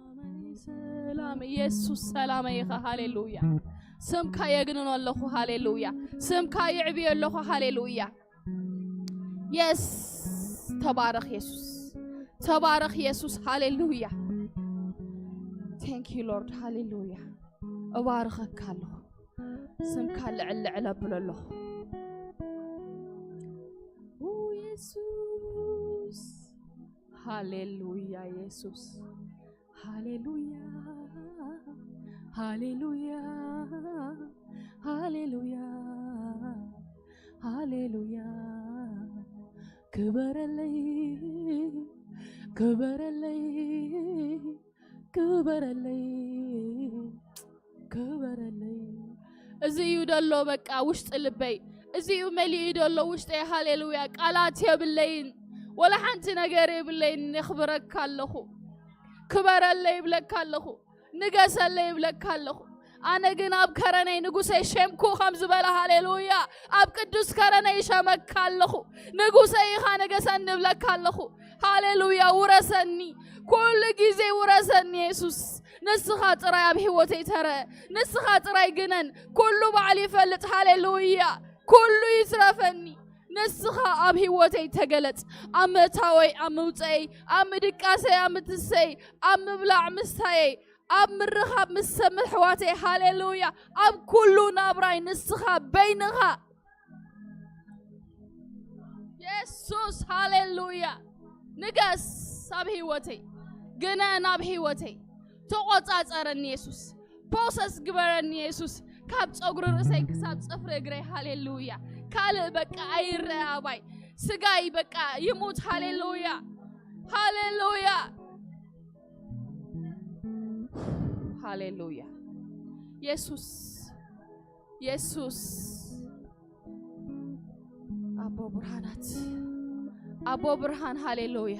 ሰላመይ፣ ሰላም ኢየሱስ፣ ሰላመይ ኢኻ። ሃሌሉያ። ስምካ የግንኖ ኣለኹ። ሃሌሉያ። ስምካ የዕብዮ ኣለኹ። ሃሌሉያ። የስ፣ ተባረኽ የሱስ፣ ተባረኽ የሱስ። ሃሌሉያ። Thank you Lord። ሃሌሉያ። እባርኸካ ኣለኹ። ስምካ ልዕል ልዕል ኣብሎ ኣለኹ። ኡ የሱስ። ሃሌሉያ የሱስ። ሃሌሉያ፣ ሃሌሉያ፣ ሃሌሉያ፣ ሃሌሉያ። ክበረለይ፣ ክበረለይ፣ ክበረለይ፣ ክበረለይ። እዚ እዩ ደሎ በቃ ውሽጢ ልበይ፣ እዚ እዩ መሊኡ ደሎ ውሽጠይ። ሃሌሉያ። ቃላት የብለይን፣ ወላ ሓንቲ ነገር የብለይን። የኽብረካ ኣለኹ። ክበረለይ ይብለካ ኣለኹ። ንገሰለይ ይብለካ ኣለኹ። ኣነ ግን ኣብ ከረነይ ንጉሰይ ሸምኩ ከም ዝበለ፣ ሃሌሉያ፣ ኣብ ቅዱስ ከረነይ ይሸመካ ኣለኹ። ንጉሰይ ኢኻ፣ ንገሰኒ እብለካ ኣለኹ። ሃሌሉያ። ውረሰኒ፣ ኩሉ ግዜ ውረሰኒ የሱስ። ንስኻ ጥራይ ኣብ ህይወተይ ተረ፣ ንስኻ ጥራይ ግነን። ኩሉ ባዕሉ ይፈልጥ። ሃሌሉያ። ኩሉ ይትረፈኒ። ንስኻ ኣብ ህይወተይ ተገለጽ። ኣብ ምእታወይ፣ ኣብ ምውፀይ፣ ኣብ ምድቃሰይ፣ ኣብ ምትሰይ፣ ኣብ ምብላዕ ምስታየይ፣ ኣብ ምርኻብ ምስ ሰብ ምሕዋተይ፣ ሃሌሉያ፣ ኣብ ኩሉ ናብራይ ንስኻ በይንኻ። የሱስ፣ ሃሌሉያ። ንገስ ኣብ ህይወተይ፣ ግነን ኣብ ህይወተይ። ተቖጻጸረኒ የሱስ። ፖሰስ ግበረኒ የሱስ። ካብ ጸጉሪ ርእሰይ ክሳብ ጽፍሪ እግረይ፣ ሃሌሉያ። ካልእ በቃ ኣይረአ ኣባይ። ስጋይ በቃ ይሙት። ሃሌሉያ፣ ሃሌሉያ፣ ሃሌሉያ። የሱስ፣ የሱስ። ኣቦ ብርሃናት፣ ኣቦ ብርሃን፣ ሃሌሉያ።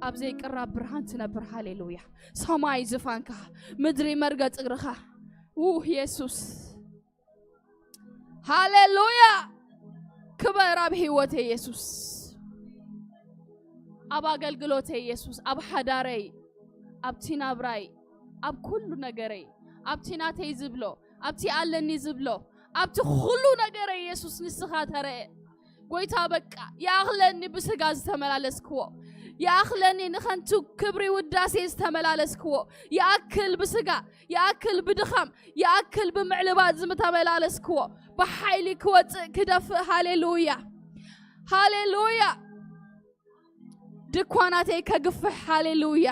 ኣብ ዘይቅራብ ብርሃን ትነብር፣ ሃሌሉያ። ሰማይ ዝፋንካ፣ ምድሪ መርገጽ እግርኻ። ው የሱስ፣ ሃሌሉያ። ክበር ኣብ ህይወተይ የሱስ፣ ኣብ ኣገልግሎተይ የሱስ፣ ኣብ ሓዳረይ፣ ኣብቲ ናብራይ፣ ኣብ ኩሉ ነገረይ፣ ኣብቲ ናተይ ዝብሎ፣ ኣብቲ ኣለኒ ዝብሎ፣ ኣብቲ ኩሉ ነገረይ የሱስ ንስኻ ተረአ። ጎይታ በቃ ይኣኽለኒ ብስጋ ዝተመላለስክዎ፣ ይኣኽለኒ ንኸንቱ ክብሪ ውዳሴ ዝተመላለስክዎ፣ ይኣክል ብስጋ፣ ይኣክል ብድኻም፣ ይኣክል ብምዕልባጥ ዝተመላለስክዎ፣ ብሓይሊ ክወፅእ ክደፍእ። ሃሌሉያ፣ ሃሌሉያ። ድኳናተይ ከግፍሕ፣ ሃሌሉያ።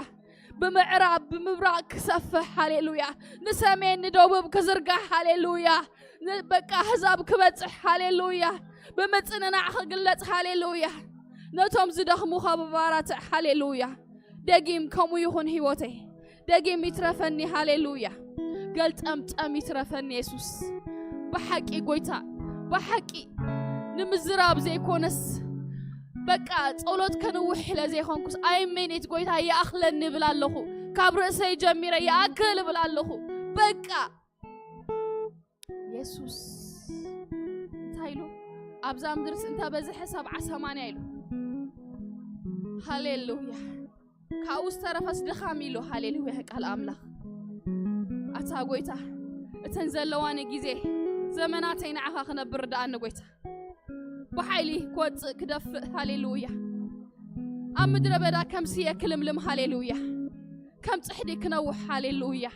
ብምዕራብ ብምብራቕ ክሰፍሕ፣ ሃሌሉያ። ንሰሜን ንደቡብ ክዝርጋሕ፣ ሃሌሉያ። ን-፣ በቃ ኣህዛብ ክበጽሕ፣ ሃሌሉያ። ብምጽንናዕ ክግለጽ፣ ሃሌሉያ። ነቶም ዝደኽሙ ከበባራትዕ፣ ሃሌሉያ። ደጊም ከምኡ ይኹን ህይወተይ። ደጊም ይትረፈኒ፣ ሃሌሉያ። ገልጠምጠም ይትረፈኒ የሱስ። ብሓቂ ጎይታ፣ ብሓቂ ንምዝራብ ዘይኮነስ፣ በቃ ጸሎት ከንውሕ ኢለ ዘይኮንኩስ፣ ኣይ ሚኒት ጎይታ ይኣኽለኒ እብል ኣለኹ። ካብ ርእሰይ ጀሚረ ይኣክል እብል ኣለኹ። በቃ የሱስ እንታይ ኢሉ? ኣብዛ ምድርስ እንተበዝሐ ሰብዓ ሰማንያ ኢሉ። ሃሌሉያ። ካብኡ ዝተረፈስ ድኻም ኢሉ። ሃሌሉያ ቃል ኣምላኽ። ኣታ ጎይታ፣ እተን ዘለዋኒ ግዜ ዘመናተይ ንዓኻ ክነብር ርድኣኒ ጎይታ። ብሓይሊ ክወጽእ ክደፍእ። ሃሌሉያ። ኣብ ምድረ በዳ ከም ስየ ክልምልም። ሃሌሉያ። ከም ጽሕዲ ክነውሕ። ሃሌሉያ።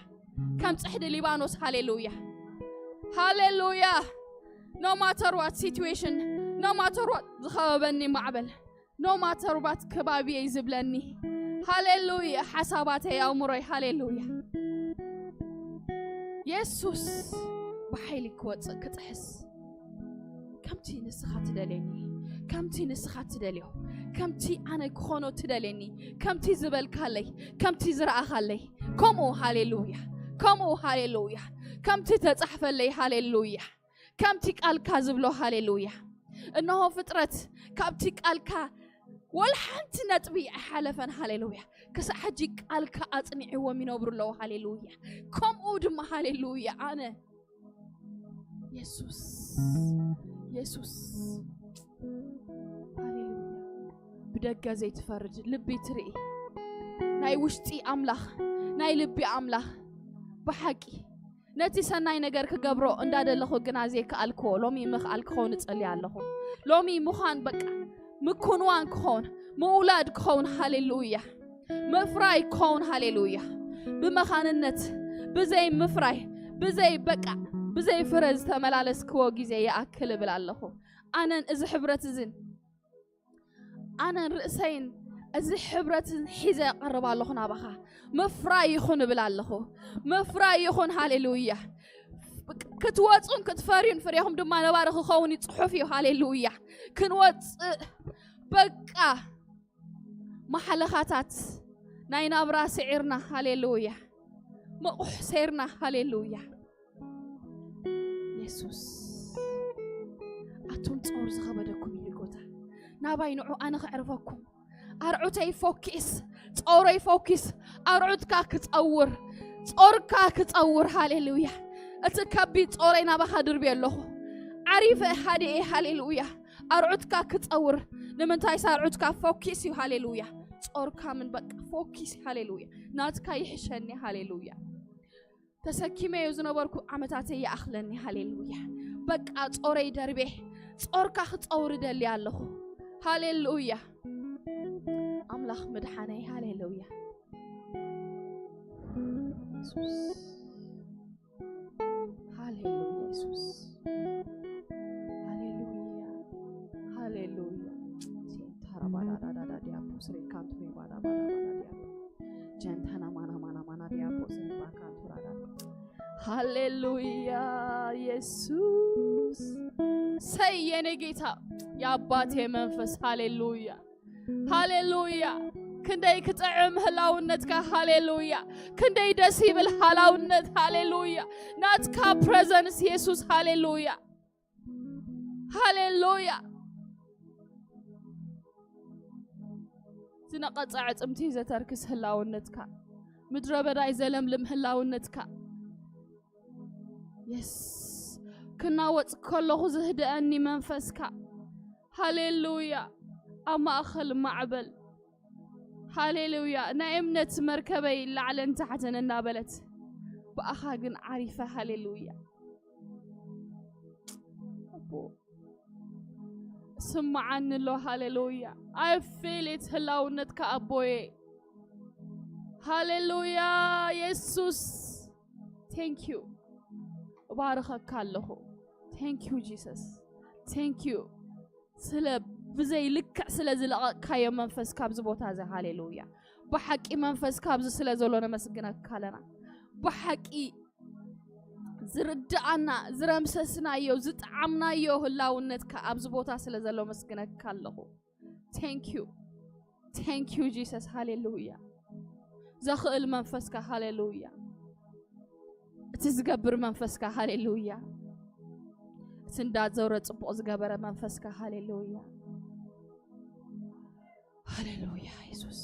ከም ጽሕዲ ሊባኖስ። ሃሌሉያ፣ ሃሌሉያ። No matter what situation, no matter what ዝኸበበኒ ማዕበል፣ no matter what ከባቢየይ ዝብለኒ፣ ሃሌሉያ። ሓሳባተይ፣ ኣእምሮይ፣ ሃሌሉያ። የሱስ ብሓይሊ ክወጽእ ክጥሕስ፣ ከምቲ ንስኻ ትደልየኒ፣ ከምቲ ንስኻ ትደልዮ፣ ከምቲ ኣነ ክኾኖ ትደልየኒ፣ ከምቲ ዝበልካለይ፣ ከምቲ ዝረኣኻለይ፣ ከምኡ። ሃሌሉያ፣ ከምኡ። ሃሌሉያ። ከምቲ ተጻሕፈለይ። ሃሌሉያ። ከምቲ ቃልካ ዝብሎ። ሃሌሉያ። እነሆ ፍጥረት ካብቲ ቃልካ ወላ ሓንቲ ነጥቢ ኣይሓለፈን። ሃሌሉያ። ክሳዕ ሕጂ ቃልካ ኣጽኒዕዎም ይነብሩ ኣለዉ። ሃሌሉያ። ከምኡ ድማ፣ ሃሌሉያ፣ ኣነ የሱስ፣ የሱስ። ሃሌሉያ። ብደገ ዘይትፈርድ ልቢ ትርኢ፣ ናይ ውሽጢ ኣምላኽ፣ ናይ ልቢ ኣምላኽ ብሓቂ ነቲ ሰናይ ነገር ክገብሮ እንዳደለኹ ግና ዘይከኣልክዎ ሎሚ ምኽኣል ክኸውን እጸሊ ኣለኹ። ሎሚ ምዃን በቃ ምኩንዋን ክኸውን፣ ምውላድ ክኸውን፣ ሃሌሉያ፣ ምፍራይ ክኸውን፣ ሃሌሉያ። ብመኻንነት፣ ብዘይ ምፍራይ፣ ብዘይ በቃ፣ ብዘይ ፍረ ዝተመላለስክዎ ግዜ ይኣክል እብል ኣለኹ። ኣነን እዚ ሕብረት እዝን ኣነን ርእሰይን እዚ ሕብረትን ሒዘ እቐርብ ኣለኹ ናባኻ። ምፍራይ ይኹን እብል ኣለኹ። ምፍራይ ይኹን፣ ሃሌሉያ። ክትወጹን ክትፈርዩን ፍሬኹም ድማ ነባሪ ክኸውን እዩ፣ ጽሑፍ እዩ፣ ሃሌሉያ። ክንወጽእ በቃ ማሕለኻታት ናይ ናብራ ስዒርና፣ ሃሌሉያ። መቑሕ ሰይርና፣ ሃሌሉያ። የሱስ ኣቱም ጾር ዝኸበደኩም ኢሉ ጎታ ናባይ ንዑ ኣነ ከዕርፈኩም። ኣርዑተይ ፎኪስ፣ ጾረይ ፎኪስ፣ ኣርዑትካ ክጸውር፣ ጾርካ ክጸውር፣ ሃሌሉያ። እቲ ከቢድ ጾረይ ናባኻ ድርብየ ኣለኹ። ዓሪፈ ሃዲኤ፣ ሃሌሉያ። ኣርዑትካ ክጸውር። ንምንታይ ኣርዑትካ ፎኪስ እዩ፣ ሃሌሉያ። ጾርካ ምን በቃ ፎኪስ፣ ሃሌሉያ። ናትካ ይሕሸኒ፣ ሃሌሉያ። ተሰኪመዮ ዝነበርኩ ዓመታተይ ይኣኽለኒ፣ ሃሌሉያ። በቃ ጾረይ ደርቤ፣ ጾርካ ክጸውር ደሊ ኣለኹ፣ ሃሌሉያ። ኣምላኽ ምድሓነይ፣ ሃሌሉያ። የሱስ፣ ሃሌሉያ፣ የሱስ፣ ሃሌሉያ፣ ሃሌሉያ። ሴንታራ ባዳዳዳዳ ዲያፖ ስሬ ካንቱሬ ባዳ ባዳ ባዳ ዲያፖ ጀንታና ማና ማና ማና ዲያፖ ስሬ ባካንቱራዳ። ሃሌሉያ፣ የሱስ። ሰይ የኔ ጌታ፣ የአባቴ መንፈስ፣ ሃሌሉያ፣ ሃሌሉያ። ክንደይ ክጥዕም ህላውነትካ፣ ሃሌሉያ። ክንደይ ደስ ይብል ሃላውነት፣ ሃሌሉያ። ናትካ ፕሬዘንስ የሱስ፣ ሃሌሉያ፣ ሃሌሉያ። ዝነቐጸ ዕጽምቲ ዘተርክስ ህላውነትካ፣ ምድረ በዳይ ዘለምልም ህላውነትካ፣ የስ፣ ክናወጽ ከለኹ ዝህድአኒ መንፈስካ፣ ሃሌሉያ። ኣብ ማእከል ማዕበል፣ ሃሌሉያ። ናይ እምነት መርከበይ ላዕልን ታሕትን እናበለት፣ ብኣኻ ግን ዓሪፈ፣ ሃሌሉያ። ኣቦ፣ ስምዓኒ ኣሎ፣ ሃሌሉያ። I feel it፣ ህላውነትካ ኣቦየ፣ ሃሌሉያ። የሱስ፣ thank you፣ እባርኸካ ኣለኹ። Thank you Jesus፣ thank you ስለ ብዘይ ልክዕ ስለ ዝለቐቕካዮ መንፈስ ካብዚ ቦታ እዚ፣ ሃሌሉያ። ብሓቂ መንፈስ ካብዚ ስለ ዘሎ ነመስግነካ ኣለና። ብሓቂ ዝርድኣና፣ ዝረምሰስናዮ፣ ዝጠዓምናዮ ህላውነትካ ኣብዚ ቦታ ስለ ዘሎ መስግነካ ኣለኹ። Thank you፣ thank you Jesus፣ ሃሌሉያ። ዘኽእል መንፈስካ፣ ሃሌሉያ። እቲ ዝገብር መንፈስካ፣ ሃሌሉያ። እቲ እንዳዘውረ ጽቡቕ ዝገበረ መንፈስካ፣ ሃሌሉያ፣ ሃሌሉያ። የሱስ፣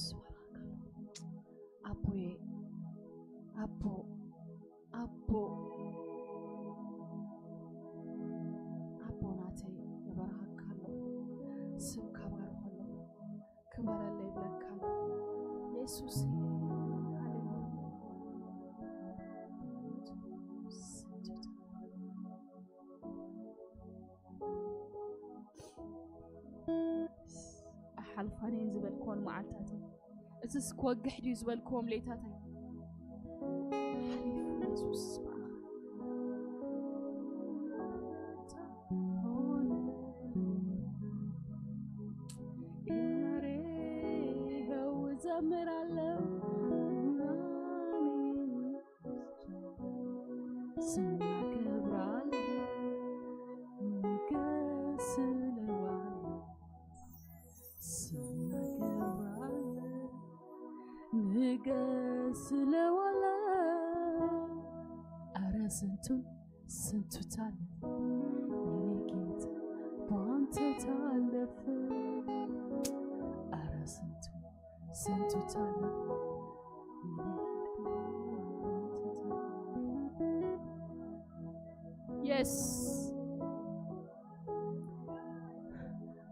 ኣቦየ፣ ኣቦ፣ ኣቦ፣ ኣቦ ናተይ፣ እባርኸካ ኣለኹ፣ ስምካ ባርኽ ኣለኹ፣ ክበረለይ ይብለካ ኣለኹ። የሱስ፣ ሃሌሉያ። ኣይሓልፋን እየን ዝበልክወን መዓልታተይ፣ እዝስ ክወግሕ ድዩ ዝበልክዎም ሌታተይ ሓሊፉ። የሱስ ብኣኻ ሆነ። ይኸው እዘምራለሁ። ስም አከብራለሁ፣ ንገስ እለዋለሁ። ስም አከብራለሁ፣ ንገስ እለዋለሁ። ኧረ ስንቱ ስንቱ ታለፈ የኔ ጌታ፣ ባንተ ታለፈ። ኧረ ስንቱ ስንቱ ታለፈ። የስ፣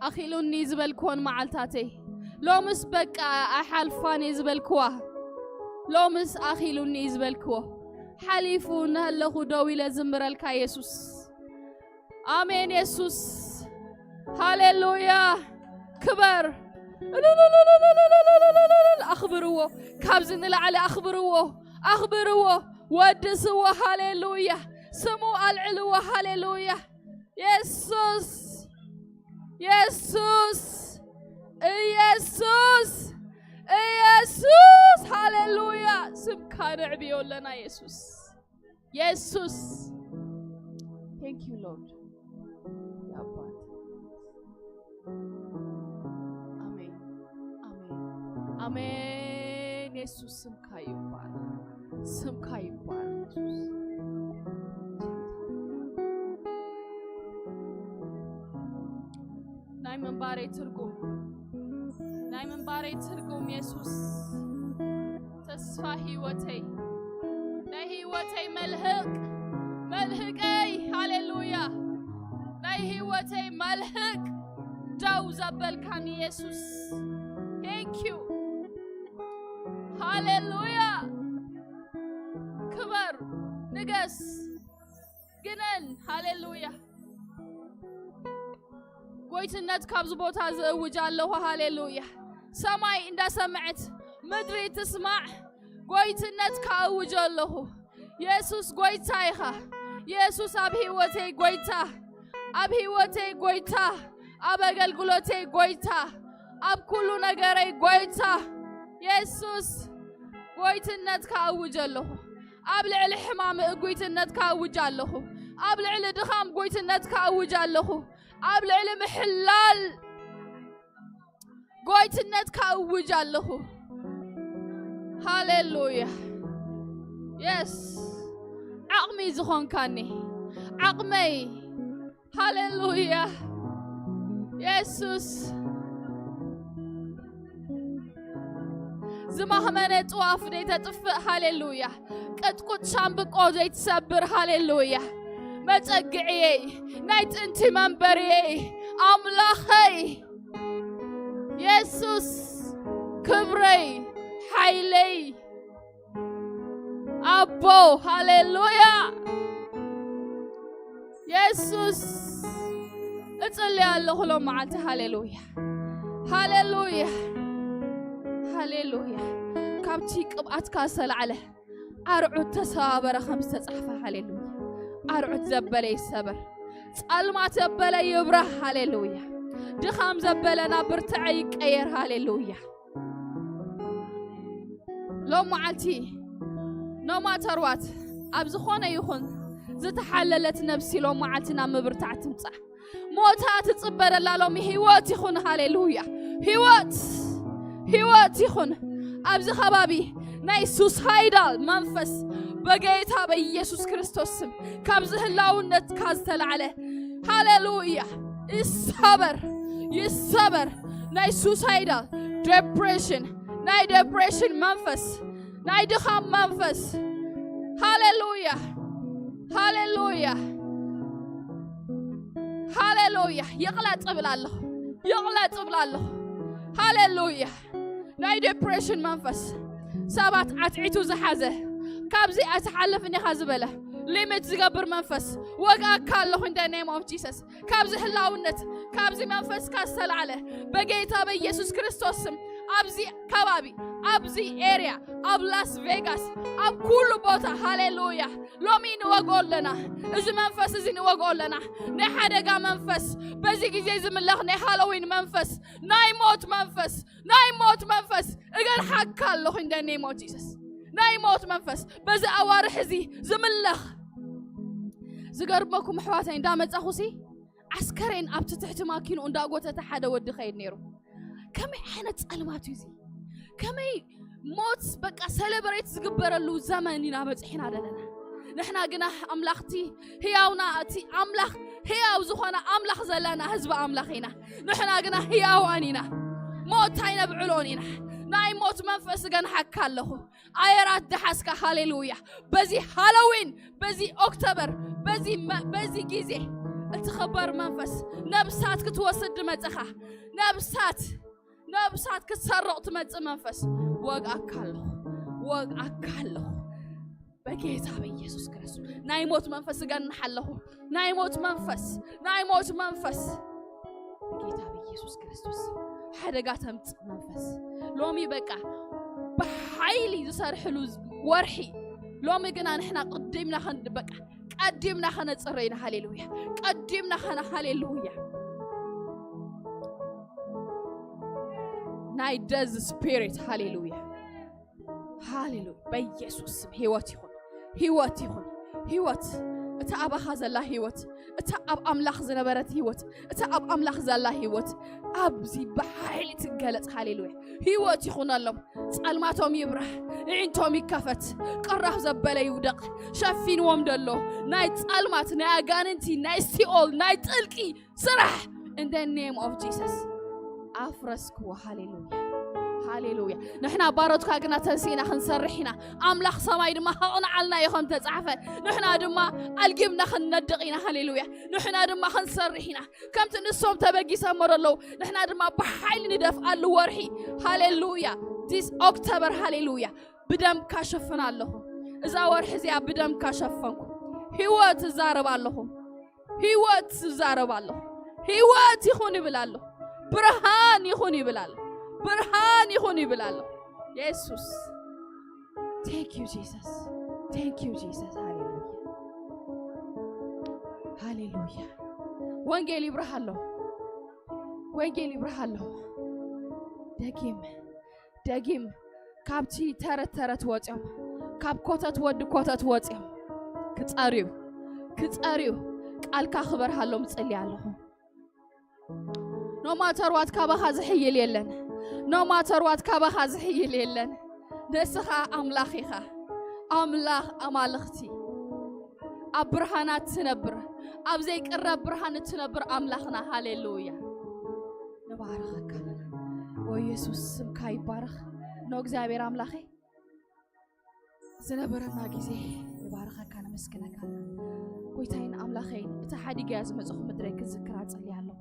ኣኺሉኒ ዝበልክወን መዓልታተይ፣ ሎምስ በቃ ኣይሓልፋን እየ ዝበልክዋ። ሎምስ ኣኺሉኒ እዩ ዝበልክዎ፣ ሓሊፉ እናሃለኹ ደው ኢለ ዝምረልካ የሱስ። ኣሜን የሱስ። ሃሌሉያ። ክበር። እልልልልልልልልልልልል። ኣኽብርዎ። ካብዚ ንላዕሊ ኣኽብርዎ። ኣኽብርዎ። ወድስዎ። ሃሌሉያ። ስሙ ኣልዕልዎ። ሃሌሉያ። የሱስ። የሱስ። ኢየሱስ። ኢየሱስ። ሃሌሉያ። ስምካ ነዕብዮ ኣለና የሱስ። የሱስ። Thank you Lord። የኣባት። ኣሜን። ኣሜን። ኣሜን። የሱስ ስምካ ይባረክ። ስምካ ይባረክ የሱስ። ናይ ምንባረይ ትርጉም፣ ናይ ምንባረይ ትርጉም የሱስ ተስፋ ህይወተይ፣ ናይ ህይወተይ መልህቅ፣ መልህቀይ፣ ሃሌሉያ። ናይ ህይወተይ መልህቅ ደው ዘበልካኒ የሱስ። Thank you። ሃሌሉያ። ክበር፣ ንገስ፣ ግነን። ሃሌሉያ። ጎይትነት ካብዚ ቦታ ዝእውጅ ኣለኹ። ሃሌሉያ። ሰማይ እንዳሰምዐት ምድሪ ትስማዕ። ጎይትነት ካእውጅ ኣለኹ። የሱስ ጎይታ ኢኻ። የሱስ ኣብ ህይወተይ ጎይታ፣ ኣብ ህይወተይ ጎይታ፣ ኣብ ኣገልግሎተይ ጎይታ፣ ኣብ ኩሉ ነገረይ ጎይታ። የሱስ ጎይትነት ካእውጅ ኣለኹ። ኣብ ልዕሊ ሕማም እጉይትነት ካእውጅ ኣለኹ። ኣብ ልዕሊ ድኻም ጎይትነት ካእውጅ ኣለኹ። ኣብ ልዕሊ ምሕላል ጎይትነት ካእውጅ ኣለኹ። ሃሌሉያ። የስ። ዓቕሚ ዝኾንካኒ። ዓቕመይ። ሃሌሉያ። የሱስ። ዝማህመነ ጥዋፍ ዘይተጥፍእ። ሃሌሉያ። ቅጥቁጥ ሻምብቆ ዘይትሰብር። ሃሌሉያ። መጸግዕየይ፣ ናይ ጥንቲ መንበርየይ፣ ኣምላኸይ፣ የሱስ፣ ክብረይ፣ ሓይለይ፣ ኣቦ፣ ሃሌሉያ። የሱስ፣ እጽልይ ኣለኹ ሎም መዓልቲ። ሃሌሉያ። ሃሌሉያ። ሃሌሉያ። ካብቲ ቅብኣትካ ዝተላዕለ ኣርዑት ተሰባበረ ከም ዝተጻሕፈ። ሃሌሉያ። ኣርዑት ዘበለ ይሰበር። ጸልማት ዘበለ ይብራህ። ሃሌሉያ። ድኻም ዘበለ ናብ ብርትዐ ይቀየር። ሃሌሉያ። ሎም መዓልቲ no matter what ኣብ ዝኾነ ይኹን ዝተሓለለት ነብሲ ሎም መዓልቲ ናብ ምብርታዕ ትምጻእ። ሞታ ትጽበ ደላ ሎሚ ህይወት ይኹን። ሃሌሉያ። ህይወት፣ ህይወት ይኹን። ኣብዚ ከባቢ ናይ ሱሳይዳል መንፈስ በጌታ በኢየሱስ ክርስቶስ ስም ካብዚ ህላውነትካ ዝተላዕለ፣ ሃሌሉያ፣ ይሰበር፣ ይሰበር። ናይ ሱሳይዳል ዴፕሬሽን፣ ናይ ዴፕሬሽን መንፈስ፣ ናይ ድኻም መንፈስ፣ ሃሌሉያ፣ ሃሌሉያ፣ ሃሌሉያ። ይቕለጥ እብል ኣለኹ፣ ይቕለጥ እብል ኣለኹ። ሃሌሉያ። ናይ ዴፕሬሽን መንፈስ፣ ሰባት ዓትዒቱ ዝሓዘ፣ ካብዚ ኣይትሓልፍን ኢኻ ዝበለ፣ ሊሚት ዝገብር መንፈስ፣ ወግኣካ ኣለኹ in the name of Jesus። ካብዚ ህላውነት፣ ካብዚ መንፈስካ ዝተላዕለ፣ በጌታ በኢየሱስ ክርስቶስ ስም፣ ኣብዚ ከባቢ፣ ኣብዚ ኤርያ፣ ኣብ ላስ ቬጋስ፣ ኣብ ኩሉ ቦታ፣ ሃሌሉያ። ሎሚ ንወግኦ ኣለና፣ እዚ መንፈስ እዚ ንወግኦ ኣለና። ናይ ሓደጋ መንፈስ፣ በዚ ግዜ ዝምለኽ ናይ ሃሎዊን መንፈስ፣ ናይ ሞት መንፈስ፣ ናይ ሞት መንፈስ እገርሓካ ኣለኹ in the name of Jesus። ናይ ሞት መንፈስ በዚ ኣዋርሕ እዚ ዝምለኽ። ዝገርመኩም ኣሕዋተይ፣ እንዳመጻኹሲ ዓስከሬን ኣብቲ ትሕቲ ማኪኑ እንዳጎተተ ሓደ ወዲ ኸይድ ነይሩ። ከመይ ዓይነት ጸልማት እዩ እዚ? ከመይ ሞት በቃ ሰለብሬት ዝግበረሉ ዘመን ኢና በጺሕና ዘለና። ንሕና ግና ኣምላኽቲ ህያውና፣ እቲ ኣምላኽ ህያው ዝኾነ ኣምላኽ ዘለና ህዝቢ ኣምላኽ ኢና። ንሕና ግና ህያዋን ኢና። ሞት ኣይነብዕሎን ኢና። ናይ ሞት መንፈስ እገንሓካ ኣለኹ። ኣየራት ደሓስካ፣ ሃሌሉያ። በዚ ሃሎዊን፣ በዚ ኦክቶበር፣ በዚ መ-፣ በዚ ግዜ እትኽበር መንፈስ ነብሳት ክትወስድ ድመጽኻ፣ ነብሳት፣ ነብሳት ክትሰርቕ ትመጽእ መንፈስ ወግኣካ ኣለኹ። ወግኣካ ኣለኹ በጌታ በኢየሱስ ክርስቶስ። ናይ ሞት መንፈስ እገንሕ ኣለኹ። ናይ ሞት መንፈስ፣ ናይ ሞት መንፈስ በጌታ በኢየሱስ ክርስቶስ። ሓደጋ ተምጽእ መንፈስ ሎሚ በቃ ብሓይሊ ዝሰርሕሉ ወርሒ ሎሚ ግና ንሕና ቅዲምና ከን በቃ ቀዲምና ከነጽረ ኢና። ሃሌሉያ። ቀዲምና ከነ ሃሌሉያ። ናይ ደዝ ስፒሪት ሃሌሉያ። ሃሌሉያ። በኢየሱስ ስም ህይወት ይኹን፣ ህይወት ይኹን፣ ህይወት። እታ ኣባኻ ዘላ ህይወት፣ እታ ኣብ ኣምላኽ ዝነበረት ህይወት፣ እታ ኣብ ኣምላኽ ዘላ ህይወት ኣብዚ ብሓይሊ ትገለጽ። ሃሌሉያ። ህይወት ይኹነሎም። ጸልማቶም ይብራህ፣ እዒንቶም ይከፈት፣ ቅራፍ ዘበለ ይውደቕ። ሸፊንዎም ደሎ ናይ ጸልማት፣ ናይ ኣጋንንቲ፣ ናይ ሲኦል፣ ናይ ጥልቂ ስራሕ in the name of Jesus ኣፍረስክዎ። ሃሌሉያ፣ ሃሌሉያ። ንሕና ባሮትካ ግና ተንሲእና ክንሰርሕ ኢና። ኣምላኽ ሰማይ ድማ ከቕንዓልና እዩ ከም ተጻሕፈ። ንሕና ድማ ኣልጊብና ክንነድቕ ኢና። ሃሌሉያ። ንሕና ድማ ክንሰርሕ ኢና። ከምቲ ንሶም ተበጊሰሞ ዘለዉ ንሕና ድማ ብሓይሊ ንደፍኣሉ ወርሒ። ሃሌሉያ። ዲስ ኦክቶበር ሃሌሉያ። ብደምካ ሸፍን ኣለኹ። እዛ ወርሒ እዚኣ ብደምካ ሸፈንኩ። ህይወት እዛረብ ኣለኹ። ህይወት እዛረብ ኣለኹ። ህይወት ይኹን ይብል ኣለኹ። ብርሃን ይኹን ይብል ኣለኹ። ብርሃን ይኹን ይብል ኣለኹ። የሱስ። Thank you Jesus. Thank you Jesus. ሃሌሉያ፣ ሃሌሉያ። ወንጌል ይብርሃ ኣሎ። ወንጌል ይብርሃ ኣሎ። ደጊም፣ ደጊም ካብቲ ተረት ተረት ወጽዮም፣ ካብ ኮተት ወዲ ኮተት ወጽዮም ክጸርዩ፣ ክጸርዩ ቃልካ ክበርሃሎም እጽሊ ኣለኹ። ኖ ማተር ዋት ካባኻ ዝሕይል የለን። ኖ ማተር ዋት ካባኻ ዝሕይል የለን። ንስኻ ኣምላኽ ኢኻ። ኣምላኽ ኣማልኽቲ። ኣብ ብርሃናት ትነብር፣ ኣብ ዘይቅረብ ብርሃን እትነብር ኣምላኽና። ሃሌሉያ። ንባርኸካ ኣለና። ኦ የሱስ ስምካ ይባረኽ። ኖ እግዚኣብሔር ኣምላኸይ ዝነበረና ግዜ ንባርኸካ፣ ነመስግነካ። ጎይታይን ኣምላኸይን፣ እታ ሓዲገያ ዝመጽኹ ምድረይ ክዝክራ ጸልየ ኣለኹ።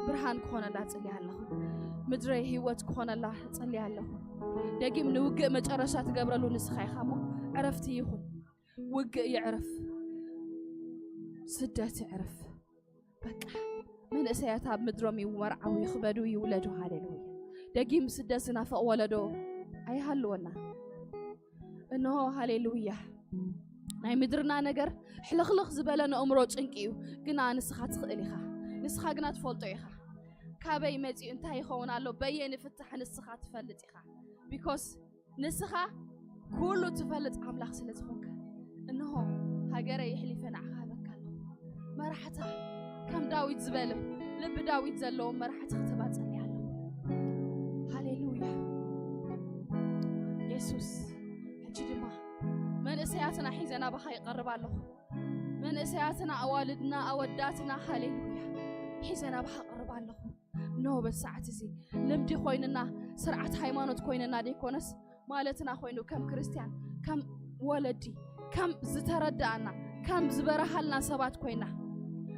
ብርሃን ክኾነላ ጸልየ ኣለኹ። ምድረይ ህይወት ክኾነላ ጸልየ ኣለኹ። ደጊም ንውግእ መጨረሻ ትገብረሉ ንስኻ ኢኻ እሞ ዕረፍቲ ይኹን። ውግእ ይዕረፍ። ስደት ይዕረፍ። በቃ መንእሰያት ኣብ ምድሮም ይመርዓው፣ ይኽበዱ፣ ይውለዱ። ሃሌሉያ። ደጊም ስደት ዝናፍቕ ወለዶ ኣይሃልወና። እንሆ ሃሌሉያ። ናይ ምድርና ነገር ሕልኽልኽ ዝበለ ንእምሮ ጭንቂ እዩ፣ ግና ንስኻ ትኽእል ኢኻ። ንስኻ ግና ትፈልጦ ኢኻ። ካበይ መጺኡ እንታይ ይኸውን ኣሎ በየን ፍታሕ ንስኻ ትፈልጥ ኢኻ። ቢኮስ ንስኻ ኩሉ ትፈልጥ ኣምላኽ ስለ ዝኾንካ። እንሆ ሃገረይ የሕሊፈ ንዓኻ ሃበካ ኣለኹ። መራሕታ ከም ዳዊት ዝበለ ልቢ ዳዊት ዘለዎም መራሕቲ ክትህባ ጸልየ ኣለኹ። ሃሌሉያ የሱስ። ሕጂ ድማ መንእሰያትና ሒዘ ናባኻ ይቐርብ ኣለኹ። መንእሰያትና፣ ኣዋልድና፣ ኣወዳትና፣ ሃሌሉያ ሒዘ ናባኻ ቀርብ ኣለኹ። ኖ በዚ ሰዓት እዚ ልምዲ ኮይንና፣ ስርዓት ሃይማኖት ኮይንና ደይኮነስ ማለትና ኮይኑ ከም ክርስትያን፣ ከም ወለዲ፣ ከም ዝተረዳኣና፣ ከም ዝበረሃልና ሰባት ኮይና፣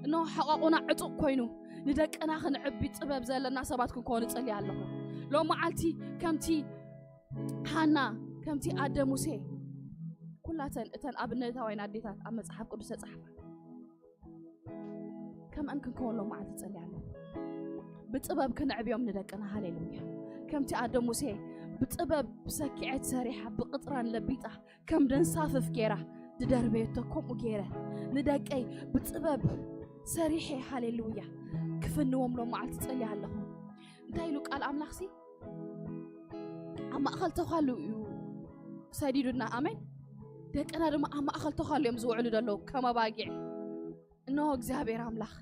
እነሆ ሓቋቑና ዕጡቕ ኮይኑ ንደቅና ክንዕቢ ጥበብ ዘለና ሰባት ክንኮን እጸሊ ኣለኹ። ሎም መዓልቲ ከምቲ ሃና፣ ከምቲ ኣደ ሙሴ፣ ኩላተን እተን ኣብነታውያን ኣዴታት ኣብ መጽሓፍ ቅዱስ ተጻሕፋ ከምኣን ክንከውን ሎም መዓልቲ ጸሊ ኣለኹ። ብጥበብ ክንዕብዮም ንደቅና። ሃሌሉያ። ከምቲ ኣደ ሙሴ ብጥበብ ብሰኪዐት ሰሪሓ ብቕጥራን ለቢጣ ከም ደንሳፍፍ ጌራ ዝደርበየቶ ከምኡ ጌረ ንደቀይ ብጥበብ ሰሪሐ፣ ሃሌሉያ፣ ክፍንዎም ሎም መዓልቲ ጸሊ ኣለኹ። እንታይ ኢሉ ቃል ኣምላኽሲ? ኣብ ማእኸል ተዃሉ እዩ ሰዲዱና። ኣሜን። ደቅና ድማ ኣብ ማእኸል ተዃሉ እዮም ዝውዕሉ ዘለዉ ከም ኣባጊዕ። እንሆ እግዚኣብሔር ኣምላኽ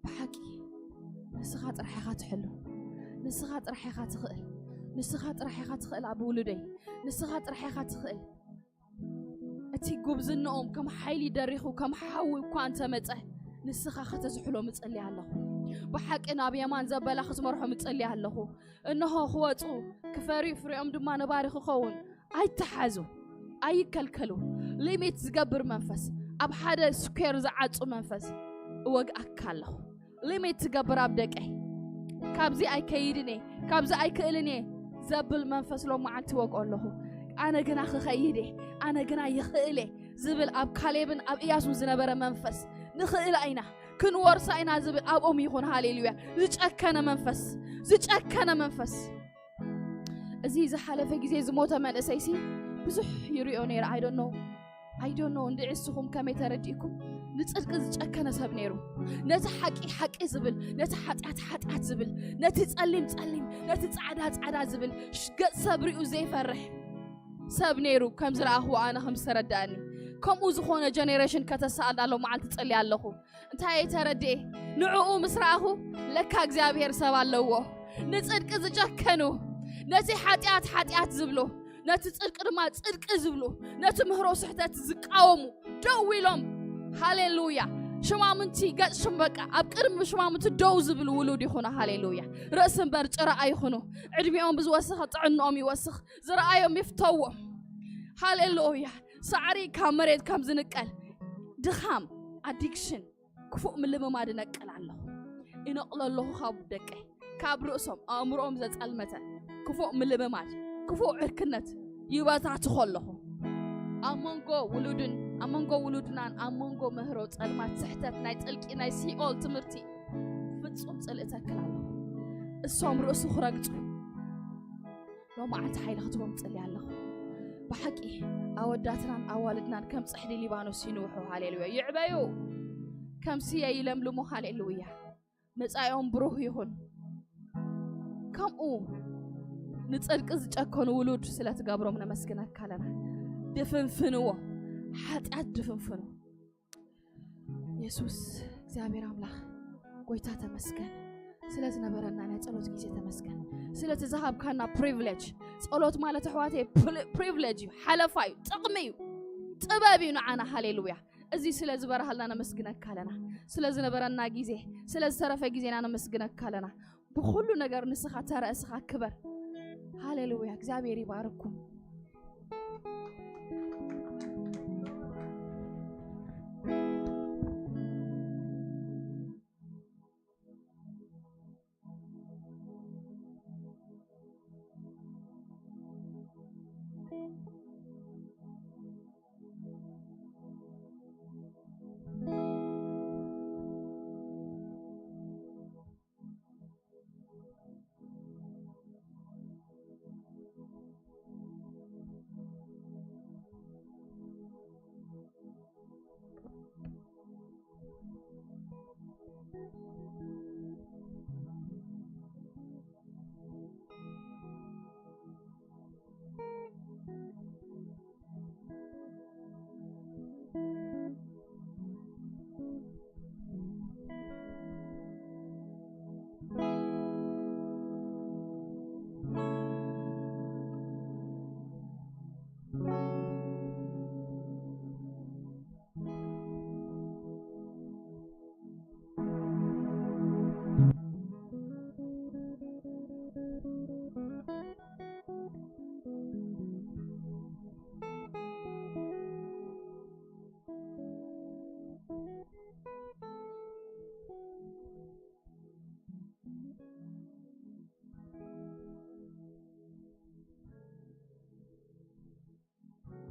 ብሓቂ ንስኻ ጥራሕ ኢኻ ትሕሉ። ንስኻ ጥራሕ ኢኻ ትኽእል። ንስኻ ጥራሕ ኢኻ ትኽእል ኣብ ውሉደይ። ንስኻ ጥራሕ ኢኻ ትኽእል። እቲ ጉብዝንኦም ከም ሓይሊ ደሪኹ ከም ሓዊ እኳ እንተመጸ ንስኻ ከተዝሕሎም እጸሊ ኣለኹ። ብሓቂ ናብ የማን ዘበላ ክትመርሖም እጸሊ ኣለኹ። እንሆ ክወጹ ክፈርዩ ፍሬኦም ድማ ነባሪ ክኸውን። ኣይተሓዙ፣ ኣይከልከሉ። ሊሚት ዝገብር መንፈስ፣ ኣብ ሓደ ስኩዌር ዝዓጹ መንፈስ እወግኣካ ኣለኹ። ሊሚት ትገብር ኣብ ደቀይ። ካብዚ ኣይከይድን እየ፣ ካብዚ ኣይክእልን እየ። ዘብል መንፈስ ሎም መዓልቲ ወግኦ ኣለኹ። ኣነ ግና ክኸይድ እየ፣ ኣነ ግና ይኽእል እየ ዝብል ኣብ ካሌብን ኣብ ኢያሱን ዝነበረ መንፈስ፣ ንኽእል ኢና፣ ክንወርሳ ኢና ዝብል ኣብኦም ይኹን። ሃሌሉያ። ዝጨከነ መንፈስ፣ ዝጨከነ መንፈስ። እዚ ዝሓለፈ ግዜ ዝሞተ መንእሰይሲ ብዙሕ ይሪኦ ነይረ። I don't know, I don't know እንድዒ እስኹም ከመይ ተረዲእኩም? ንጽድቂ ዝጨከነ ሰብ ነይሩ። ነቲ ሓቂ ሓቂ ዝብል፣ ነቲ ሓጢኣት ሓጢኣት ዝብል፣ ነቲ ጸሊም ጸሊም፣ ነቲ ጻዕዳ ጻዕዳ ዝብል፣ ሽ- ገጽ ሰብ ሪኡ ዘይፈርሕ ሰብ ነይሩ። ከም ዝረኣኽዎ ኣነ ከም ዝተረዳእኒ፣ ከምኡ ዝኾነ ጀኔሬሽን ከተሳኣል ኣሎ መዓልቲ ጸልየ ኣለኹ። እንታይ እየ ተረድኤ? ንዕኡ ምስ ረኣኹ፣ ለካ እግዚኣብሔር ሰብ ኣለዎ። ንጽድቂ ዝጨከኑ፣ ነቲ ሓጢኣት ሓጢኣት ዝብሉ፣ ነቲ ጽድቂ ድማ ጽድቂ ዝብሉ፣ ነቲ ምህሮ ስሕተት ዝቃወሙ፣ ደው ኢሎም፣ ሃሌሉያ፣ ሽማምንቲ ገጽ ሽም በቃ ኣብ ቅድሚ ሽማምንቲ ደው ዝብሉ ውሉድ ይኹኑ። ሃሌሉያ። ርእሲ እምበር ጭራ ኣይኹኑ። ዕድሚኦም ብዝወሰኸ ጥዕንኦም ይወስኽ፣ ዝረኣዮም ይፍተዎም። ሃሌሉያ። ሳዕሪ ካብ መሬት ከም ዝንቀል፣ ድኻም፣ ኣዲክሽን፣ ክፉእ ምልምማድ እነቅል ኣለኹ። እነቅሎ ኣለኹ ካብ ደቀይ፣ ካብ ርእሶም ኣእምሮኦም ዘጸልመተ ክፉእ ምልምማድ፣ ክፉእ ዕርክነት ይበታትኾ ኣለኹ። ኣብ መንጎ ውሉድን ኣብ መንጎ ውሉድናን ኣብ መንጎ ምህሮ ጸልማት፣ ስሕተት፣ ናይ ጥልቂ፣ ናይ ሲኦል ትምህርቲ ፍጹም ጽልኢ ተክል ኣለኹ። እሶም ርእሱ ክረግጹ ሎመዓልቲ ሓይሊ ክትቦም ጽሊ ኣለኹ። ብሓቂ ኣወዳትናን ኣዋልድናን ከም ጽሕዲ ሊባኖስ ይንውሑ። ሃሌሉያ። ይዕበዩ፣ ከም ስየ ይለምልሙ። ሃሌሉያ። መጻኢኦም ብሩህ ይኹን። ከምኡ ንጽድቂ ዝጨከኑ ውሉድ ስለ ትገብሮም ነመስግነካ ኣለና። ድፍንፍንዎ፣ ሓጢኣት ድፍንፍኑ። የሱስ እግዚኣብሔር ኣምላኽ ጎይታ ተመስገን። ስለ ዝነበረና ናይ ጸሎት ግዜ ተመስገን። ስለቲ ዝሃብካና ፕሪቪሌጅ። ጸሎት ማለት ኣሕዋተይ ፕሪ- ፕሪቪሌጅ እዩ፣ ሓለፋ እዩ፣ ጥቕሚ እዩ፣ ጥበብ እዩ ንዓና። ሃሌሉያ። እዚ ስለ ዝበርሃልና ነመስግነካ ኣለና። ስለ ዝነበረና ግዜ፣ ስለ ዝተረፈ ግዜና ነመስግነካ ኣለና። ብኹሉ ነገር ንስኻ ተረእስኻ ክበር። ሃሌሉያ። እግዚኣብሔር ይባርኩም።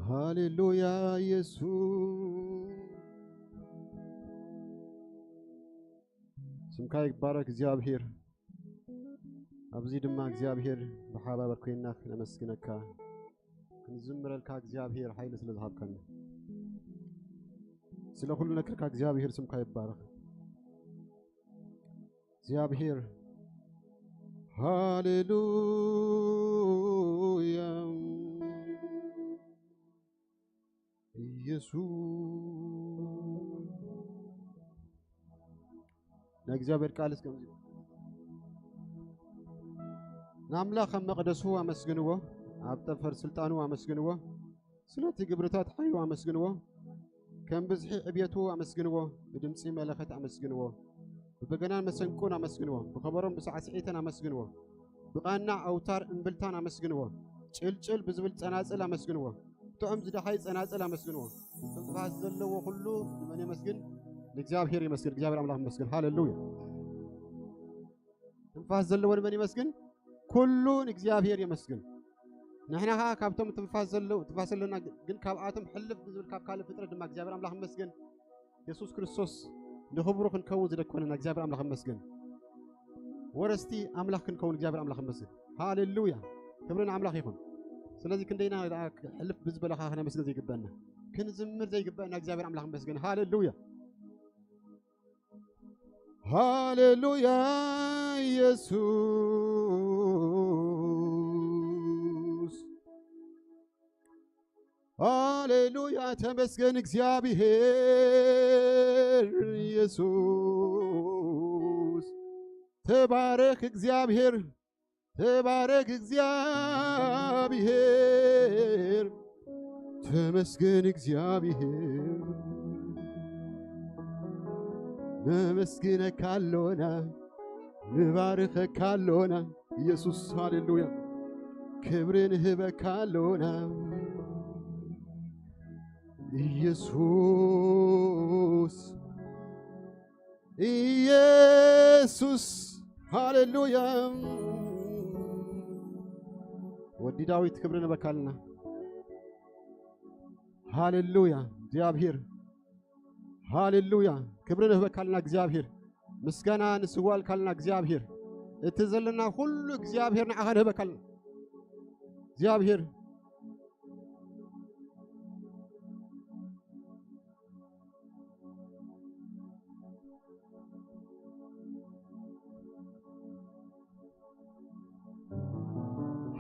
ሃሌሉያ ኢየሱስ፣ ስምካ ይባረክ እግዚኣብሔር። ኣብዚ ድማ እግዚኣብሔር ብሓባበር ኮይንና ክነመስግነካ፣ ክንዝምረልካ እግዚኣብሔር ሓይሊ ስለ ዝሃብካና፣ ስለ ኩሉ ነገርካ እግዚኣብሔር ስምካ ይባረክ። እግዚኣብሔር ሃሌሉያ ኢየሱስ። ናይ እግዚኣብሔር ቃል እስከ ንኣምላኽ ኣብ መቕደሱ ኣመስግንዎ፣ ኣብ ጠፈር ስልጣኑ ኣመስግንዎ፣ ስለቲ ግብርታት ሓይሉ ኣመስግንዎ፣ ከም ብዝሒ ዕብየቱ ኣመስግንዎ፣ ብድምጺ መለኸት ኣመስግንዎ፣ ብበገናን መሰንቁን ኣመስግንዎ፣ ብኸበሮን ብሳዕስዒትን ኣመስግንዎ፣ ብቓና ኣውታር እምብልታን ኣመስግንዎ፣ ጭልጭል ብዝብል ጸናጽል ኣመስግንዎ፣ ጥዑም ዝደሓይ ጸናጽል ኣመስግንዎ። ትንፋስ ዘለዎ ኩሉ ንመን የመስግን? ንእግዚኣብሔር ይመስግን። እግዚኣብሔር ኣምላኽ ይመስገን። ሃሌሉያ። ትንፋስ ዘለዎ ንመን ይመስግን? ኩሉ ንእግዚኣብሔር የመስግን። ንሕና ኸዓ ካብቶም ትንፋስ ዘለዉ፣ ትንፋስ ዘለና፣ ግን ካብኣቶም ሕልፍ ብዝብል ካብ ካልእ ፍጥረት ድማ እግዚኣብሔር ኣምላኽ ይመስገን። የሱስ ክርስቶስ ንኽብሩ ክንከውን ዝደኮነና እግዚኣብሔር ኣምላኽ ይመስገን። ወረስቲ ኣምላኽ ክንከውን እግዚኣብሔር ኣምላኽ ይመስገን። ሃሌሉያ! ክብሪ ንኣምላኽ ይኹን። ስለዚ ክንደይና ደኣ ሕልፍ ብዝበለ ኸዓ ክነመስግን ዘይግበአና፣ ክንዝምር ዘይግበአና እግዚኣብሔር ኣምላኽ ይመስገን። ሃሌሉያ! ሃሌሉያ ኢየሱስ፣ ሃሌሉያ ተመስገን እግዚኣብሔር ኢየሱስ፣ ተባረክ እግዚኣብሔር፣ ተባረክ እግዚኣብሔር፣ ተመስገን እግዚኣብሔር። ነመስግነካ ኣሎና፣ ንባርኸካ ኣሎና። ኢየሱስ ሃሌሉያ፣ ክብሪ ንህበካ ኣሎና። ኢየሱስ፣ ኢየሱስ፣ ሃሌሉያ። ወዲ ዳዊት ክብሪ ንህበካ ኣሎና። ሃሌሉያ እግዚኣብሔር፣ ሃሌሉያ። ክብሪ ንህበካ ኣሎና እግዚኣብሔር፣ ምስጋና ንስዋልካ ኣሎና እግዚኣብሔር። እቲ ዘለና ኩሉ እግዚኣብሔር ንዓኻ ንህበካ ኣሎና እግዚኣብሔር።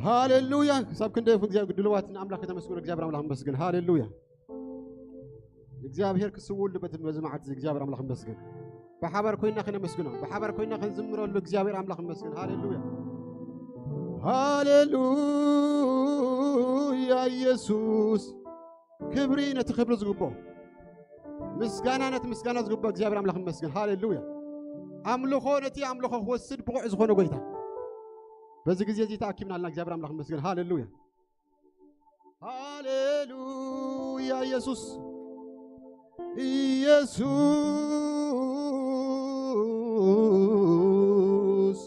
ሃሌሉያ። ክሳብ ክንደይ ይኹን እግዚኣብሔር ድልዋት ንኣምላኽ ከተመስግኑ እግዚኣብሔር ኣምላኽ መስግን። ሃሌሉያ። እግዚኣብሔር ክስውሉ በቲ በዚ መዓልቲ እዚ እግዚኣብሔር ኣምላኽ መስግን። ብሓባር ኮይና ከነመስግኖ፣ ብሓባር ኮይና ክንዝምረሉ እግዚኣብሔር ኣምላኽ መስግን። ሃሌሉያ። ሃሌሉያ ኢየሱስ። ክብሪ ነቲ ክብሪ ዝግብኦ፣ ምስጋና ነቲ ምስጋና ዝግብኦ እግዚኣብሔር ኣምላኽ ይመስገን። ሃሌሉያ። ኣምልኾ ነቲ ኣምልኾ ክወስድ ብቑዕ ዝኾነ ጎይታ በዚ ግዜ እዚ ተኣኪብና ኣለና። እግዚኣብሔር ኣምላኽ ይመስገን። ሃሌሉያ። ሃሌሉያ ኢየሱስ፣ ኢየሱስ።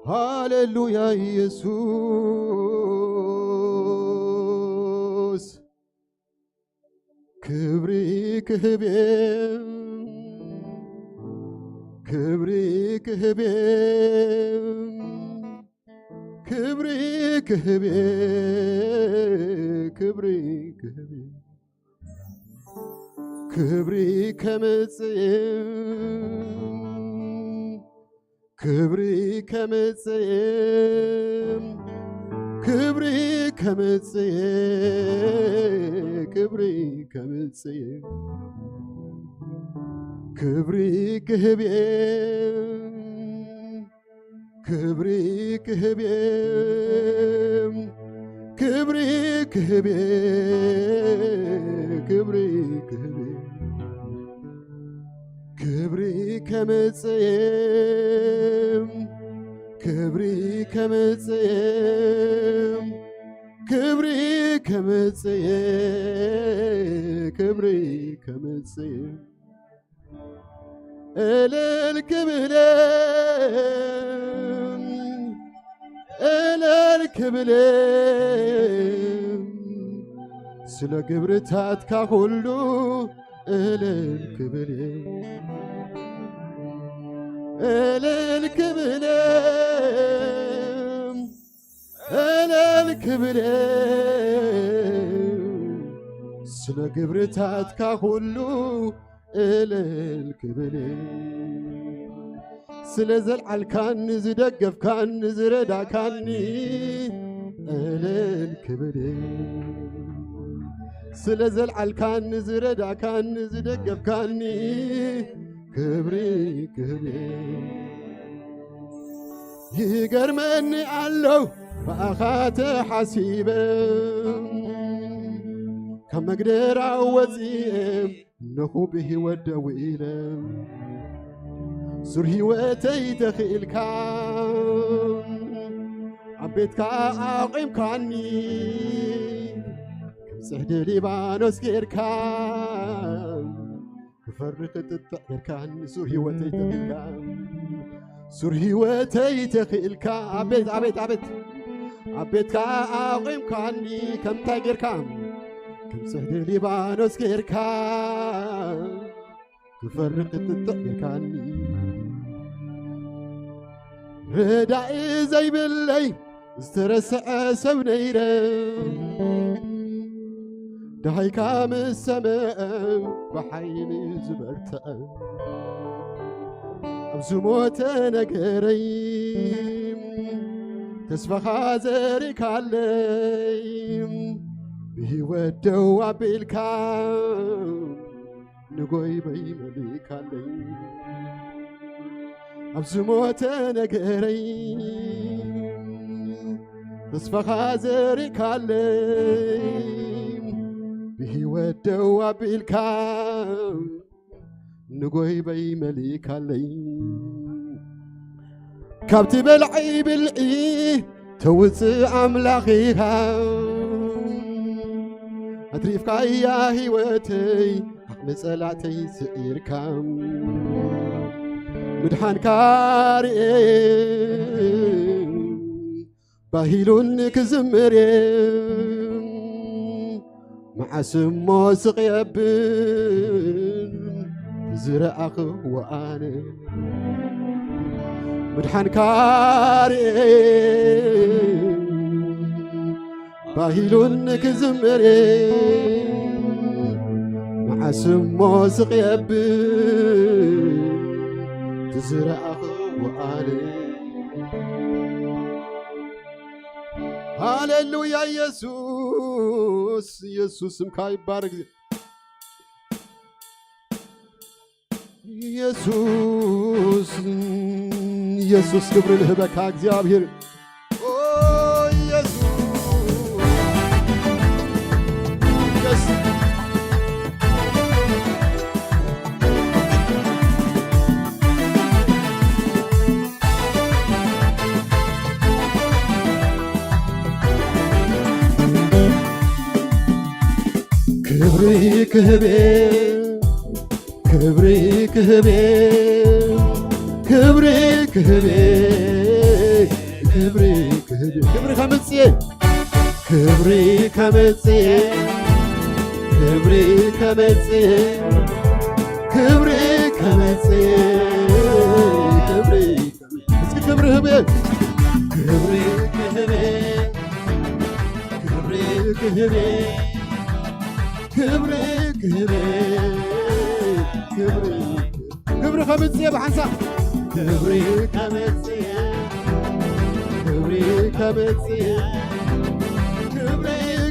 ሃሌሉያ ኢየሱስ። ክብሪ ክህብ እየ፣ ክብሪ ክህብ እየ፣ ክብሪ ክህብ እየ፣ ክብሪ ክህብ እየ። ክብሪ ከምጽእ እየ፣ ክብሪ ከምጽእ እየ፣ ክብሪ ከምጽእ እየ፣ ክብሪ ከምጽእ እየ። ክብሪ ክህብ እየ፣ ክብሪ ክህብ እየ፣ ክብሪ ክህብ እየ፣ ክብሪ ክህብ እየ። ክብሪ ከምጽእ እየ፣ ክብሪ ከምጽእ እየ፣ ክብሪ ከምጽእ እየ፣ ክብሪ ከምጽእ እየ። እልል ክብል እየ፣ እልል ክብል እየ፣ ስለ ግብርታትካ ኩሉ እልል ክብል እየ፣ እልል ክብል እየ፣ እልል ክብል እየ፣ ስለ ግብርታትካ ኩሉ እልል ክብል እየ። ስለ ዘልዓልካኒ፣ ዝደገፍካኒ፣ ዝረዳካኒ እልል ክብል እየ። ስለ ዘልዓልካኒ፣ ዝረዳካኒ፣ ዝደገፍካኒ ክብሪ ክህብ እየ። ይገርመኒ ኣሎ ብኣኻ ተሓሲበ፣ ካብ መግደራ ወፂኤ እነሆ ብህይወት ደው ኢለ። ሱር ህይወተይ ተኽኢልካ ኣብ ቤትካ ኣቑምካኒ፣ ከም ጽሕዲ ሊባኖስ ጌርካ ክፈሪ ክትጥዕ ጌርካኒ። ሱር ህይወተይ ተኽኢልካ፣ ሱር ህይወተይ ተኽኢልካ። ኣቤት፣ ኣቤት፣ ኣቤት። ኣብ ቤትካ ኣቑምካኒ፣ ከምታይ ጌርካ? ከም ጽሕዲ ሊባኖስ ጌርካ ክፈሪ ክትጥዕ ጌርካኒ። ረዳኢ ዘይብለይ ዝተረስዐ ሰብ ነይረ፣ ደሃይካ ምስ ሰምዐ ብሓይሊ ዝበርትዐ፣ ኣብ ዝሞተ ነገረይ ተስፋኻ ዘሪእካለይ፣ ብህይወት ደው ኣቢልካ ንጎይበይ መሊካለይ። ኣብ ዝሞተ ነገረይ ተስፋኻ ዘሪእካለይ፣ ብህይወት ደው ኣቢልካ ንጎይበይ መሊካለይ። ካብቲ በልዒ ብልዒ ተውፅእ ኣምላኽ ኢኻ፣ ኣትሪፍካያ ህይወተይ፣ ዓቕሚ ጸላእተይ ስዒርካ፣ ምድሓንካ ርኤ፣ ባሂሉኒ ክዝምር እየ። መዓስ እሞ ስቕ የብል ዝረኣኽዎ ኣነ፣ ምድሓንካ ርኤ፣ ባሂሉኒ ክዝምር እየ። መዓስ እሞ ስቕ የብል ዝረኣኽዎ ኣነ። ሃሌሉያ ኢየሱስ፣ ኢየሱስ ስምካ ይባረክ። ኢየሱስ፣ ኢየሱስ ክብሪ ንህበካ እግዚኣብሔር። ኦ ኢየሱስ፣ ኢየሱስ። ክብሪ ክህቤ፣ ክብሪ ክህቤ፣ ክብሪ ክህቤ፣ ክብሪ ክህቤ። ክብሪ ከምጽእ፣ ክብሪ ከምጽእ፣ ክብሪ ከምጽእ፣ ክብሪ ከምጽእ፣ ክብሪ እስኪ ክብሪ ህቤ፣ ክብሪ ክህቤ፣ ክብሪ ክህቤ፣ ክብሪ ክህቤ፣ ክብሪ፣ ክብሪ ከምጽእ ብሓንሳብ። ክብሪ ከምጽእ፣ ክብሪ ከምጽእ፣ ክብሪ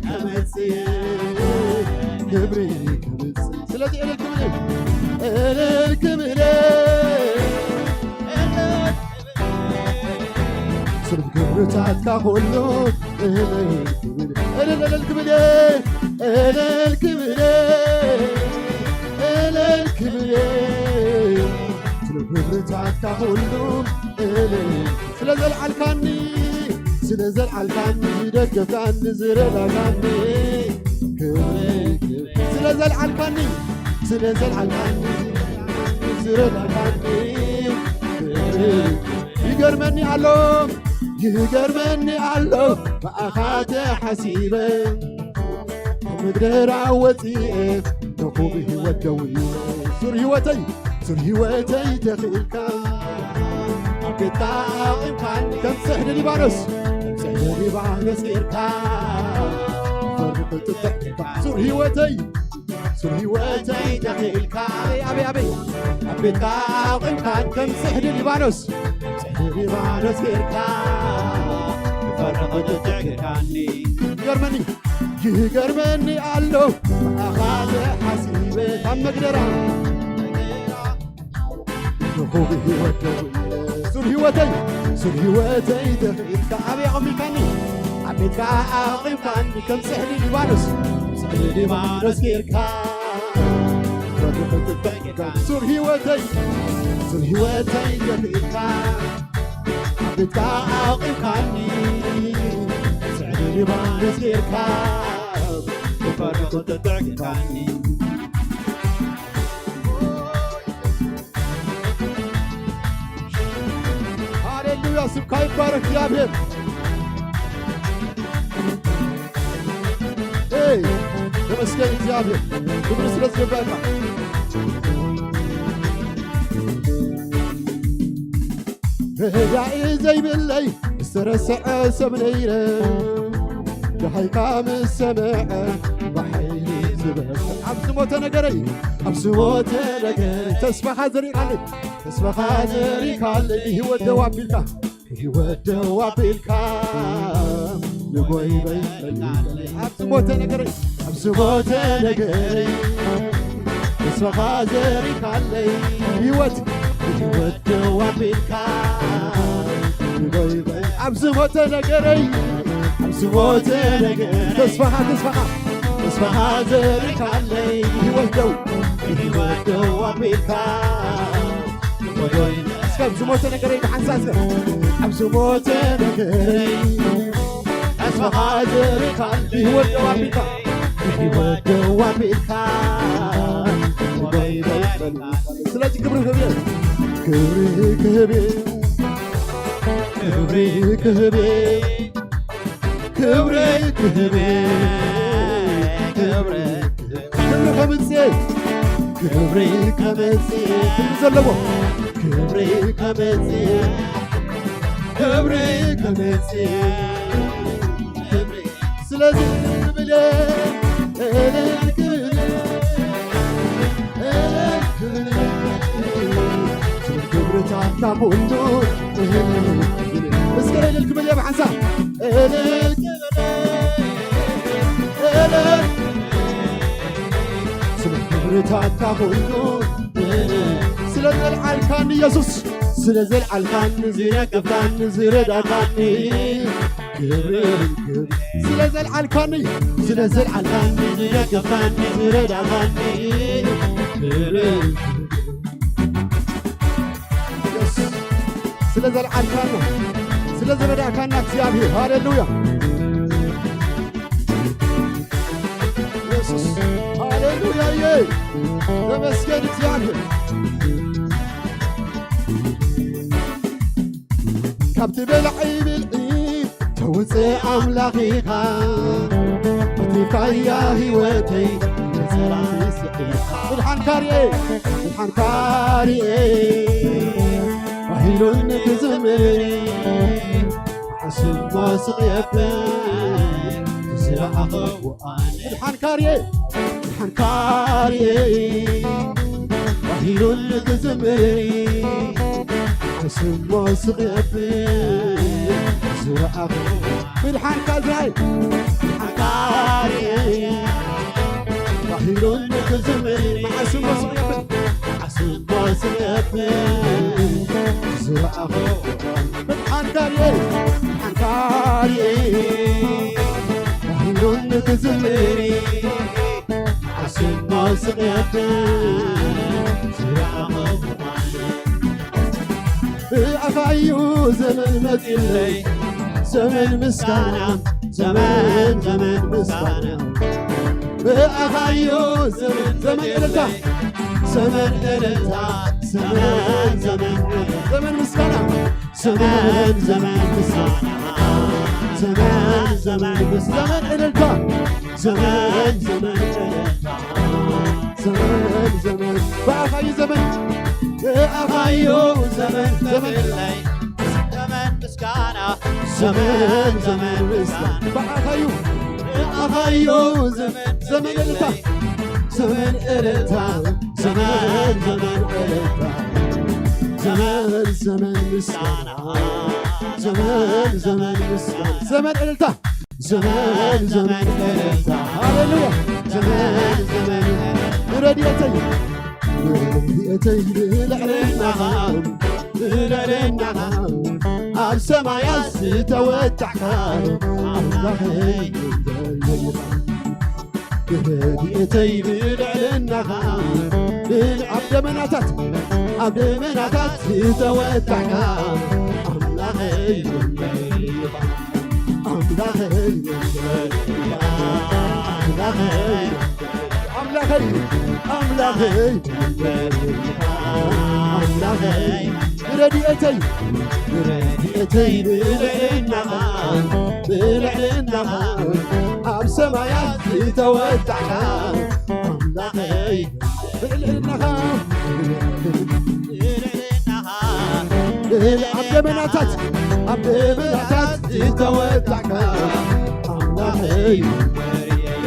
ከምጽእ፣ ክብሪ ከምጽእ። ስለዚ እልል ክብል፣ እልል ክብል፣ እልል ስለ ግብርታትካ ኩሉ እልል ክብል፣ እልል፣ እልል ክብል፣ እልል ክብል፣ እልል ክብል፣ ስለ ግብርታትካ ኩሉ እልል፣ ስለ ዘልዓልካኒ፣ ስለ ዘልዓልካኒ፣ ዝደገፍካኒ፣ ዝረዳእካኒ፣ ክብሪ፣ ክብሪ፣ ስለ ዘልዓልካኒ፣ ስለ ዘልዓልካኒ፣ ዝረዳእካኒ፣ ክብሪ፣ ይገርመኒ ኣሎ፣ ይገርመኒ ኣሎ፣ ብኣኻ ተሓሲበ፣ ካብ መግደራ ወፂኤ፣ ንኹብ ህይወት ደው ኢለ። ሱር ህይወተይ፣ ሱር ህይወተይ ተኽኢልካ፣ ኣብ ቤትካ ኣቑምካኒ፣ ከም ጽሕዲ ሊባኖስ፣ ከም ጽሕዲ ሊባኖስ ጌርካ፣ ፈርዲ ክትጥሕካ፣ ሱር ህይወተይ፣ ሱር ህይወተይ ተኽኢልካ፣ ኣበይ፣ ኣበይ፣ ኣበይ፣ ኣብ ቤትካ ኣቑምካን ከም ጽሕዲ ሊባኖስ፣ ጽሕዲ ሊባኖስ ጌርካ፣ ክፈርቕ ትጥዕካኒ። ይገርመኒ፣ ይገርመኒ ኣሎ፣ ብኣኻ ተሓሲበ፣ ካብ መግደራ ንኹብ ህይወት ደው ኢለ፣ ሱር ህይወተይ፣ ሱር ህይወተይ ተኽኢልካ፣ ኣበይ ኣቑሚካኒ? ኣብ ቤትካ ኣቑምካኒ፣ ከም ጽሕዲ ሊባኖስ፣ ጽሕዲ ሊባኖስ ጌርካ፣ ወዲ ፍጥጥ ሱር ህይወተይ ሱር ህይወተይ ገቢርካ ኣብ ቤትካ ኣውቒልካኒ ስዕሪ ሊባኖስ ጌርካ ብፈርዲ ቁጥጥዕ ጌርካኒ። ሃሌሉያ፣ ስምካ ይባረክ እግዚኣብሔር። ኤይ፣ ተመስገን እግዚኣብሔር፣ ክብሪ ስለ ዝገባካ። ረዳኢ ዘይብለይ ዝተረስዐ ሰብ ነይረ፣ ደሃይካ ምስ ሰምዐ ብሓይሊ ዝበልዐ። ኣብ ዝሞተ ነገረይ፣ ኣብ ዝሞተ ነገረይ፣ ተስፋኻ ዘሪእካለይ፣ ተስፋኻ ዘሪእካለይ፣ ብህይወት ደው ኣቢልካ፣ ብህይወት ደው ኣቢልካ፣ ንጎይበይ ኣብ ዝሞተ ነገረይ፣ ኣብ ዝሞተ ነገረይ፣ ተስፋኻ ዘሪእካለይ፣ ህይወት፣ ህይወት ደው ኣቢልካ፣ ንጎይበይ ኣብ ዝሞተ ነገረይ፣ ኣብ ዝሞተ ነገረይ፣ ተስፋኻ፣ ተስፋኻ፣ ተስፋኻ ዘሪእካለይ፣ ህይወት ደው፣ ህይወት ደው ኣቢልካ፣ ንጎይበይ እስከ ኣብ ዝሞተ ነገረይ ብሓንሳብ እስከ፣ ኣብ ዝሞተ ነገረይ፣ ተስፋኻ ዘሪእካለይ፣ ህይወት ደው ኣቢልካ፣ ህይወት ደው ኣቢልካ፣ ንጎይበይ በል። ስለዚ ክብሪ ክህብ እየ። ክብሪ ክህብ እየ። ክብሪ ክህብ እየ። ክብሪ ክህብ እየ። ክብሪ ክብሪ ከምጽእ እየ። ክብሪ ከምጽእ እየ። ክብሪ ዘለዎ። ክብሪ ከምጽእ እየ። ክብሪ ከምጽእ እየ። ክብሪ ስለዚ ክብል እልል ክብል እልል ክብል ክብርታትካ ኩሉ እልል ክብል እስከ እልል ክብል እየ ብሓንሳብ እልል ክብል እልል ስለ ክብርታትካ ኩሉ እልል ስለ ዘልዓልካኒ ኢየሱስ ስለ ዘልዓልካኒ ዝደገፍካኒ ዝረዳእካኒ ክብርን ክብርን ስለ ዘልዓልካኒ ስለ ዘልዓልካኒ ዝደገፍካኒ ዝረዳእካኒ ክብርን ክብርን ስለ ዘልዓልካና ስለ ዝረዳእካና እግዚኣብሔር ሃሌሉያ ኢየሱስ ሃሌሉያ የ ተመስገን እግዚኣብሔር ካብቲ በላዒ ብልዒ ተውፅእ ኣምላኽ ኢኻ ኣትሪፍካያ ህይወተይ ንፀላእቲ ስዒርካ ምድሓንካ ርኤ ምድሓንካ ርኤ ባሂሉኒ ክዝምር መዓስ እሞ ስቕ የብል ዝረኣኽዎ ኣነ ምድሓንካ ርኤ ምድሓንካ ርኤ ባሂሉኒ ክዝምር መዓስ እሞ ስቕ የብል ዝረኣኹ ምድሓንካ ዝረኣይ ምድሓንካ ርኤ ባሂሉኒ ክዝምር መዓስ እሞ ስቕ የብል መዓስ እሞ ስቕ የብል ዝረኣኹ ምድሓንካ ርኤ ምድሓንካ ርኤ ባሂሉኒ ክዝምር ኣስሞ ስቕየት ዝረኣኹ ብኣኻ እዩ ዘመን መፂለይ ዘመን ምስጋና ዘመን ዘመን ምስጋና ብኣኻ እዩ ዘመን ዘመን እልልታ ዘመን እልልታ ዘመን ዘመን ዘመን ምስጋና ዘመን ዘመን ምስጋና ዘመን ዘመን ምስጋና ዘመን እልልታ ዘመን ዘመን እልልታ ዘመን ዘመን ብኣኻዩ ዘመን ብኣኻዩ ዘመን ዘመን ዘመን ምስጋና ዘመን ዘመን ምስጋና ብኣኻዩ ብኣኻዩ ዘመን ዘመን እልልታ ዘመን እልልታ ዘመን ዘመን እልልታ ዘመን ዘመን ምስጋና ዘመን ዘመን ምስጋና ዘመን እልልታ ዘመን ዘመን እልልታ ሃሌሉያ ዘመን ዘመን ረድኤተይ ረድኤተይ ብልዕልናኻ ብልዕልናኻ ኣብ ሰማያት ዝተወጣሕካ ኣምላኸይ ረድኤተይ ብልዕልናኻ ኣብ ደመናታት ኣብ ደመናታት ዝተወጣዕካ ኣምላኸይ ኣምላኸይ ኣምላኸይ ኣምላኸይ ኣምላኸይ ኣምላኸይ ረድኤተይ ረድኤተይ ብልዕልናኻ ብልዕልናኻ ኣብ ሰማያት ዝተወጣዕካ ኣምላኸይ ብልዕልናኻ ኣብ ደመናታት ኣብ ደመናታት ዝተወጣዕካ ኣምላኸይ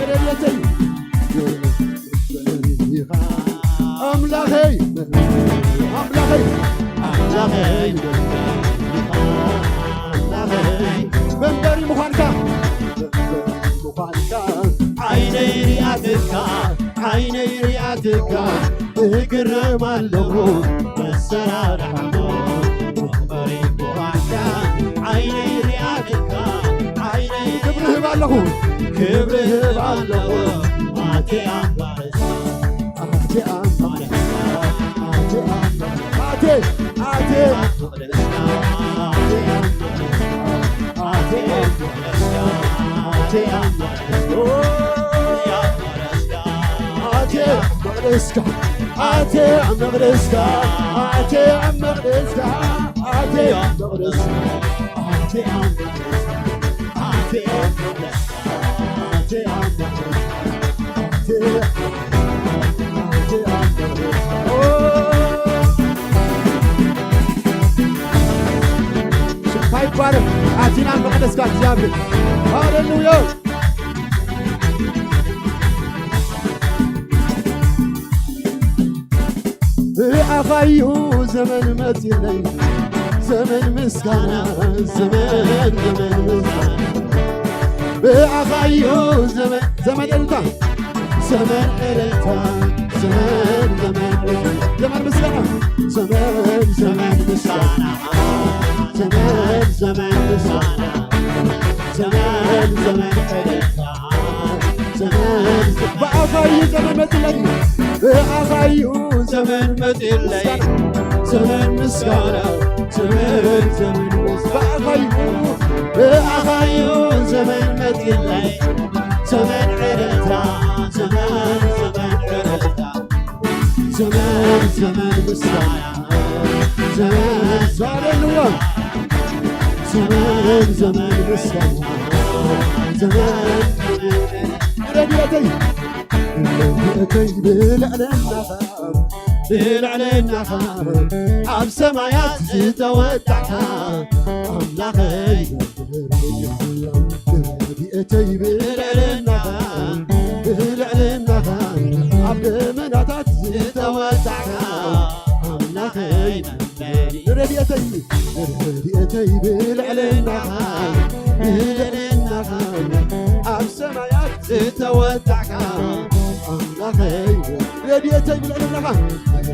ረድኤተይ ኣምላኸይ ኣምላኸይ ኣምላኸይ ኣምላኸይ መንበሪ ምዃንካ መንበሪ ምዃንካ ዓይነይ ሪኣትካ ዓይነይ ሪኣትካ እግረም ኣለኹ መሰራርሕሞ መንበሪ ምዃንካ ዓይነይ ሪኣትካ ዓይነይ ክብሪ ህብ ኣለኹ ክብሪ ህብ ኣለኹ ኣቴ ኣምባረስ ኣቴ ኣምባረስ ኣቴ ኣምባረስ ኣቴ ኣቴ ኣቴ ኣምባረስ ኣቴ ኣምባረስ ኣቴ መቕደስካ ኣቴ ኣብ መቕደስካ ኣቴ ኣብ መቕደስካ ኣቴ ኣብ መቕደስካ ኣቴ ኣብ መቕደስካ ኣቴ ኣብ መቕደስካ ኣቴ ኣብ መቕደስካ ኣቴ ኣቴ ኣብ መቕደስካ ኦ ሽምካ ይባረክ ኣቲና ኣብ መቕደስካ እግዚኣብሔር ሃሌሉያ ብኣኻዩ ዘመን መጺለይ ዘመን ምስጋና ዘመን ዘመን ምስጋና ብኣኻዩ ዘመን ዘመን እልልታ ዘመን እልልታ ዘመን ዘመን እልልታ ዘመን ምስጋና ዘመን ዘመን ምስጋና ዘመን ዘመን ምስጋና ዘመን ዘመን እልልታ ዘመን ብኣኻዩ ዘመን መጺለይ ብኣኻዩ ዘመን መጺለይ ዘመን ምስጋና ዘመን ዘመን ብኣኻዩ ብኣኻዩ ዘመን መጺለይ ዘመን ዕረፍታ ዘመን ዘመን ዕረፍታ ዘመን ዘመን ምስጋና ዘመን ሃሌሉያ ዘመን ዘመን ምስጋና ዘመን ረድኤተይ ረድኤተይ ብልዕልናኻ ብልዕልናኻ ኣብ ሰማያት ዝተወጣዕካ ኣምላኸይ ረድኤተይ ብልዕልናኻ ብልዕልናኻ ኣብ ደመናታት ዝተወጣዕካ ኣምላኸይ ረድኤተይ ረድኤተይ ብልዕልናኻ ብልዕልናኻ ኣብ ሰማያት ዝተወጣዕካ ኣምላኸይ ረድኤተይ ብልዕልናኻ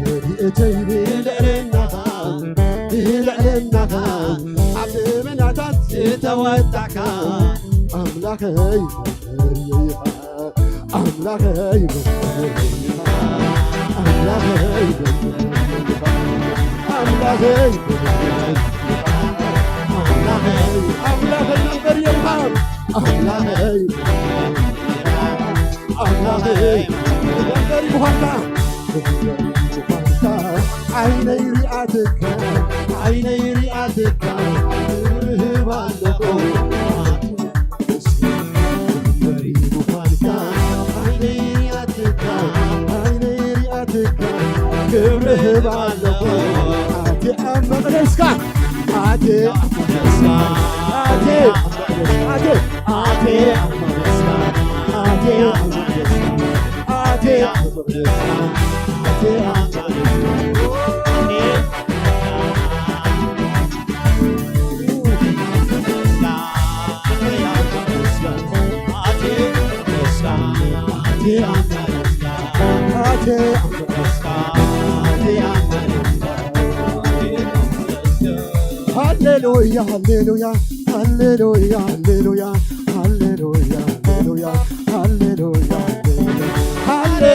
ረድኤተይ ብልዕልናኻ ብልዕልናኻ ኣብ ደመናታት ዝተወጣዕካ ኣምላኸይ ኣምላኸይ ኣምላኸይ ኣምላኸይ ኣምላኸይ ኣምላኸይ መንበሪ የብኻ ኣምላኸይ ኣምላኸይ መንበሪ ምዃንካ ዓይነይ ሪኣትካ ዓይነይ ሪኣትካ ክብርህብ ኣለኹ ክብሪ ምዃንካ ዓይነይ ሪኣትካ ዓይነይ ሪኣትካ ክብርህብ ኣለኹ ኣቲ ኣብ መቕደስካ ኣቲ ኣብ መቕደስካ ኣቲ ኣብ መቕደስካ ኣቲ ኣቲ ኣብ መቕደስካ ኣቲ ኣብ መቕደስካ ኣቲ ኣብ መቕደስካ ሃሌሉያ ሃሌሉያ ሃሌሉያ ሃሌሉያ ሃሌሉያ ሃሌሉያ ሃሌሉያ ሃሌሉያ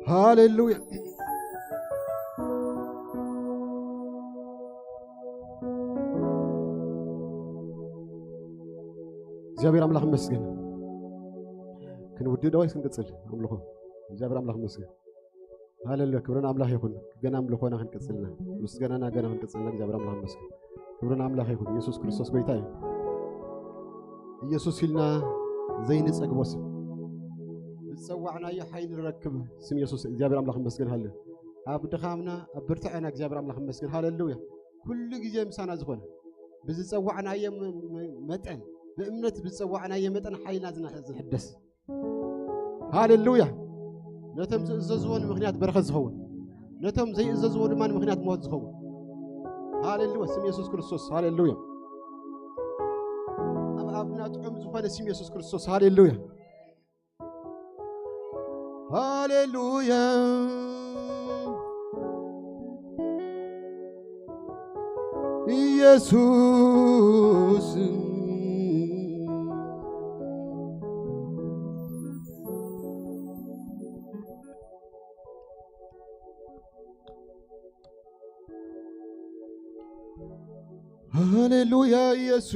ሃሌሉያ። እግዚኣብሔር ኣምላኽ ይመስገን። ክንውድእ ዶ ወይስ ክንቅጽል? ኣምልኾ። እግዚኣብሔር ኣምላኽ ይመስገን። ሃሌሉያ፣ ክብርን ኣምላኽ ይኹን። ገና ኣምልኾና ክንቅጽልና፣ ምስጋናና ገና ክንቅጽልና እግዚኣብሔር ኣምላኽ ይመስገን። ክብርን ኣምላኽ ይኹን። ኢየሱስ ክርስቶስ ጎይታ እዩ። ኢየሱስ ኢልና ዘይንጸግቦ ስም፣ ብዝጸዋዕናዮ ሓይሊ ንረክብ ስም ኢየሱስ። እግዚኣብሔር ኣምላኽ ይመስገን። ሃሌሉያ። ኣብ ድኻምና ኣብ ብርትዐና እግዚኣብሔር ኣምላኽ ይመስገን። ሃሌሉያ። ኩሉ ግዜ ምሳና ዝኾነ፣ ብዝጸዋዕናዮ መ-፣ መ-፣ መጠን፣ ብእምነት ብዝጸዋዕናዮ መጠን ሓይልና ዝነ-፣ ዝሕደስ። ሃሌሉያ። ነቶም ዝእዘዝዎ ንምኽንያት በረኸት ዝኸውን፣ ነቶም ዘይእዘዝዎ ድማ ንምኽንያት ሞት ዝኸውን። ሃሌሉያ። ስም የሱስ ክርስቶስ። ሃሌሉያ። ኣብ ኣብና ጥዑም ዝኾነ ስም የሱስ ክርስቶስ። ሃሌሉያ። ሃሌሉያ። ኢየሱስ። ሃሌሉያ። ኢየሱስ፣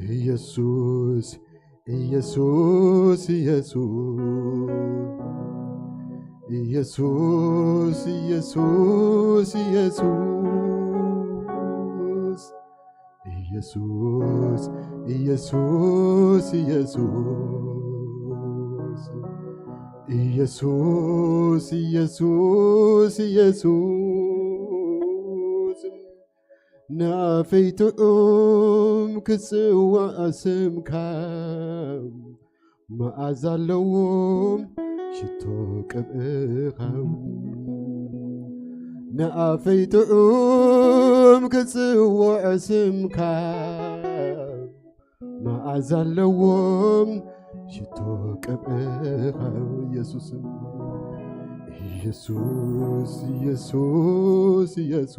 ኢየሱስ፣ ኢየሱስ፣ ኢየሱስ፣ ኢየሱስ፣ ኢየሱስ፣ ኢየሱስ። ኢየሱስ፣ ኢየሱስ፣ ኢየሱስ፣ ኢየሱስ፣ ኢየሱስ፣ ኢየሱስ፣ ንኣፈይ ጥዑም ክጽዋዕ ስምካ፣ መኣዛ ኣለዎም ሽቶ ቅብእኻ። ንኣፈይ ጥዑም ክጽውዕ ስምካ፣ መኣዛ ኣለዎም ሽቶ ቅብእኻ። ኢየሱስ፣ ኢየሱስ፣ ኢየሱስ፣ ኢየሱስ፣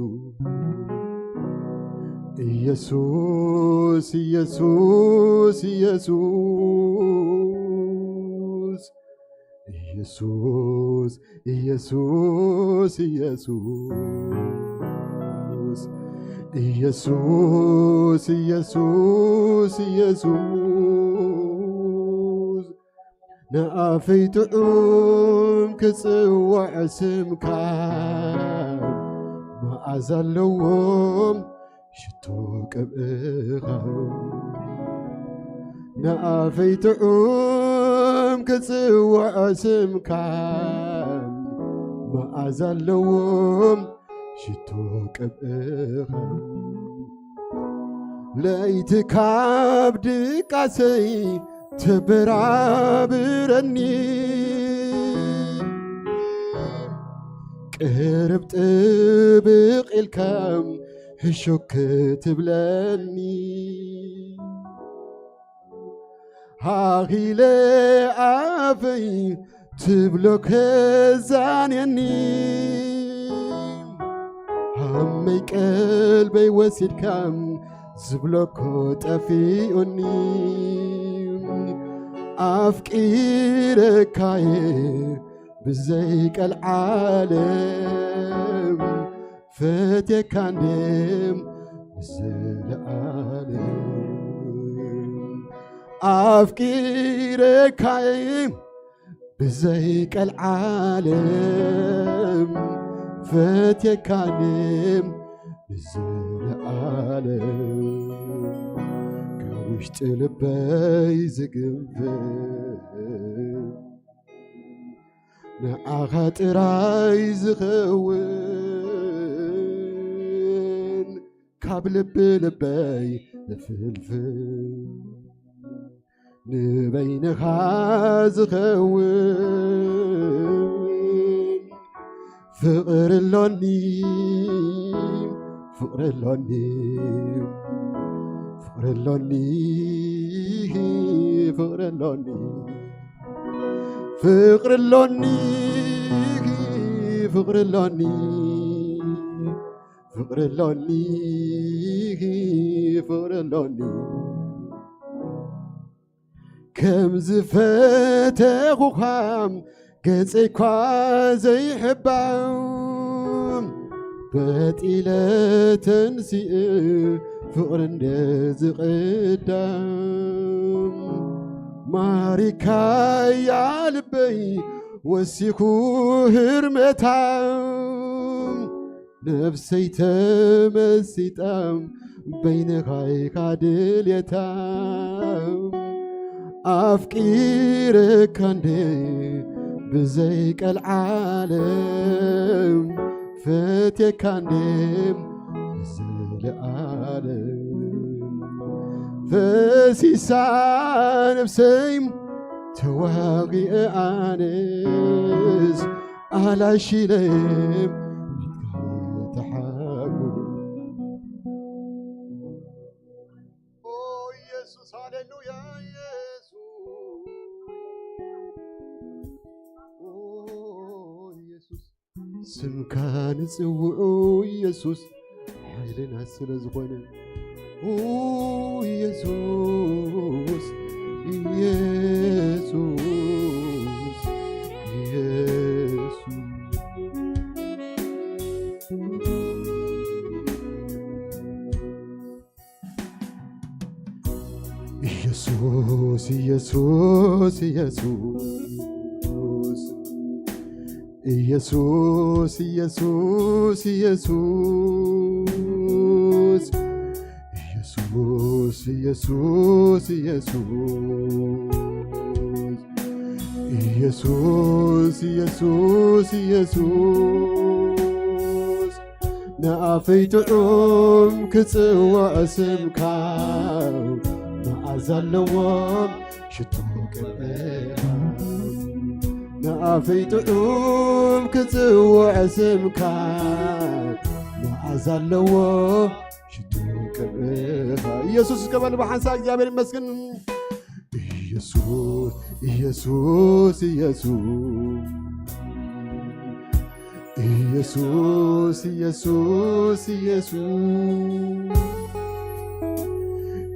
ኢየሱስ፣ ኢየሱስ፣ ኢየሱስ፣ ኢየሱስ፣ ኢየሱስ፣ ኢየሱስ፣ ኢየሱስ፣ ኢየሱስ፣ ኢየሱስ፣ ንኣፈይ ጥዑም ክጽዋዕ ስምካ፣ መኣዛ ኣለዎም ሽቶ ቅብእኻ። ንኣፈይ ጥዑም ክጽዋዕ ስምካ፣ መኣዛ ኣለዎም ሽቶ ቅብእኻ። ለይቲ ካብ ድቃሰይ ተበራብረኒ፣ ቅርብ ጥብቕ ኢልካ ህሹክ ትብለኒ። ሃኺለ ኣፈይ ትብሎ ከዛንየኒ፣ ሃመይ ቀልበይ ወሲድካ ዝብሎ እኮ ጠፊኡኒ። ኣፍቂረካየ ብዘይ ቀልዓለም፣ ፈትየካ እንድየ ንዘለኣለም። ኣፍቂረካየ ብዘይ ቀልዓለም፣ ፈትየካ እንድየ ንዘለኣለም። ካብ ውሽጢ ልበይ ዝግንፍል ንዓኻ ጥራይ ዝኸውን፣ ካብ ልቢ ልበይ ዝፍልፍል ንበይንኻ ዝኸውን ፍቕሪ ኣሎኒ፣ ፍቕሪ ኣሎኒ፣ ፍቕሪ ኣሎኒ፣ ፍቕሪ ኣሎኒ፣ ፍቕሪ ኣሎኒ፣ ፍቕሪ ኣሎኒ፣ ፍቕሪ ኣሎኒ፣ ፍቕሪ ኣሎኒ። ከም ዝፈተኹኻ ገጸይ እኳ ዘይሕባም፣ በጢለ ተንሲእ ፍቕሪ እንደ ዝቕዳም። ማሪካያ ልበይ ወሲኹ ህርመታ፣ ነፍሰይ ተመሲጣ በይንኻ ኢኻ ድልየታ። ኣፍቂረካ እንዴ ብዘይ ቀልዓለም፣ ፈትየካ እንዴ ዘለኣለም። ፈሲሳ ነፍሰይ ተዋጊአ ኣነስ ኣላሽለም ተሓጉ። ኦ ኢየሱስ፣ ሃሌሉያ ኢየሱስ። ኦ ኢየሱስ፣ ስምካ ንጽውዑ ኢየሱስ፣ ሓይልና ስለ ዝኾነ። ኦ ኢየሱስ፣ ኢየሱስ፣ ኢየሱስ። ኢየሱስ፣ ኢየሱስ፣ ኢየሱስ። ኢየሱስ፣ ኢየሱስ፣ ኢየሱስ፣ ኢየሱስ። ኢየሱስ፣ ኢየሱስ፣ ኢየሱስ። ኢየሱስ፣ ኢየሱስ፣ ኢየሱስ። ንኣፈይ ጥዑም ክጽዋዕ ስምካ፣ መዓዛ ኣለዎ ሽቶ ቅብኤኻ። ንኣፈይ ጥዑም ክጽዋዕ ስምካ፣ መዓዛ ኣለዎ ሽቶ ቅብኤኻ። ኢየሱስ እስከ በሉ ብሓንሳብ እግዚኣብሔር ይመስገን። ኢየሱስ፣ ኢየሱስ፣ ኢየሱስ። ኢየሱስ፣ ኢየሱስ፣ ኢየሱስ።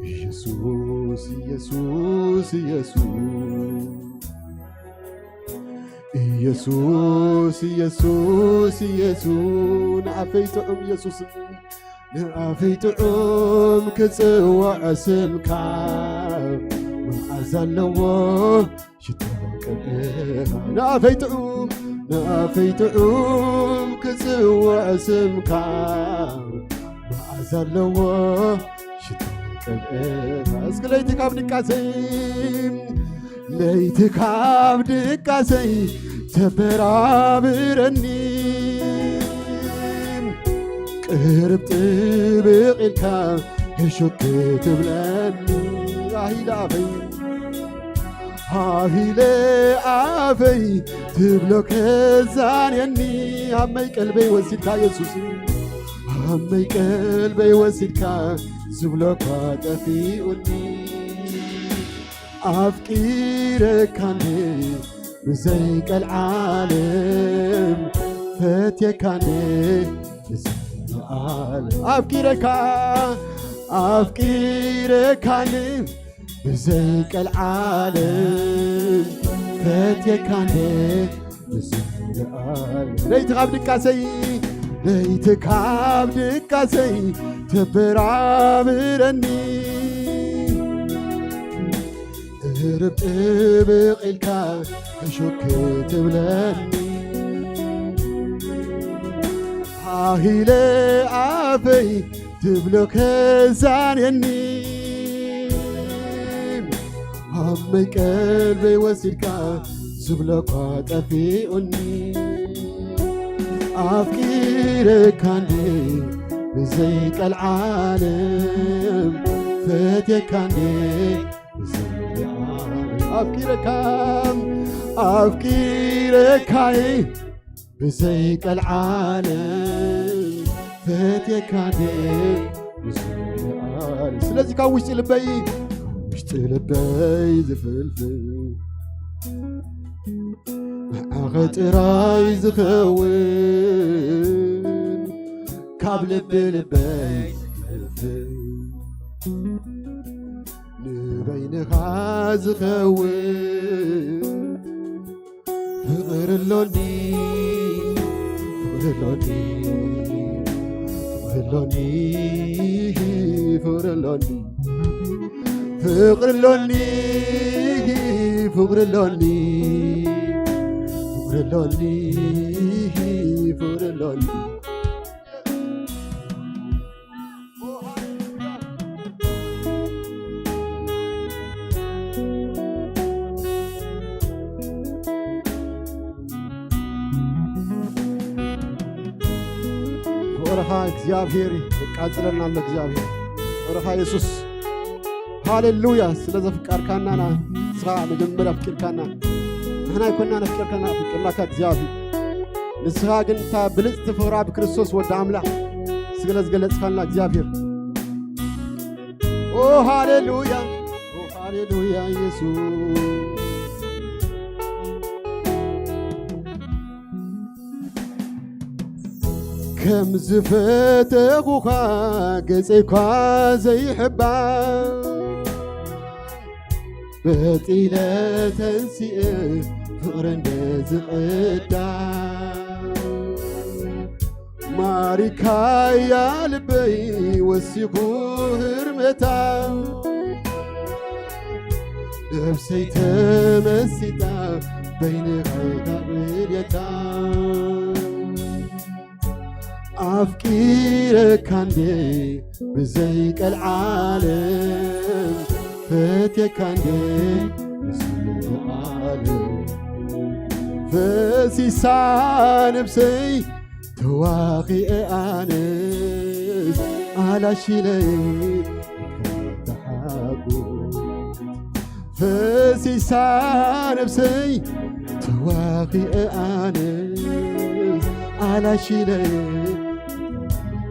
ኢየሱስ፣ ኢየሱስ፣ ኢየሱስ። ኢየሱስ፣ ኢየሱስ፣ ኢየሱስ። ንኣፈይ ጥዑም ኢየሱስ። ንኣፈይ ጥዑም ክጽዋዕ ስምካ፣ መዓዛ ኣለዎ ሽቶ ቅብኤኻ። ንኣፈይ ጥዑም፣ ንኣፈይ ጥዑም ክጽዋዕ ስምካ፣ መዓዛ ኣለዎ ሽቶ ቅብኤኻ። እስኪ ለይቲ ካብ ድቃሰይ፣ ለይቲ ካብ ድቃሰይ ተበራብረኒ፣ ቅርብ ጥብቕ ኢልካ ሕሹክ ትብለኒ። ኣሂለ ኣፈይ፣ ሃሂለ ኣፈይ ትብሎ ከዛንየኒ። ሃመይ ቀልበይ ወሲድካ የሱስ፣ ሃመይ ቀልበይ ወሲድካ ዝብሎ እኳ ጠፊኡኒ። ኣፍቂረካኒ ብዘይ ቀልዓለም፣ ፈትየካኒ ብዘይ ዓለም። ኣፍቂረካ፣ ኣፍቂረካኒ ብዘይ ቀልዓለም፣ ፈትየካኒ ብዘይ ዓለም። ለይቲ ካብ ድቃሰይ፣ ለይቲ ካብ ድቃሰይ ተበራብረኒ። እርብ ጥብቕ ኢልካ ሕሹክ ትብለኒ። ሃሂለ ኣፈይ ትብሎ ከዛንየኒ። ሃመይ ቀልበይ ወሲድካ ዝብሎ እኳ ጠፊኡኒ። ኣፍቂረካኒ ብዘይ ቀልዓለም፣ ፈትየካኒ ብዘይ ዓለም። ኣፍቂረካ፣ ኣፍቂረካይ ብዘይ ቀልዓለም፣ ፈትየካኒ ብዘይ ዓለም። ስለዚ ካብ ውሽጢ ልበይ፣ ካብ ውሽጢ ልበይ ዝፍልፍል ንዓኻ ጥራይ ዝኸውን፣ ካብ ልቢ ልበይ ዝፍልፍል ንበይንኻ ዝኸውን ፍቕሪ ኣሎኒ፣ ፍቕሪ ኣሎኒ፣ ፍቕሪ ኣሎኒ፣ ፍቕሪ ኣሎኒ፣ ፍቕሪ ኣሎኒ፣ ፍቕሪ ኣሎኒ፣ ፍቕሪ ኣሎኒ፣ ፍቕሪ ኣሎኒ። ፍቕርኻ እግዚኣብሔር የቃጽለና ኣሎ። እግዚኣብሔር ፍቕርኻ የሱስ፣ ሃሌሉያ። ስለ ዘፍቀርካና፣ ንስኻ መጀመርያ ኣፍቂርካና። ንሕና ኣይኮናን ኣፍቂርካና፣ ኣፍቂርናካ እግዚኣብሔር። ንስኻ ግን እታ ብልጽቲ ፍቕራ ብክርስቶስ ወዲ ኣምላኽ ስለ ዝገለጽካልና እግዚኣብሔር። ኦ ሃሌሉያ፣ ኦ ሃሌሉያ የሱስ። ከም ዝፈተኹኻ ገጸይ እኳ ዘይሕባእ፣ በጢለ ተንሲኤ ፍቕሪ እንደ ዝቕዳእ፣ ማሪካያ ልበይ ወሲኹ ህርመታ፣ ነብሰይ ተመሲጣ በይንኻ ብልየታ። ኣፍቂረካ እንዴ ብዘይ ቀልዓለም፣ ፈትየካ እንዴ ብዘይ ዓለም፣ ፈሲሳ ነብሰይ ተዋኺኤ ኣነስ ኣላሺለይ ተሓጎ። ፈሲሳ ነብሰይ ተዋኺኤ ኣነስ ኣላሺለይ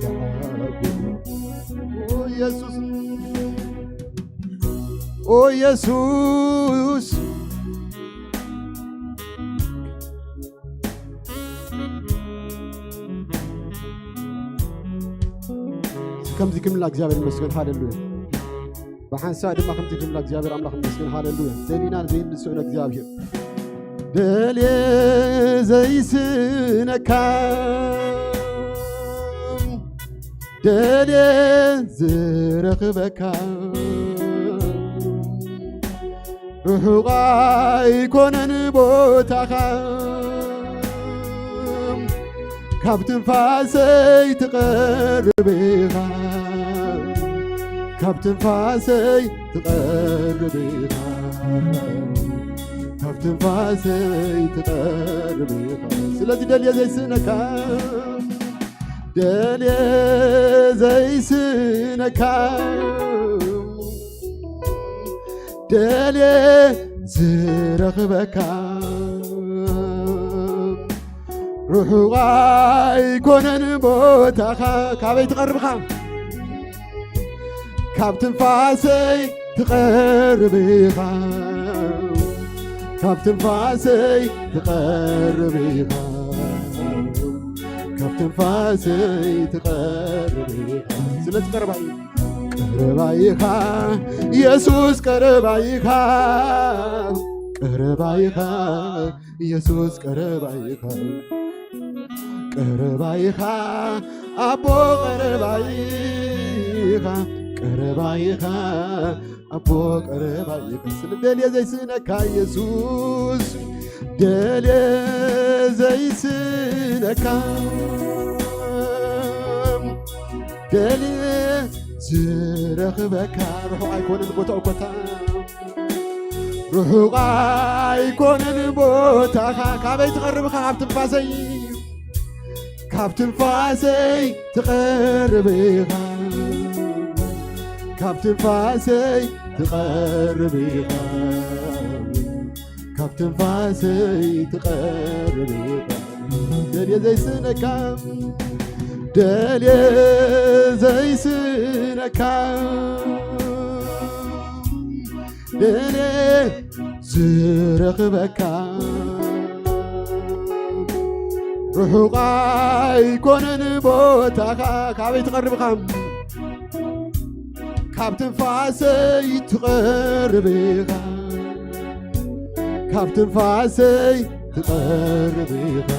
ተሓጎ። ኦ ኢየሱስ፣ ኦ ኢየሱስ። ከምዚ ክምላ እግዚኣብሔር ይመስገን። ሃሌሉያ። ብሓንሳእ ድማ ከምዚ ክምላ እግዚኣብሔር ኣምላኽ ይመስገን። ሃሌሉያ። ደሊና ዘይንስእኖ እግዚኣብሔር። ደልየ ዘይስነካ፣ ደልየ ዝረኽበካ፣ ርሑቕ ኣይኮነን ቦታኻ፣ ካብ ትንፋሰይ ትቐርብ ኢኻ፣ ካብ ትንፋሰይ ትቐርብ ኢኻ፣ ካብ ትንፋሰይ ትቐርብ ኢኻ። ስለዚ ደልየ ዘይስእነካ፣ ደልየ ዘይስእነካ፣ ደልየ ዝረኽበካ፣ ርሑቕ ኣይኮነን ቦታኻ። ካበይ ትቐርብኻ? ካብ ትንፋሰይ ትቐርብ ኢኻ፣ ካብ ትንፋሰይ ትቐርብ ኢኻ፣ ካብ ትንፋሰይ ትቐርብ ኢኻ። ስለዚ ቀረባ እዩ። ቀረባ ኢኻ የሱስ፣ ቀረባ ኢኻ፣ ቀረባ ኢኻ የሱስ፣ ቀረባ ኢኻ፣ ቀረባ ኢኻ ኣቦ፣ ቀረባ ኢኻ፣ ቀረባ ኢኻ ኣቦ፣ ቀረባ ኢኻ። ስለ ደልየ ዘይስእነካ የሱስ፣ ደልየ ዘይስእነካ፣ ደልየ ዝረኽበካ፣ ርሑቕ ኣይኮነን ቦታኡ ኮታ፣ ርሑቕ ኣይኮነን ቦታኻ። ካበይ ትቐርብ ኢኻ? ካብ ትንፋሰይ፣ ካብ ትንፋሰይ ትቐርብ ኢኻ፣ ካብ ትንፋሰይ ትቐርብ ኢኻ፣ ካብ ትንፋሰይ ትቐርብ ኢኻ። ደልየ ዘይስእነካ፣ ደልየ ዘይስእነካ፣ ደልየ ዝረኽበካ፣ ርሑቕ ኣይኮነን ቦታኻ። ካበይ ትቐርብ ኢኻ? ካብ ትንፋሰይ ትቐርብ ኢኻ፣ ካብ ትንፋሰይ ትቐርብ ኢኻ፣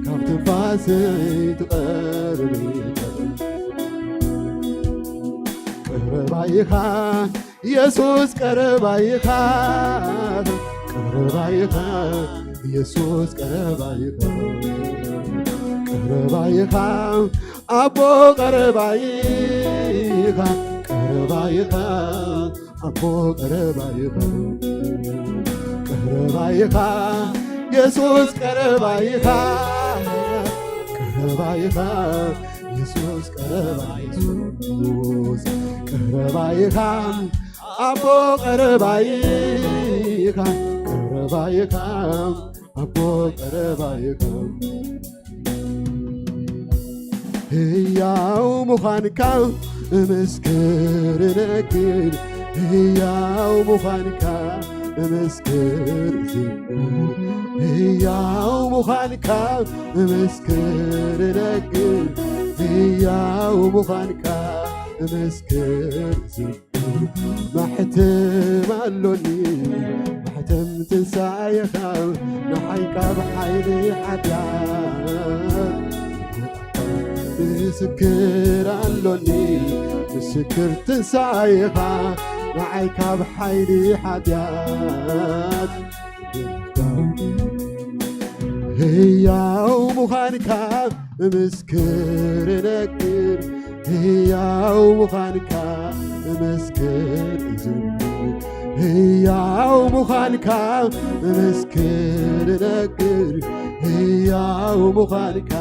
ካብ ትንፋሰይ ትቐርብ ኢኻ። ቀረባ ኢኻ የሱስ፣ ቀረባ ኢኻ፣ ቀረባ ኢኻ የሱስ፣ ቀረባ ኢኻ፣ ቀረባ ኢኻ ኣቦ፣ ቀረባ ኢኻ፣ ቀረባ ኢኻ ኣቦ፣ ቀረባ ኢኻ፣ ቀረባ ኢኻ የሱስ፣ ቀረባ ኢኻ፣ ቀረባ ኢኻ የሱስ፣ ቀረባ ኢየሱስ፣ ቀረባ ኢኻ ኣቦ፣ ቀረባ ኢኻ፣ ቀረባ ኢኻ ኣቦ፣ ቀረባ ኢኻ። ህያው ምዃንካ እምስክር እነግር፣ ህያው ምዃንካ እምስክር እዝምር፣ ህያው ምዃንካ እምስክር እነግር፣ ህያው ምዃንካ እምስክር እዝምር። ማሕተም ኣሎኒ፣ ማሕተም ትንሳኤኻ፣ ንዓይ ካብ ሓይሊ ሓጢኣት ምስክር ኣሎኒ፣ ምስክር ትንሳኤኻ፣ ንዓይ ካብ ሓይሊ ሓጢኣት ህያው ምዃንካ እምስክር እነግር፣ ህያው ምዃንካ እምስክር እዝምር፣ ህያው ምዃንካ እምስክር እነግር፣ ህያው ምዃንካ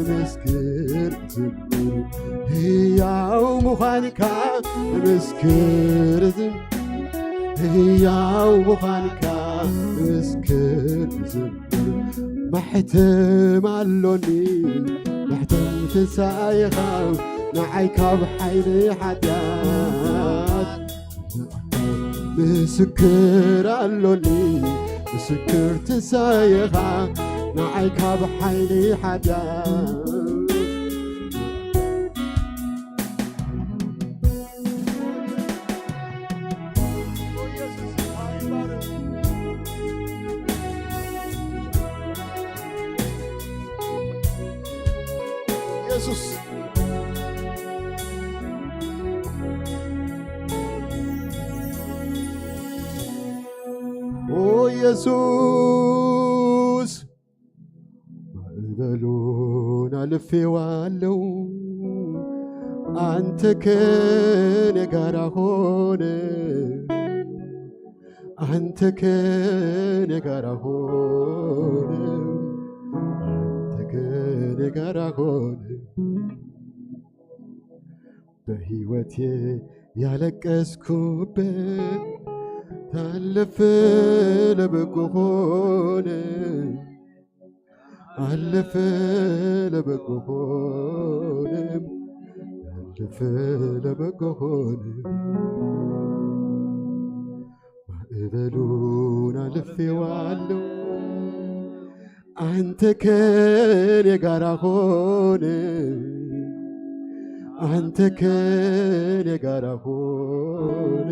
እምስክር እዝምር፣ ህያው ምዃንካ እምስክር እዝምር፣ ህያው ምዃንካ እምስክር እዝምር። ማሕተም ኣሎኒ፣ ማሕተም ትንሳኤኻ፣ ንዓይ ካብ ሓይሊ ሓጢኣት ምስክር ኣሎኒ፣ ምስክር ትንሳኤኻ፣ ንዓይ ካብ ሓይሊ ሓጢኣት። ኢየሱስ። ኦ ኢየሱስ፣ ማዕበሉን ኣልፌዋለሁ፣ አንተ ከኔ ጋራ ሆነ፣ አንተ ከኔ ጋራ ሆነ፣ አንተ ከኔ ጋራ ሆነ። በሕይወቴ ያለቀስኩበት ታለፈ ለበጎ ሆነ፣ አለፈ ለበጎ ሆነ፣ አለፈ ለበጎ ሆነ። ማዕበሉን አልፌዋለሁ፣ አንተ ከኔ ጋራ ሆነ፣ አንተ ከኔ ጋራ ሆነ፣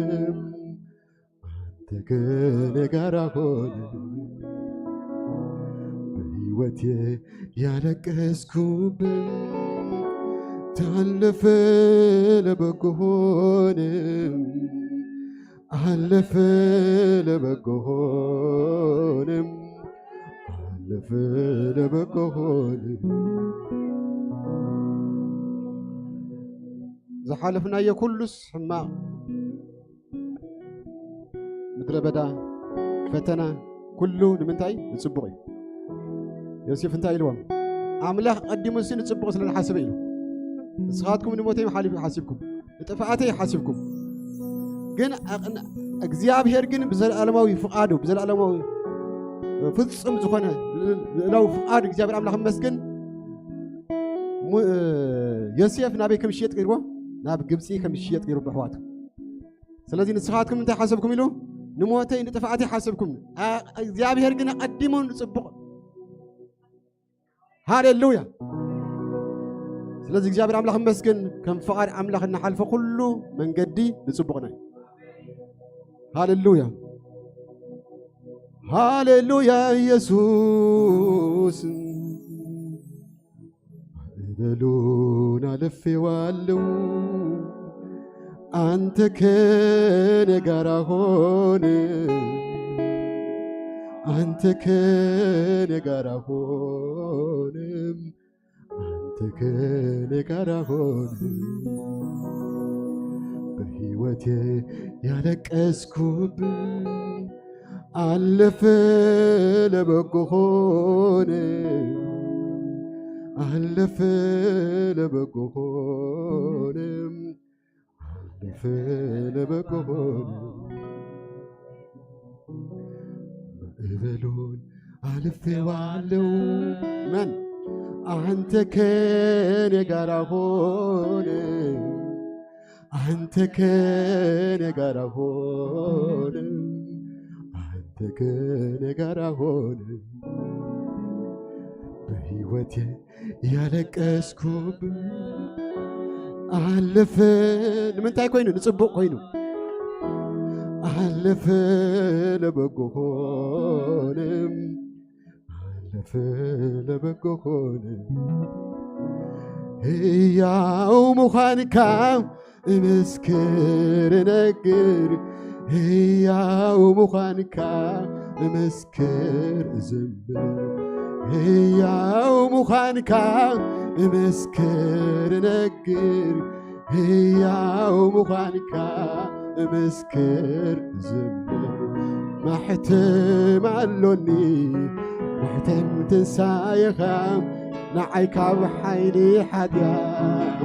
አንተ ከኔ ጋራ ሆነ። በሕይወቴ ያለቀስኩበት ታለፈ ለበጎ ሆነ፣ አለፈ ለበጎ ሆነ፣ አለፈ ለበጎ ሆነ። ዝሓለፍናዮ ኩሉስ ሕማቕ፣ ምድረ በዳ፣ ፈተና፣ ኩሉ ንምንታይ? ንጽቡቕ እዩ። ዮሴፍ እንታይ ኢልዎም? ኣምላኽ ቀዲሙሲ ንጽቡቕ ስለ ዝሓሰበ ኢሉ። ንስኻትኩም ንሞተይ ሓሊፉ ሓሲብኩም፣ ንጥፍኣተይ ሓሲብኩም። ግን ኣቕን-፣ እግዚኣብሔር ግን ብዘለኣለማዊ ፍቓዱ፣ ብዘለኣለማዊ ፍጹም ዝኾነ ልዕላዊ ፍቓዱ እግዚኣብሔር ኣምላኽ ይመስገን። ሙ-፣ ዮሴፍ ናበይ ከም ዝሽየጥ ገይርዎ? ናብ ግብጺ ከም ዝሽየጥ ገይሩ ብኣሕዋቱ። ስለዚ ንስኻትኩም እንታይ ሓሰብኩም ኢሉ? ንሞተይ ንጥፍኣተይ ሓሰብኩም። ኣ-፣ እግዚኣብሔር ግን ኣቐዲሙ ንጽቡቕ። ሃሌሉያ። ስለዚ እግዚኣብሔር ኣምላኽ ይመስገን፣ ከም ፍቓድ ኣምላኽ እንሓልፎ ኩሉ መንገዲ ንጽቡቕና እዩ። ሃሌሉያ፣ ሃሌሉያ። ኢየሱስ ማዕበሉን አልፌዋለሁ፣ አንተ ከኔ ጋራ ሆነ፣ አንተ ከኔ ጋራ ሆነ፣ አንተ ከኔ ጋራ ሆነ። በሕይወቴ ያለቀስኩብህ አለፈ ለበጎ ሆነ፣ አለፈ ለበጎ ሆነ፣ አለፈ ለበጎ ሆነ። ማዕበሉን አልፌዋለሁ። መን አንተ ከኔ ጋራ ሆነ፣ አንተ ከኔ ጋራ ሆነ፣ አንተ ከኔ ጋራ ሆነ። በሕይወቴ ያለቀስኩብህ አለፈ። ንምንታይ ኮይኑ? ንጽቡቕ ኮይኑ። አለፈ ለበጎ ሆነ፣ አለፈ ለበጎ ሆነ። ሕያው ምዃንካ እምስክር እነግር፣ ሕያው ምዃንካ እምስክር እዝምር፣ ሕያው ምዃንካ እምስክር እነግር፣ ሕያው ምዃንካ እምስክር እዝምር። ማሕተም ኣሎኒ፣ ማሕተም ትንሳኤኻ፣ ንዓይ ካብ ሓይሊ ሓጢኣት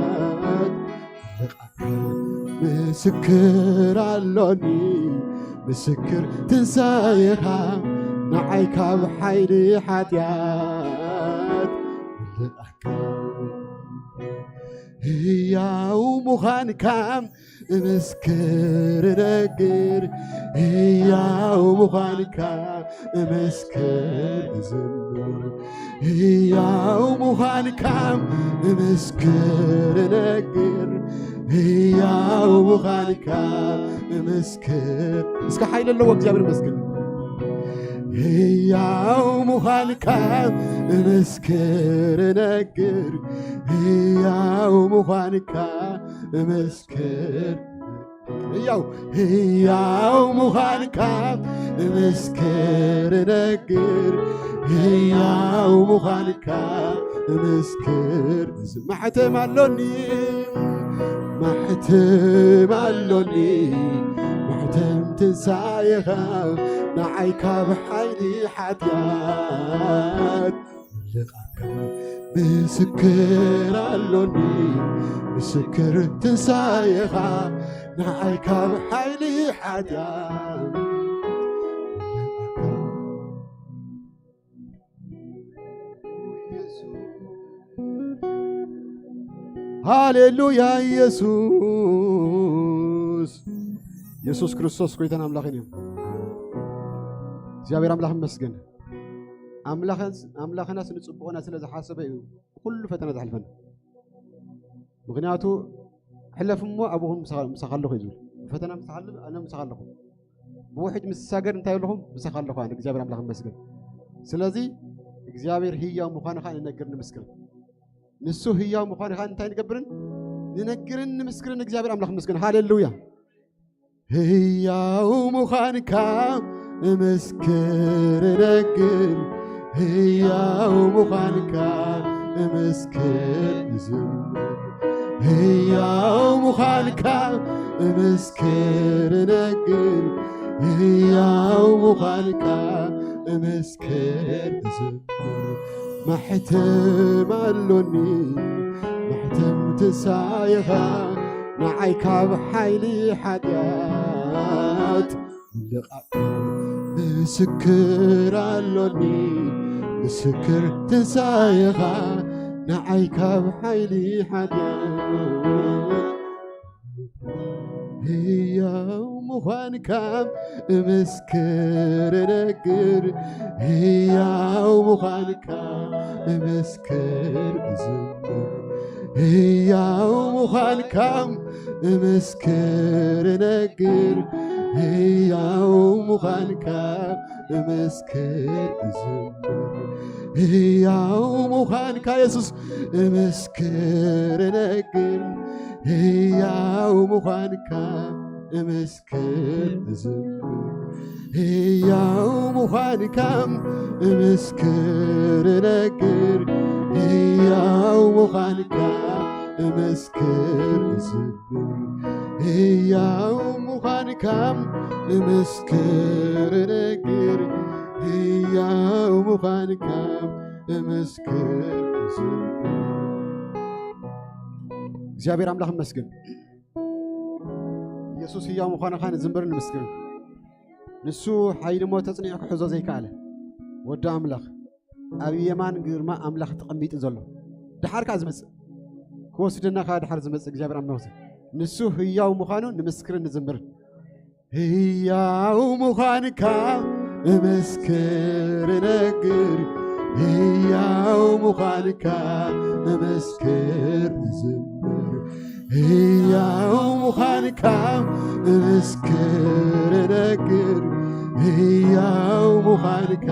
ምስክር ኣሎኒ፣ ምስክር ትንሳኤኻ፣ ንዓይ ካብ ሓይሊ ሓጢኣት ምልኣካ። ህያው ምዃንካ እምስክር እነግር፣ ህያው ምዃንካ እምስክር እዝምር፣ ህያው ምዃንካ እምስክር እነግር፣ ህያው ምዃንካ እምስክር። እስከ ሓይሊ ኣለዎ እግዚኣብሔር ይመስገን። ህያው ምዃንካ እምስክር እነግር፣ ህያው ምዃንካ እምስክር። ህያው፣ ህያው ምዃንካ እምስክር እነግር፣ ህያው ምዃንካ እምስክር። ማሕተም ኣሎኒ፣ ማሕተም ኣሎኒ፣ ማሕተም ትንሳኤኻ፣ ንዓይ ካብ ሓይሊ ሓጢኣት ምልኣካ። ምስክር ኣሎኒ፣ ምስክር ትንሳኤኻ፣ ንዓይ ካብ ሓይሊ ሓጢኣት ምልኣካ። ሃሌሉያ። ኢየሱስ፣ ኢየሱስ ክርስቶስ ጎይታን ኣምላኽን እዩ። እግዚኣብሔር ኣምላኽ ይመስገን። ኣምላኽን-፣ ኣምላኽናስ ንጽቡቕና ስለ ዝሓሰበ እዩ ኩሉ ፈተና ዘሕልፈና። ምኽንያቱ፣ "ሕለፍ እሞ ኣብኹም ምሳኻ፣ ምሳኻ ኣለኹ" እዩ ዝብል። ፈተና ምስ ትሓልፍ፣ "ኣነ ምሳኻ ኣለኹ"። ብውሕጅ ምስ ትሳገር፣ "እንታይ ኣለኹም? ምሳኻ ኣለኹ ኣነ"። እግዚኣብሔር ኣምላኽ ይመስገን። ስለዚ እግዚኣብሔር ህያው ምዃኑ ኸዓ ንነግር፣ ንምስክር። ንሱ ህያው ምዃኑ ኸዓ እንታይ ንገብርን? ንነግርን ንምስክርን። እግዚኣብሔር ኣምላኽ ይመስገን። ሃሌሉያ። ህያው ምዃንካ እምስክር እነግር፣ ህያው ምዃንካ እምስክር እዝምር፣ ህያው ምዃንካ እምስክር እነግር፣ ህያው ምዃንካ እምስክር እዝምር። ማሕተም ኣሎኒ፣ ማሕተም ትንሳኤኻ፣ ንዓይ ካብ ሓይሊ ሓጢኣት ምልኣካ። ምስክር ኣሎኒ፣ ምስክር ትንሳኤኻ፣ ንዓይ ካብ ሓይሊ ሓጢኣት ህያው ምዃንካ እምስክር እነግር፣ ህያው ምዃንካ እምስክር እዝምር፣ ህያው ምዃንካ እምስክር እነግር፣ ህያው ምዃንካ እምስክር እዝምር፣ ህያው ምዃንካ የሱስ እምስክር እነግር፣ ህያው ምዃንካ እምስክር እዝምር፣ ህያው ምዃንካ እምስክር እነግር፣ ህያው ምዃንካ እምስክር እዝምር፣ ህያው ምዃንካ እምስክር እነግር፣ ህያው ምዃንካ እምስክር እዝምር። እግዚኣብሔር ኣምላኽ ይመስገን። ኢየሱስ ህያው ምዃንኻ ንዝምር ንምስክር። ንሱ ሓይሊ ሞት ተጽኒዑ ክሕዞ ዘይከኣለ ወዲ ኣምላኽ፣ ኣብ የማን ግርማ ኣምላኽ ተቐሚጡ ዘሎ፣ ደሓር ከኣ ዝመጽእ፣ ክወስደና ከኣ ደሓር ዝመጽእ እግዚኣብሔር ኣምላኽ፣ ንሱ ህያው ምዃኑ ንምስክርን ንዝምርን። ህያው ምዃንካ እምስክር እነግር፣ ህያው ምዃንካ እምስክር እዝምር፣ ህያው ምዃንካ እምስክር እነግር፣ ህያው ምዃንካ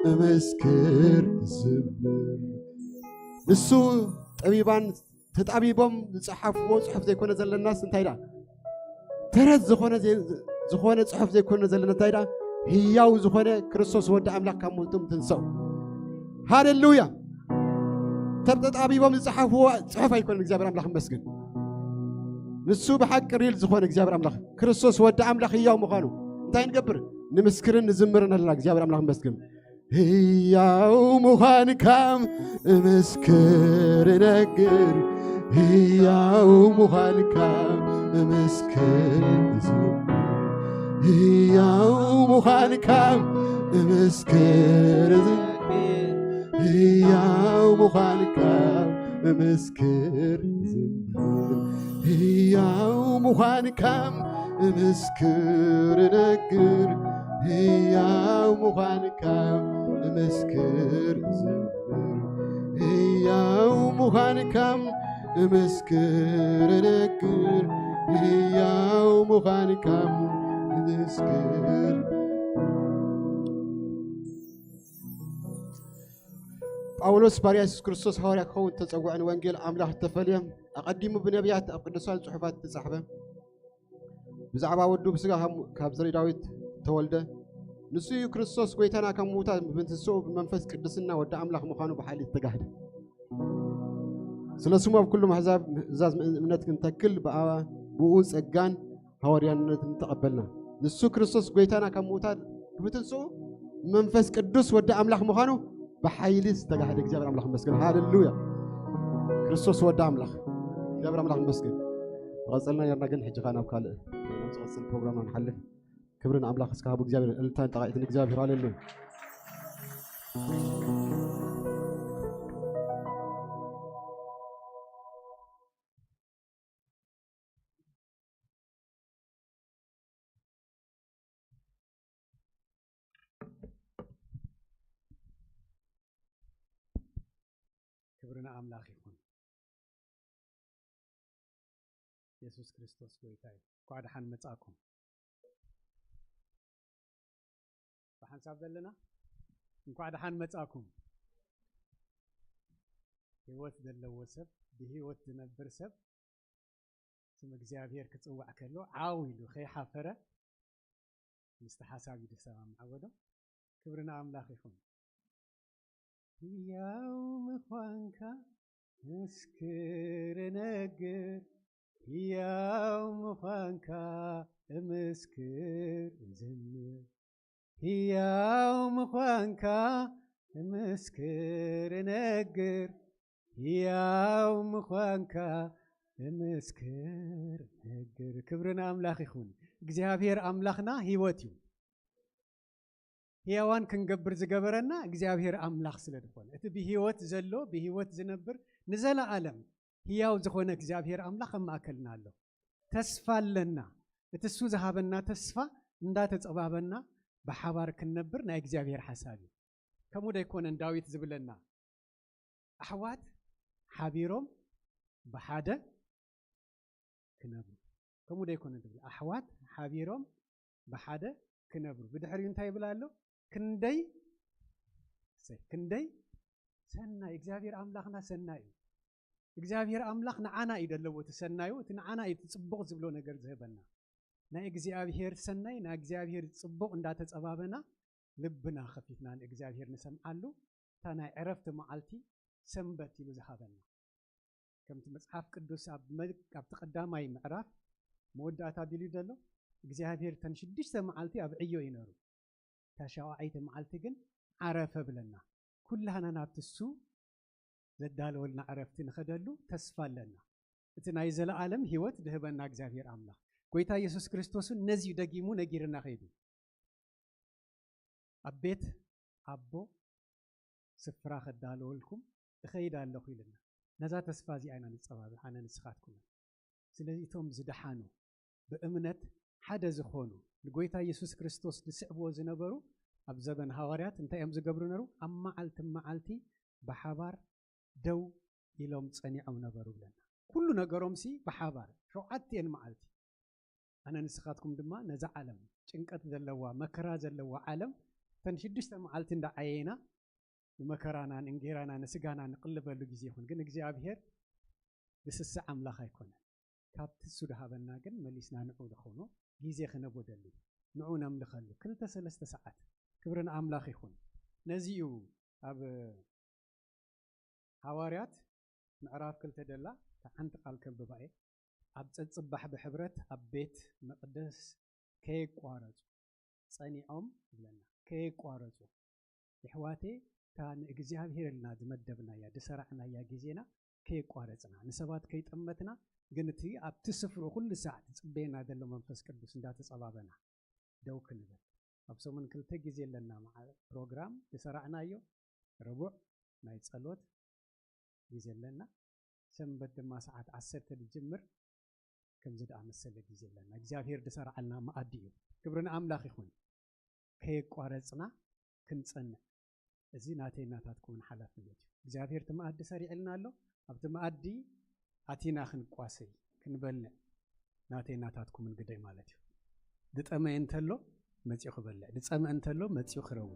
እምስክር እዝምር። ንሱ ጠቢባን ተጣቢቦም ዝጸሓፍዎ ጽሑፍ ዘይኮነ ዘለናስ እንታይ ደኣ? ተረት ዝኾነ ዘይ-፣ ዝኾነ ጽሑፍ ዘይኮነ ዘለና እንታይ ደኣ? ህያው ዝኾነ ክርስቶስ ወዲ ኣምላኽ ካብ ሞቶም ትንሳኡ። ሃሌሉያ! ተብ-፣ ተጣቢቦም ዝጸሓፍዎ ጽሑፍ ኣይኮነን። እግዚኣብሔር ኣምላኽ ይመስገን። ንሱ ብሓቂ ሪል ዝኾነ እግዚኣብሔር ኣምላኽ፣ ክርስቶስ ወዲ ኣምላኽ ህያው ምዃኑ እንታይ ንገብር? ንምስክርን ንዝምርን ኣለና። እግዚኣብሔር ኣምላኽ ይመስገን። ህያው ምዃንካ እምስክር እነግር፣ ህያው ምዃንካ እምስክር እዝምር፣ ህያው ምዃንካ እምስክር እዝምር፣ ህያው ምዃንካ እምስክር እዝምር፣ ህያው ምዃንካ እምስክር እነግር፣ ህያው ምዃንካ እምስክር እዝምር፣ ህያው ምዃንካ እምስክር እነግር፣ ህያው ምዃንካ እምስክር። ጳውሎስ ባርያ የሱስ ክርስቶስ ሃዋርያ ክኸውን እተጸውዐ፣ ንወንጌል ኣምላኽ እተፈልየ፣ ኣቐዲሙ ብነቢያት ኣብ ቅዱሳን ጽሑፋት እተጻሕፈ፣ ብዛዕባ ወዱ ብስጋ ካብ፣ ካብ ዘርኢ ዳዊት ተወልደ፣ ንሱ እዩ ክርስቶስ ጐይታና፣ ካብ ምዉታት ብምትንስኡ ብመንፈስ ቅዱስና ወዲ ኣምላኽ ምዃኑ ብሓይሊ እተጋህደ። ስለ ስሙ ኣብ ኩሎም ኣሕዛብ ምእዛዝ እምነት ክንተክል ብኣ-፣ ብኡ ጸጋን ሃዋርያነትን ተቐበልና። ንሱ ክርስቶስ ጐይታና ካብ ምዉታት ብትንስኡ መንፈስ ቅዱስ ወዲ ኣምላኽ ምዃኑ ብሓይሊ ዝተጋህደ እግዚኣብሔር ኣምላኽ ይመስገን። ሃሌሉያ። ክርስቶስ ወዲ ኣምላኽ። እግዚኣብሔር ኣምላኽ ይመስገን። መቐጸልና ነርና ግን ሕጂ ኸኣ ናብ ካልእ፣ ናብ ዝቐጽል ፕሮግራምና ንሓልፍ። ክብሪ ንኣምላኽ እስከ ሃቡ እግዚኣብሔር። እልልታን ጣቕዒትን እግዚኣብሔር። ሃሌሉያ። ክብሪ ንኣምላኽ ይኹን። የሱስ ክርስቶስ ጐይታ እዩ። እንኳዕ ደሓን መጻእኩም። ብሓንሳብ ዘለና እንኳዕ ደሓን መጻእኩም። ህይወት ዘለዎ ሰብ፣ ብህይወት ዝነብር ሰብ ስም እግዚኣብሔር ክጽዋዕ ከሎ ዓው ኢሉ ከይሓፈረ ምስቲ ሓሳብ እዩ ዝሰማምዓ በሎ። ክብሪ ንኣምላኽ ይኹን። ህያው ምዃንካ ምስክር እነግር፣ ህያው ምዃንካ እምስክር እዝምር፣ ህያው ምዃንካ እምስክር እነግር፣ ህያው ምዃንካ እምስክር እነግር። ክብሪ ንኣምላኽ ይኹን። እግዚኣብሔር ኣምላኽና ህይወት እዩ። ህያዋን ክንገብር ዝገበረና እግዚኣብሔር ኣምላኽ ስለ ዝኾነ፣ እቲ ብህይወት ዘሎ፣ ብህይወት ዝነብር፣ ንዘለኣለም ህያው ዝኾነ እግዚኣብሔር ኣምላኽ ኣብ ማእከልና ኣሎ። ተስፋ ኣለና። እቲ እሱ ዝሃበና ተስፋ እንዳተጸባበና ብሓባር ክንነብር ናይ እግዚኣብሔር ሓሳብ እዩ። ከምኡ ዶ ኣይኮነን ዳዊት ዝብለና? ኣሕዋት ሓቢሮም ብሓደ ክነብሩ። ከምኡ ዶ ኣይኮነ ዝብል? ኣሕዋት ሓቢሮም ብሓደ ክነብሩ። ብድሕሪኡ እንታይ ይብል ኣሎ? ክንደይ እሰይ፣ ክንደይ ሰናይ፣ እግዚኣብሔር ኣምላኽና ሰናይ እዩ። እግዚኣብሔር ኣምላኽ ንዓና እዩ ደለዎ እቲ ሰናዩ፣ እቲ ንዓና እዩ እቲ ጽቡቕ ዝብሎ ነገር ዝህበና። ናይ እግዚኣብሔር ሰናይ፣ ናይ እግዚኣብሔር ጽቡቕ እንዳተጸባበና ልብና ከፊትና ንእግዚኣብሔር ንሰምዓሉ፣ እታ ናይ ዕረፍቲ መዓልቲ ሰንበት ኢሉ ዝሃበና። ከምቲ መጽሓፍ ቅዱስ ኣብ መ-፣ ኣብቲ ቀዳማይ ምዕራፍ መወዳእታ ቢሉ ዘሎ እግዚኣብሔር እተን ሽዱሽተ መዓልቲ ኣብ ዕዮ እዩ ነሩ። እታ ሻውዓይቲ መዓልቲ ግን ዓረፈ ብለና። ኩላህና ናብቲ እሱ ዘዳለወልና ዕረፍቲ ንኸደሉ ተስፋ ኣለና። እቲ ናይ ዘለኣለም ህይወት ድህበና እግዚኣብሔር ኣምላኽ። ጎይታ ኢየሱስ ክርስቶስን ነዚ እዩ ደጊሙ ነጊርና ከይዱ። ኣብ ቤት ኣቦ ስፍራ ከዳለወልኩም እኸይድ ኣለኹ ኢልና። ነዛ ተስፋ እዚኣ ኢና ንጸባበ፣ ኣነ ንስኻትኩምን። ስለዚ እቶም ዝደሓኑ፣ ብእምነት ሓደ ዝኾኑ፣ ንጎይታ ኢየሱስ ክርስቶስ ዝስዕብዎ ዝነበሩ፣ ኣብ ዘበን ሃዋርያት እንታይ እዮም ዝገብሩ ነሩ? ኣብ መዓልቲ መዓልቲ ብሓባር ደው ኢሎም ጸኒዖም ነበሩ ብለና። ኩሉ ነገሮምሲ ብሓባር፣ ሸውዓቲኤን መዓልቲ። ኣነ ንስኻትኩም ድማ ነዛ ዓለም፣ ጭንቀት ዘለዋ፣ መከራ ዘለዋ ዓለም፣ እተን ሽዱሽተ መዓልቲ እንዳዓየና፣ ንመከራና፣ ንእንጌራና፣ ንስጋና ንቕልበሉ ግዜ ይኹን። ግን እግዚኣብሔር ዝስስዕ ኣምላኽ ኣይኮነን። ካብቲ እሱ ድሃበና ግን መሊስና ንዑ ንኾኖ ግዜ ክነቦደሉ፣ ንዑ ነምልኸሉ። ክልተ ሰለስተ ሰዓት ክብሪ ንኣምላኽ ይኹን። ነዚ እዩ ኣብ ሃዋርያት ምዕራፍ ክልተ ደላ፣ እታ ሓንቲ ቃል ከንብባ እየ። ኣብ ጸጽባሕ ብሕብረት ኣብ ቤት መቕደስ ከየቋረጹ ጸኒዖም ይብለና። ከየቋረጹ። የሕዋተይ፣ እታ ንእግዚኣብሔር ኢልና ዝመደብናያ፣ ዝሰራዕናያ ግዜና ከየቋረጽና፣ ንሰባት ከይጠመትና፣ ግን እቲ ኣብቲ ስፍርኡ ኩሉ ሳዕ ዝጽበየና ዘሎ መንፈስ ቅዱስ እንዳተጸባበና ደው ክንብል። ኣብ ሰሙን ክልተ ግዜ ኣለና፣ መዓ-፣ ፕሮግራም ዝሰራዕናዮ፣ ረቡዕ ናይ ጸሎት ግዜ ኣለና። ሰንበት ድማ ሰዓት ዓሰርተ ዝጅምር ከምዚ ደኣ መሰለ ግዜ ኣለና። እግዚኣብሔር ዝሰርዓልና መኣዲ እዩ። ክብሪ ንኣምላኽ ይኹን። ከየቋረጽና ክንጸንዕ፣ እዚ ናተይ ናታትኩምን ሓላፍነት እዩ። እግዚኣብሔር እቲ መኣዲ ሰሪዕልና ኣሎ። ኣብቲ መኣዲ ኣቲና ክንቋሰይ፣ ክንበልዕ፣ ናተይ ናታትኩምን ግደይ ማለት እዩ። ዝጠመየ እንተሎ መጺኡ ክበልዕ፣ ዝጸምአ እንተሎ መጺኡ ክረዊ።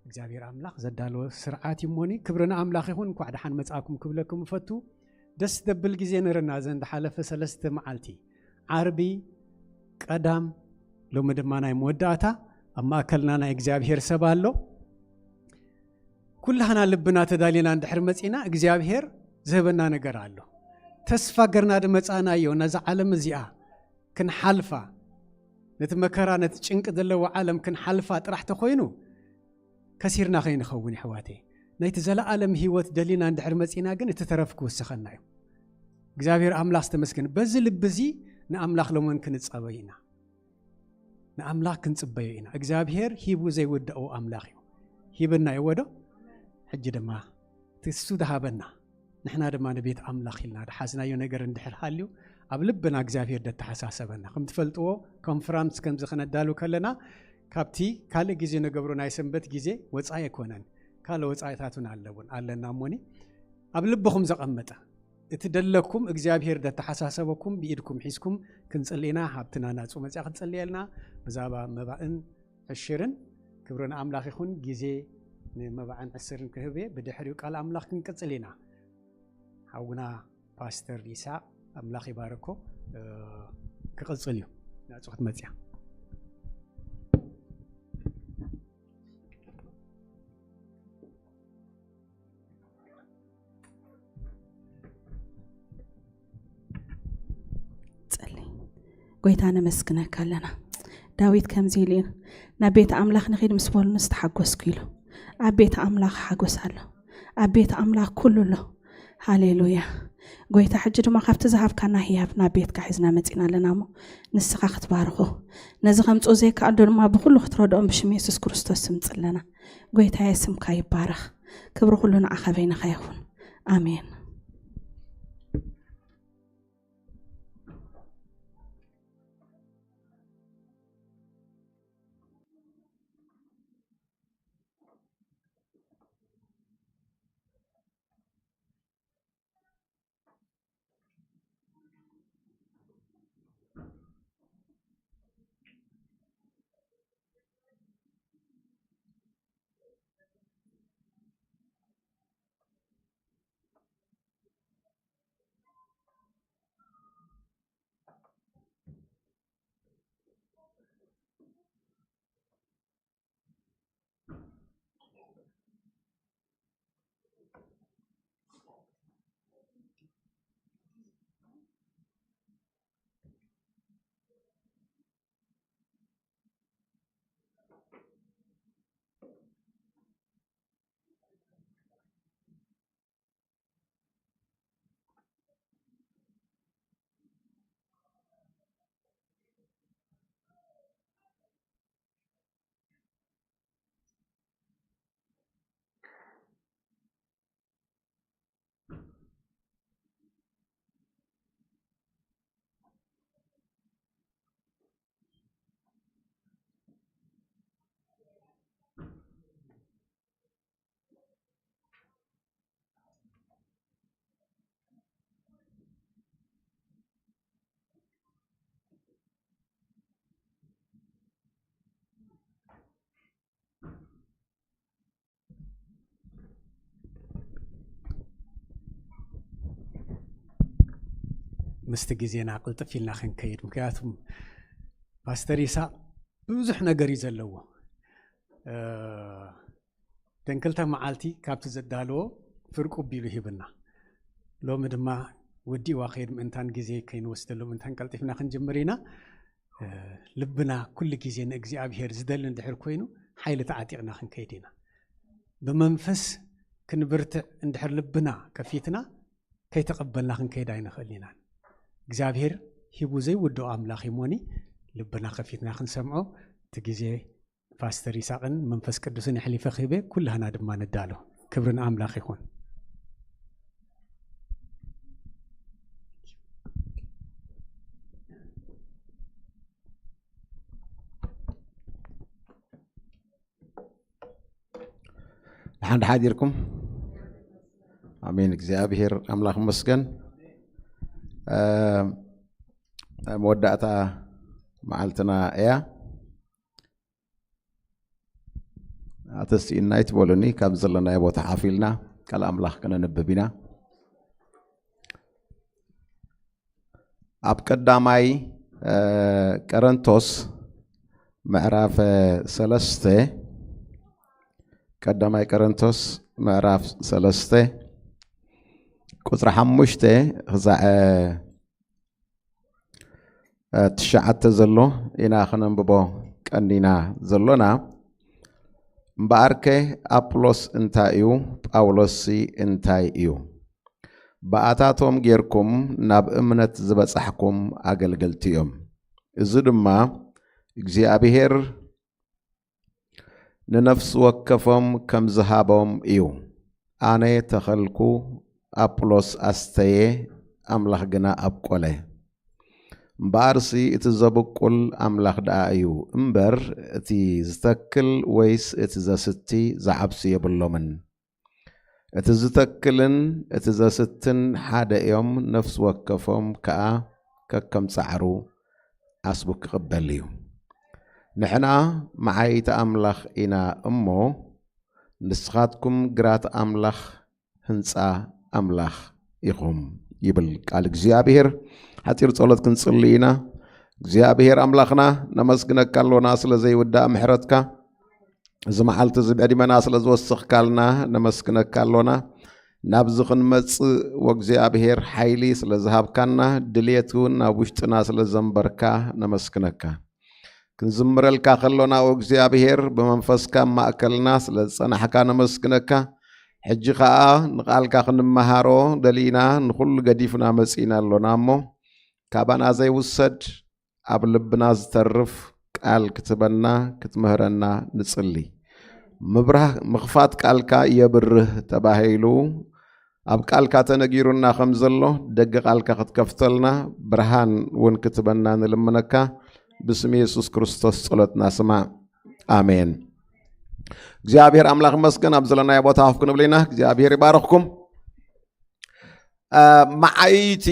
እግዚኣብሔር ኣምላኽ ዘዳለወ ስርዓት እዩ እሞኒ። ክብሪ ንኣምላኽ ይኹን። እንኳዕ ደሓን መጻእኩም ክብለኩም እፈቱ። ደስ ዘብል ግዜ ነረና ዘን ዝሓለፈ ሰለስተ መዓልቲ። ዓርቢ፣ ቀዳም፣ ሎሚ ድማ ናይ መወዳእታ። ኣብ ማእከልና ናይ እግዚኣብሔር ሰብ ኣሎ። ኩላህና ልብና ተዳሊና እንድሕር መጺና እግዚኣብሔር ዝህበና ነገር ኣሎ። ተስፋ ገርና ድመጻናዮ ነዛ ዓለም እዚኣ ክንሓልፋ፣ ነቲ መከራ፣ ነቲ ጭንቂ ዘለዎ ዓለም ክንሓልፋ ጥራሕ ተኾይኑ ከሲርና ከይንኸውን የሕዋተይ። ናይቲ ዘለኣለም ህይወት ደሊና እንድሕር መጺና ግን እቲ ተረፍ ክውስኸና እዩ። እግዚኣብሔር ኣምላኽ ዝተመስገነ። በዚ ልቢ እዚ ንኣምላኽ ሎምን ክንጸበይ ኢና። ንኣምላኽ ክንጽበዮ ኢና። እግዚኣብሔር ሂቡ ዘይውድኦ ኣምላኽ እዩ። ሂብና እዎ ዶ? ሕጂ ድማ እቲ እሱ ዝሃበና፣ ንሕና ድማ ንቤት ኣምላኽ ኢልና ዝሓዝናዮ ነገር እንድሕር ሃልዩ፣ ኣብ ልብና እግዚኣብሔር ደተሓሳሰበና። ከም ትፈልጥዎ፣ ኮንፈራንስ ከምዚ ክነዳሉ ከለና፣ ካብቲ ካልእ ግዜ ንገብሮ ናይ ሰንበት ግዜ ወጻኢ ኣይኮነን። ካልእ ወጻኢታት እውን ኣለውን፣ ኣለና እሞኒ፣ ኣብ ልብኹም ዘቐመጠ፣ እቲ ደለኩም እግዚኣብሔር ደተሓሳሰበኩም ብኢድኩም ሒዝኩም ክንጽሊ ኢና። ሃብትና ናጹ መጽያ ክትጽልየልና ብዛዕባ መባእን ዕሽርን። ክብሪ ንኣምላኽ ይኹን። ግዜ ንመባዕን ዕስርን ክህብ እየ። ብድሕሪኡ ቃል ኣምላኽ ክንቅጽል ኢና። ሓውና ፓስተር ይስሐቅ ኣምላኽ ይባርኮ፣ እ፣ ክቕጽል እዩ። ናጹ ክትመጽያ። ጸሊ። ጎይታ ነመስግነካ ኣለና። ዳዊት ከምዚ ኢሉ እዩ፣ ናብ ቤት ኣምላኽ ንኺድ ምስ በሉኒ ዝተሓጎስኩ ኢሉ። ኣብ ቤት ኣምላኽ ሓጎስ ኣሎ። ኣብ ቤት ኣምላኽ ኩሉ ኣሎ። ሃሌሉያ። ጎይታ ሕጂ ድማ ካብቲ ዝሃብካና ህያብ ናብ ቤትካ ሒዝና መጺና ኣለና እሞ ንስኻ ክትባርኾ፣ ነዚ ከምጽኡ ዘይከኣል ድማ ብኹሉ ክትረድኦም ብሽም የሱስ ክርስቶስ ስም ጽለና። ጎይታየ ስምካ ይባረኽ። ክብሪ ኩሉ ንዓኻ በይንኻ ይኹን። ኣሜን። ምስቲ ግዜና ቅልጥፍ ኢልና ክንከይድ፣ ምክንያቱም ፓስተር ይስሐቅ ብዙሕ ነገር እዩ ዘለዎ። ተንክልተ መዓልቲ ካብቲ ዘዳለዎ ፍርቁ ቢሉ ሂብና። ሎሚ ድማ ወዲእዋ ከይድ ምእንታን ግዜ ከይንወስደሉ ምእንታን ቀልጢፍና ክንጅምር ኢና። ልብና ኩሉ ግዜ ንእግዚኣብሔር ዝደሊ እንድሕር ኮይኑ ሓይሊ ተዓጢቕና ክንከይድ ኢና። ብመንፈስ ክንብርትዕ እንድሕር ልብና ከፊትና ከይተቐበልና ክንከይድ ኣይንኽእል ኢናን እግዚኣብሔር ሂቡ ዘይውድኦ ኣምላኽ እሞኒ ልብና ከፊትና ክንሰምዖ እቲ ግዜ ፓስተር ይሳቅን መንፈስ ቅዱስን የሕሊፈ ክህበ ኩላህና ድማ ንዳሎ። ክብርን ኣምላኽ ይኹን። ደሓን ደሓዲርኩም ኣሜን እግዚኣብሔር ኣምላኽ መስገን መወዳእታ መዓልትና እያ። ኣተስኢናይ ትበሉኒ ካብ ዘለናዮ ቦታ ሓፍ ኢልና ቃል ኣምላኽ ከነንብብ ኢና። ኣብ ቀዳማይ ቀረንቶስ ምዕራፍ ሰለስተ ቀዳማይ ቀረንቶስ ምዕራፍ ሰለስተ ቁፅሪ ሓሙሽተ ክዛዕ ትሽዓተ ዘሎ ኢና ክነንብቦ ቀኒና ዘሎና። እምበኣርከ ኣጵሎስ እንታይ እዩ? ጳውሎስሲ እንታይ እዩ? ብኣታቶም ጌርኩም ናብ እምነት ዝበጻሕኩም ኣገልገልቲ እዮም። እዚ ድማ እግዚኣብሔር ንነፍሲ ወከፎም ከም ዝሃቦም እዩ። ኣነ ተኸልኩ፣ ኣጵሎስ ኣስተየ፣ ኣምላኽ ግና ኣብቆለ። እምበኣርሲ እቲ ዘብቁል ኣምላኽ ደኣ እዩ እምበር፣ እቲ ዝተክል ወይስ እቲ ዘስቲ ዝዓብሱ የብሎምን። እቲ ዝተክልን እቲ ዘስትን ሓደ እዮም፣ ነፍሲ ወከፎም ከኣ ከከም ጻዕሩ ዓስቡ ክቕበል እዩ። ንሕና መዓይቲ ኣምላኽ ኢና እሞ፣ ንስኻትኩም ግራት ኣምላኽ፣ ህንጻ ኣምላኽ ኢኹም ይብል ቃል እግዚኣብሔር። ሓጺር ጸሎት ክንጽሊ ኢና። እግዚኣብሔር ኣምላኽና ነመስግነካ ኣሎና ስለ ዘይውዳእ ምሕረትካ፣ እዚ መዓልቲ እዚ ብዕድመና ስለ ዝወሰኽካልና ነመስግነካ ኣሎና። ናብዚ ክንመጽእ ወእግዚኣብሔር ሓይሊ ስለ ዝሃብካና፣ ድልየት እውን ናብ ውሽጥና ስለ ዘንበርካ ነመስግነካ። ክንዝምረልካ ከሎና ወእግዚኣብሔር ብመንፈስካ ማእከልና ስለ ዝጸናሕካ ነመስግነካ። ሕጂ ኸኣ ንቓልካ ክንመሃሮ ደሊና ንኹሉ ገዲፍና መጺእና ኣሎና እሞ ካባና ዘይውሰድ ኣብ ልብና ዝተርፍ ቃል ክትበና ክትምህረና ንጽሊ። ምብራህ ምኽፋት ቃልካ የብርህ ተባሂሉ ኣብ ቃልካ ተነጊሩና ከም ዘሎ ደገ ቃልካ ክትከፍተልና ብርሃን እውን ክትበና ንልምነካ ብስም የሱስ ክርስቶስ ጸሎትና ስማዕ። ኣሜን። እግዚኣብሔር ኣምላኽ መስገን ኣብ ዘለናዮ ቦታ ከፍ ክንብል ኢና። እግዚኣብሔር ይባርኽኩም። መዓይቲ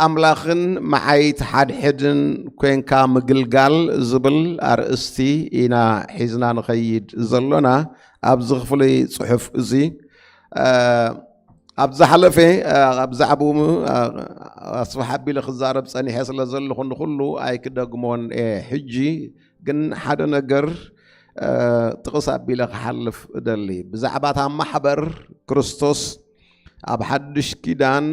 ኣምላኽን መዓይቲ ሓድሕድን ኮንካ ምግልጋል ዝብል ኣርእስቲ ኢና ሒዝና ንኸይድ ዘሎና ኣብዚ ክፍሊ ጽሑፍ እዚ። ኣብ ዝሓለፈ ኣብ ዛዕባኡ ኣስፋሕ ኣቢለ ክዛረብ ጸኒሐ ስለ ዘለኹ ንኹሉ ኣይክደግሞን እየ። ሕጂ ግን ሓደ ነገር ጥቕስ ኣቢለ ክሓልፍ እደሊ። ብዛዕባ እታ ማሕበር ክርስቶስ ኣብ ሓድሽ ኪዳን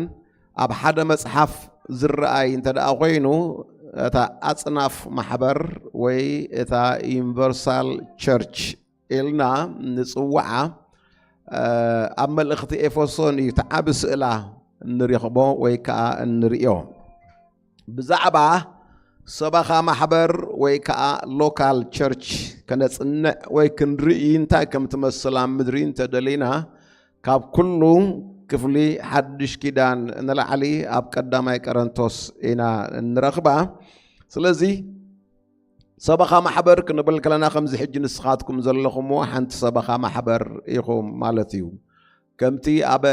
ኣብ ሓደ መጽሓፍ ዝረኣይ እንተ ደኣ ኮይኑ እታ ኣጽናፍ ማሕበር ወይ እታ ዩኒቨርሳል ቸርች ኢልና ንጽውዓ ኣብ መልእኽቲ ኤፌሶን እዩ እቲ ዓቢ ስእላ እንረኽቦ ወይ ከዓ እንርእዮ። ብዛዕባ ሰበኻ ማሕበር ወይ ከዓ ሎካል ቸርች ከነጽንዕ ወይ ክንርኢ እንታይ ከም ትመስል ኣብ ምድሪ እንተደሊና ካብ ኩሉ ክፍሊ ሓድሽ ኪዳን ንላዕሊ ኣብ ቀዳማይ ቀረንቶስ ኢና እንረኽባ። ስለዚ ሰበኻ ማሕበር ክንብል ከለና ከምዚ ሕጂ ንስኻትኩም ዘለኹምዎ ሓንቲ ሰበኻ ማሕበር ኢኹም ማለት እዩ። ከምቲ ኣብ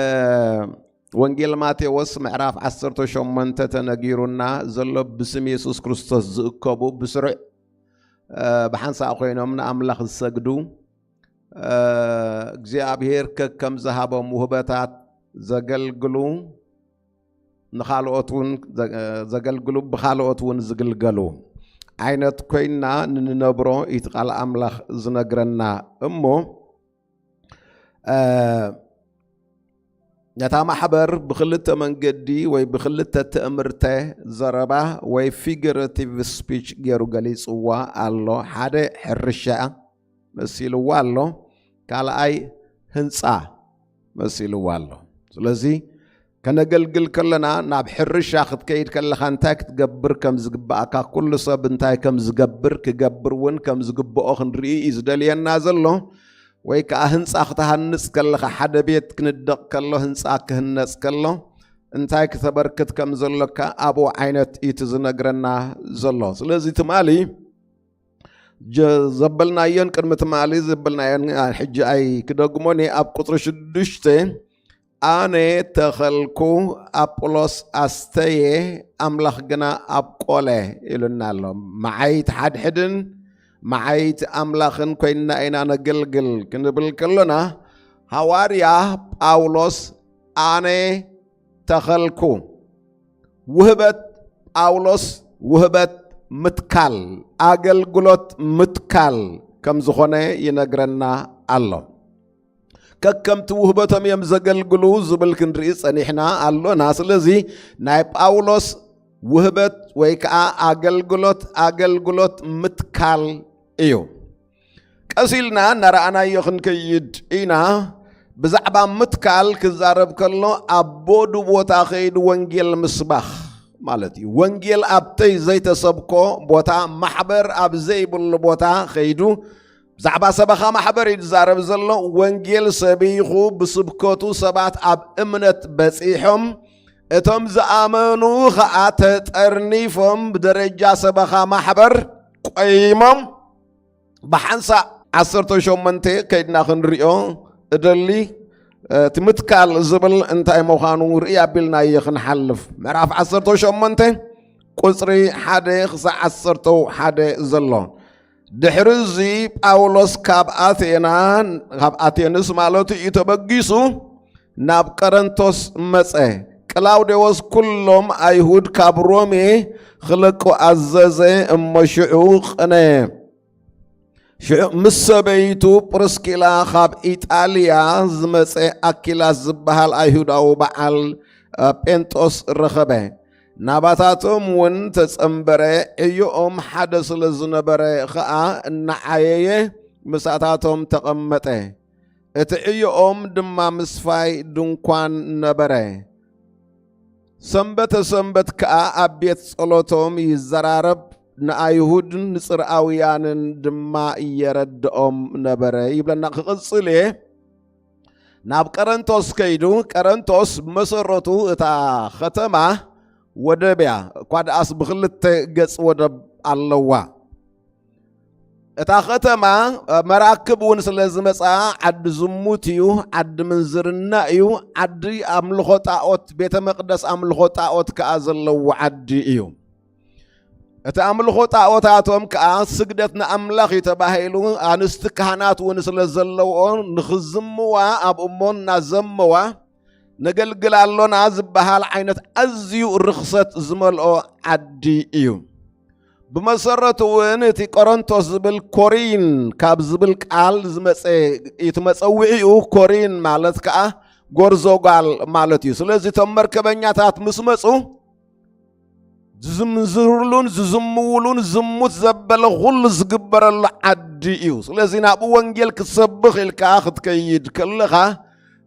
ወንጌል ማቴዎስ ምዕራፍ ዓሰርተ ሸሞንተ ተነጊሩና ዘሎ ብስም የሱስ ክርስቶስ ዝእከቡ ብስሩዕ ብሓንሳእ ኮይኖም ንኣምላኽ ዝሰግዱ እግዚኣብሔር ከከም ዝሃቦም ውህበታት ዘገልግሉ ንኻልኦት እውን ዘ- ዘገልግሉ፣ ብኻልኦት እውን ዝግልገሉ ዓይነት ኮይንና ንንነብሮ እዩ እቲ ቃል ኣምላኽ ዝነግረና። እሞ እ፣ ነታ ማሕበር ብክልተ መንገዲ ወይ ብክልተ ትእምርተ ዘረባ ወይ ፊገረቲቭ ስፒች ገይሩ ገሊፅዋ ኣሎ። ሓደ ሕርሻ መሲልዋ ኣሎ፣ ካልኣይ ህንፃ መሲልዋ ኣሎ። ስለዚ ከነገልግል ከለና ናብ ሕርሻ ክትከይድ ከለኻ እንታይ ክትገብር ከም ዝግብኣካ፣ ኩሉ ሰብ እንታይ ከም ዝገብር ክገብር እውን ከም ዝግብኦ ክንርኢ እዩ ዝደልየና ዘሎ። ወይ ከዓ ህንፃ ክትሃንፅ ከለኻ፣ ሓደ ቤት ክንደቕ ከሎ፣ ህንፃ ክህነፅ ከሎ እንታይ ክተበርክት ከም ዘሎካ ኣብኡ ዓይነት እዩ እቲ ዝነግረና ዘሎ። ስለዚ ትማሊ ጀ- ዘበልናዮን ቅድሚ ትማሊ ዘበልናዮን ሕጂ ኣይክደግሞን እየ። ኣብ ቁፅሪ ሽዱሽተ ኣነ ተኸልኩ፣ ኣጵሎስ ኣስተየ፣ ኣምላኽ ግና ኣብቆለ ኢሉና ኣሎ። መዓይቲ ሓድሕድን መዓይቲ ኣምላኽን ኮይንና ኢና ነገልግል ክንብል ከሎና፣ ሃዋርያ ጳውሎስ ኣነ ተኸልኩ፣ ውህበት ጳውሎስ ውህበት ምትካል፣ ኣገልግሎት ምትካል ከም ዝኾነ ይነግረና ኣሎ። ከከምቲ ውህበቶም እዮም ዘገልግሉ ዝብል ክንርኢ ጸኒሕና ኣሎና። ስለዚ ናይ ጳውሎስ ውህበት ወይ ከዓ ኣገልግሎት፣ ኣገልግሎት ምትካል እዩ። ቀስ ኢልና እናረኣናዮ ክንከይድ ኢና። ብዛዕባ ምትካል ክዛረብ ከሎ ኣብ ቦዱ ቦታ ከይዱ ወንጌል ምስባኽ ማለት እዩ። ወንጌል ኣብተይ ዘይተሰብኮ ቦታ፣ ማሕበር ኣብ ዘይብሉ ቦታ ከይዱ ብዛዕባ ሰበኻ ማሕበር እዩ ዝዛረብ ዘሎ። ወንጌል ሰቢኹ ብስብከቱ ሰባት ኣብ እምነት በጺሖም፣ እቶም ዝኣመኑ ኸኣ ተጠርኒፎም ብደረጃ ሰበኻ ማሕበር ቆይሞም። ብሓንሳእ ዓሰርተ ሸሞንተ ከይድና ክንሪኦ እደሊ። እቲ ምትካል ዝብል እንታይ ምዃኑ ርኢ ኣቢልናዮ ክንሓልፍ። ምዕራፍ ዓሰርተ ሸሞንተ ቁጽሪ ሓደ ክሳዕ ዓሰርተ ሓደ ዘሎ። ድሕሪ እዚ ጳውሎስ ካብ ኣቴና፣ ካብ ኣቴንስ ማለቱ እዩ፣ ተበጊሱ ናብ ቀረንቶስ መጸ። ቅላውዴዎስ ኩሎም ኣይሁድ ካብ ሮሜ ክለቁ ኣዘዘ። እሞ ሽዑ ቅነ ሽዑ ምስ ሰበይቱ ጵርስኪላ ካብ ኢጣልያ ዝመጸ ኣኪላስ ዝበሃል ኣይሁዳዊ በዓል ጴንጦስ ረኸበ። ናባታቶም እውን ተጸንበረ። ዕዮኦም ሓደ ስለ ዝነበረ ኸኣ እናዓየየ ምሳታቶም ተቐመጠ። እቲ ዕዮኦም ድማ ምስፋይ ድንኳን ነበረ። ሰንበተ ሰንበት ከኣ ኣብ ቤት ጸሎቶም ይዘራረብ፣ ንኣይሁድን ንጽርኣውያንን ድማ የረድኦም ነበረ ይብለና። ክቕጽል እየ። ናብ ቀረንቶስ ከይዱ፣ ቀረንቶስ ብመሰረቱ እታ ኸተማ ወደብ እያ፣ እኳ ደኣስ ብኽልተ ገጽ ወደብ ኣለዋ። እታ ኸተማ መራክብ እውን ስለ ዝመጽኣ ዓዲ ዝሙት እዩ፣ ዓዲ ምንዝርና እዩ፣ ዓዲ ኣምልኾ ጣኦት፣ ቤተ መቕደስ ኣምልኾ ጣኦት ከኣ ዘለዎ ዓዲ እዩ። እቲ ኣምልኾ ጣኦታቶም ከኣ ስግደት ንኣምላኽ እዩ ተባሂሉ፣ ኣንስቲ ካህናት እውን ስለ ዘለውኦ ንኽዝምዋ ኣብ እሞ እናዘመዋ ነገልግል ኣሎና ዝበሃል ዓይነት ኣዝዩ ርኽሰት ዝመልኦ ዓዲ እዩ። ብመሰረቱ እውን እቲ ቆሮንቶስ ዝብል ኮሪን ካብ ዝብል ቃል ዝመጸ እቲ መጸውዒኡ ኮሪን ማለት ከኣ ጎርዞ ጓል ማለት እዩ። ስለዚ እቶም መርከበኛታት ምስ መጹ ዝምንዝርሉን ዝዝምውሉን ዝሙት ዘበለ ኩሉ ዝግበረሉ ዓዲ እዩ። ስለዚ ናብኡ ወንጌል ክትሰብኽ ኢልካ ክትከይድ ከለኻ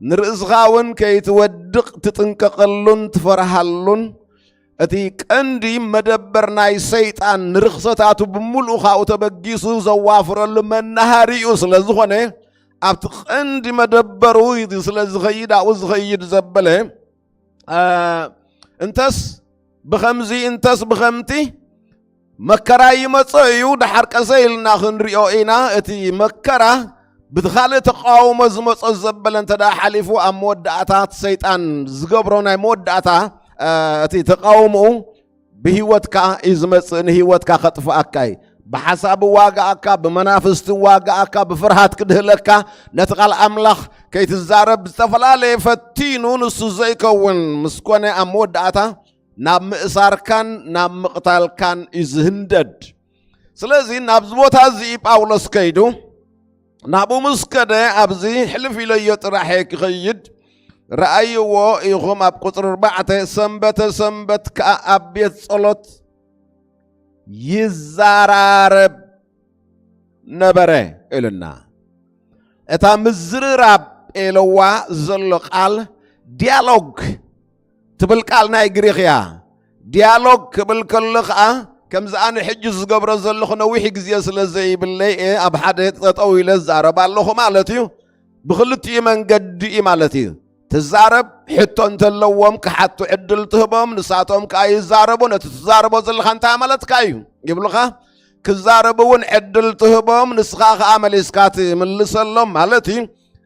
ንርእስኻ እውን ከይትወድቕ ትጥንቀቐሉን ትፈርሃሉን እቲ ቀንዲ መደበር ናይ ሰይጣን ንርኽሰታቱ ብምሉኡ ካብኡ ተበጊሱ ዘዋፍረሉ መናሃሪኡ ስለ ዝኾነ ኣብቲ ቀንዲ መደበሩ ስለ ዝኸይድ ኣብኡ ዝኸይድ ዘበለ እ፣ እንተስ ብኸምዚ እንተስ ብኸምቲ መከራ ይመጾ እዩ። ደሓር ቀሰ ኢልና ክንሪኦ ኢና። እቲ መከራ ብቲ ካልእ ተቃውሞ ዝመጾ ዘበለ እንተ ደኣ ሓሊፉ ኣብ መወዳእታ እቲ ሰይጣን ዝገብሮ ናይ መወዳእታ እ፣ እቲ ተቃውሞኡ ብህይወትካ እዩ ዝመጽእ፣ ንህይወትካ ከጥፍኣካ እዩ። ብሓሳብ ዋጋኣካ፣ ብመናፍስቲ ዋጋኣካ፣ ብፍርሃት ክድህለካ፣ ነቲ ቃል ኣምላኽ ከይትዛረብ ዝተፈላለየ ፈቲኑ፣ ንሱ ዘይከውን ምስ ኮነ፣ ኣብ መወዳእታ ናብ ምእሳርካን ናብ ምቕታልካን እዩ ዝህንደድ። ስለዚ ናብዚ ቦታ እዚ ጳውሎስ ከይዱ፣ ናብኡ ምስ ከደ፣ ኣብዚ ሕልፍ ኢለዮ ጥራሕ እየ ክኸይድ፣ ረኣይዎ ኢኹም። ኣብ ቁጽሪ ኣርባዕተ፣ ሰንበተ ሰንበት ከኣ ኣብ ቤት ጸሎት ይዛራረብ ነበረ ኢሉና። እታ ምዝርራብ ኢልዋ ዘሎ ቃል ዲያሎግ ትብል ቃል ናይ ግሪኽ እያ። ዲያሎግ ክብል ከሎ ኸኣ፣ ከምዚ ኣነ ሕጂ ዝገብሮ ዘለኹ ነዊሕ ግዜ ስለ ዘይብለይ እየ ኣብ ሓደ ጠጠው ኢለ ዝዛረብ ኣለኹ ማለት እዩ። ብኽልቲኡ መንገዲ እዩ ማለት እዩ። ትዛረብ፣ ሕቶ እንተለዎም ክሓቱ ዕድል ትህቦም፣ ንሳቶም ከኣ ይዛረቡ። ነቲ ትዛረቦ ዘለኻ እንታይ ማለትካ እዩ ይብሉኻ። ክዛረቡ እውን ዕድል ትህቦም፣ ንስኻ ከኣ መሊስካ ትምልሰሎም ማለት እዩ።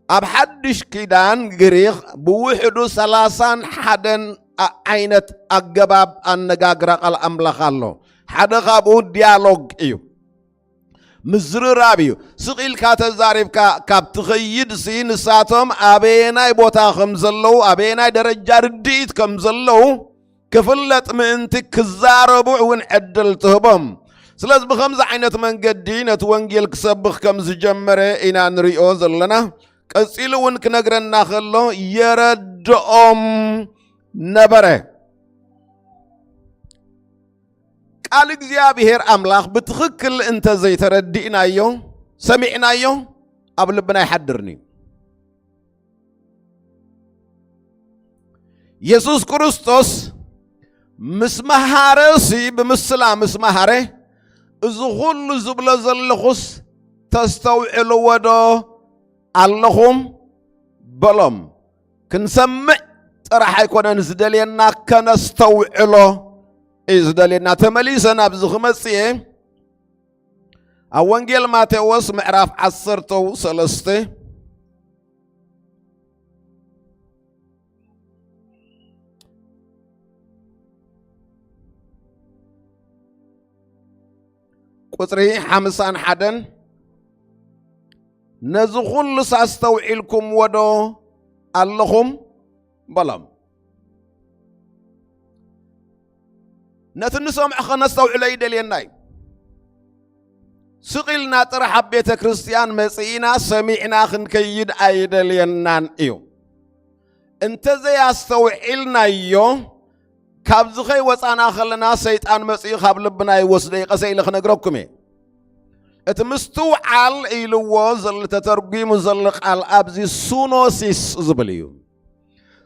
ኣብ ሓድሽ ኪዳን ግሪኽ ብውሕዱ ሰላሳን ሓደን ኣ-፣ ዓይነት ኣገባብ ኣነጋግራ ቃል ኣምላኽ ኣሎ። ሓደ ካብኡ ዲያሎግ እዩ፣ ምዝርራብ እዩ። ስቕ ኢልካ ተዛሪብካ ካብ ትኸይድ ሲ፣ ንሳቶም ኣበየናይ ቦታ ከም ዘለዉ፣ ኣበየናይ ደረጃ ርድኢት ከም ዘለዉ ክፍለጥ ምእንቲ ክዛረቡ እውን ዕድል ትህቦም። ስለዚ ብኸምዚ ዓይነት መንገዲ ነቲ ወንጌል ክሰብኽ ከም ዝጀመረ ኢና ንሪኦ ዘለና። ቀጺሉ እውን ክነግረና ከሎ የረድኦም ነበረ። ቃል እግዚኣብሔር ኣምላኽ ብትኽክል እንተ ዘይተረዲእናዮ፣ ሰሚዕናዮ፣ ኣብ ልብና ኣይሓድርን እዩ። የሱስ ክርስቶስ ምስ መሃረ ሲ፣ ብምስላ ምስ መሃረ፣ "እዚ ኹሉ ዝብሎ ዘለኹስ ተስተውዕልዎ ዶ ኣለኹም?" በሎም። ክንሰምዕ ጥራሕ ኣይኮነን ዝደልየና፣ ከነስተውዕሎ እዩ ዝደልየና። ተመሊሰ ናብዚ ክመጽእ እየ። ኣብ ወንጌል ማቴዎስ ምዕራፍ ዓሰርተ ሰለስተ፣ ቁጽሪ ሓምሳን ሓደን፣ "ነዚ ኹሉስ ኣስተውዒልኩምዎ ዶ ኣለኹም?" በሎም። ነቲ ንሰምዖ ኸነስተውዕሎ ይደልየና እዩ። ስቕ ኢልና ጥራሕ ኣብ ቤተ ክርስቲያን መጺእና ሰሚዕና ክንከይድ ኣይደልየናን እዩ። እንተ ዘያስተውዒልናዮ፣ ካብዚ ኸይወጻና ኸለና ሰይጣን መጺኡ ካብ ልብና ይወስዶ እዩ። ቀሰ ኢለ ክነግረኩም እየ። እቲ ምስትውዓል ኢልዎ ዘሎ፣ ተተርጒሙ ዘሎ ቃል ኣብዚ ሱኖሲስ ዝብል እዩ።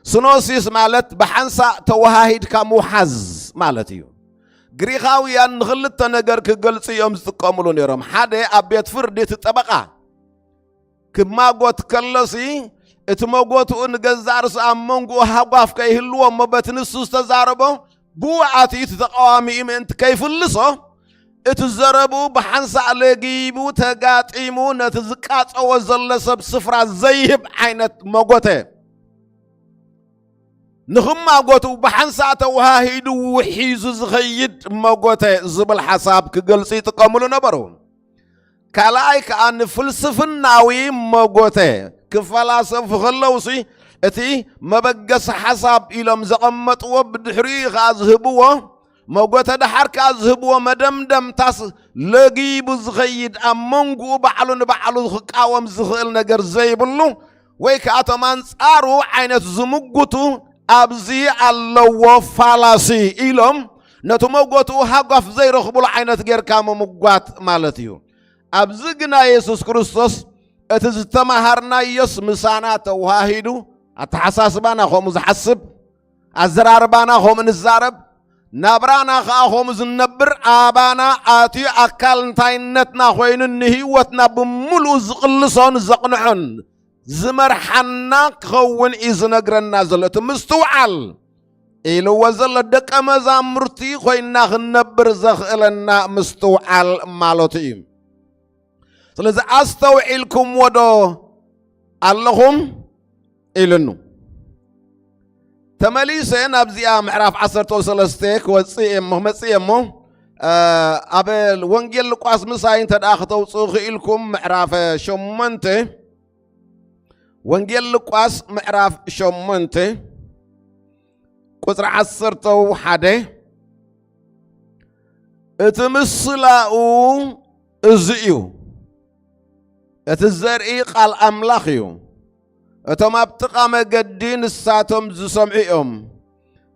ሱኖሲስ ማለት ብሓንሳእ ተወሃሂድካ ምውሓዝ ማለት እዩ። ግሪኻውያን ንኽልተ ነገር ክገልጹ እዮም ዝጥቀምሉ ነይሮም። ሓደ፣ ኣብ ቤት ፍርዲ እቲ ጠበቓ ክማጎት ከሎሲ፣ እቲ መጎትኡ ንገዛእ ርእሱ ኣብ መንጎኡ ሃጓፍ ከይህልዎ እሞ፣ በቲ ንሱ ዝተዛረቦ ብኡ ኣትዩ እቲ ተቃዋሚኡ ምእንቲ ከይፍልሶ፣ እቲ ዘረብኡ ብሓንሳእ ለጊቡ ተጋጢሙ፣ ነቲ ዝቃጸዎ ዘሎ ሰብ ስፍራ ዘይህብ ዓይነት መጎተ። ንኽማጎቱ ብሓንሳእ ተወሃሂዱ ውሒዙ ዝኸይድ መጎተ ዝብል ሓሳብ ክገልጹ ይጥቀምሉ ነበሩ። ካልኣይ ከኣ ንፍልስፍናዊ መጎተ ክፈላሰፉ ከለውሲ፣ እቲ መበገሲ ሓሳብ ኢሎም ዘቐመጥዎ፣ ብድሕሪኡ ከኣ ዝህብዎ መጎተ፣ ደሓር ከኣ ዝህብዎ መደምደምታስ፣ ለጊቡ ዝኸይድ፣ ኣብ መንጎኡ ባዕሉ ንባዕሉ ክቃወም ዝኽእል ነገር ዘይብሉ፣ ወይ ከኣ እቶም ኣንጻሩ ዓይነት ዝምጉቱ ኣብዚ ኣለዎ፣ ፋላሲ ኢሎም ነቲ መጎትኡ ሃጓፍ ዘይረኽብሉ ዓይነት ጌርካ ምምጓት ማለት እዩ። ኣብዚ ግና የሱስ ክርስቶስ እቲ ዝተማሃርናዮስ ምሳና ተዋሂዱ፣ ኣተሓሳስባና ከምኡ ዝሓስብ፣ ኣዘራርባና ከምኡ ንዛረብ፣ ናብራና ኸኣ ከምኡ ዝነብር፣ ኣባና ኣትዩ ኣካል እንታይነትና ኮይኑ ንህይወትና ብምሉኡ ዝቕልሶን ዘቕንዖን ዝመርሓና ክኸውን እዩ ዝነግረና ዘሎ። እቲ ምስትውዓል ኢልዎ ዘሎ ደቀ መዛሙርቲ ኮይንና ክንነብር ዘኽእለና ምስትውዓል ማለቱ እዩ። ስለዚ ኣስተውዒልኩምዎ ዶ ኣለኹም? ኢሉኑ። ተመሊሰ ናብዚኣ ምዕራፍ ዓሰርተ ሰለስተ ክወጽእ እየ እሞ፣ ክመጽእ እየ እሞ፣ ኣብ ወንጌል ሉቃስ ምሳይ እንተ ደኣ ክተውፅኡ ክኢልኩም፣ ምዕራፍ ሸሞንተ፣ ወንጌል ሉቃስ ምዕራፍ ሸሞንተ ቁፅሪ ዓሰርተ ሓደ፣ እቲ ምስላኡ እዚ እዩ። እቲ ዘርኢ ቃል ኣምላኽ እዩ። እቶም ኣብ ጥቓ መገዲ ንሳቶም ዝሰምዑ እዮም።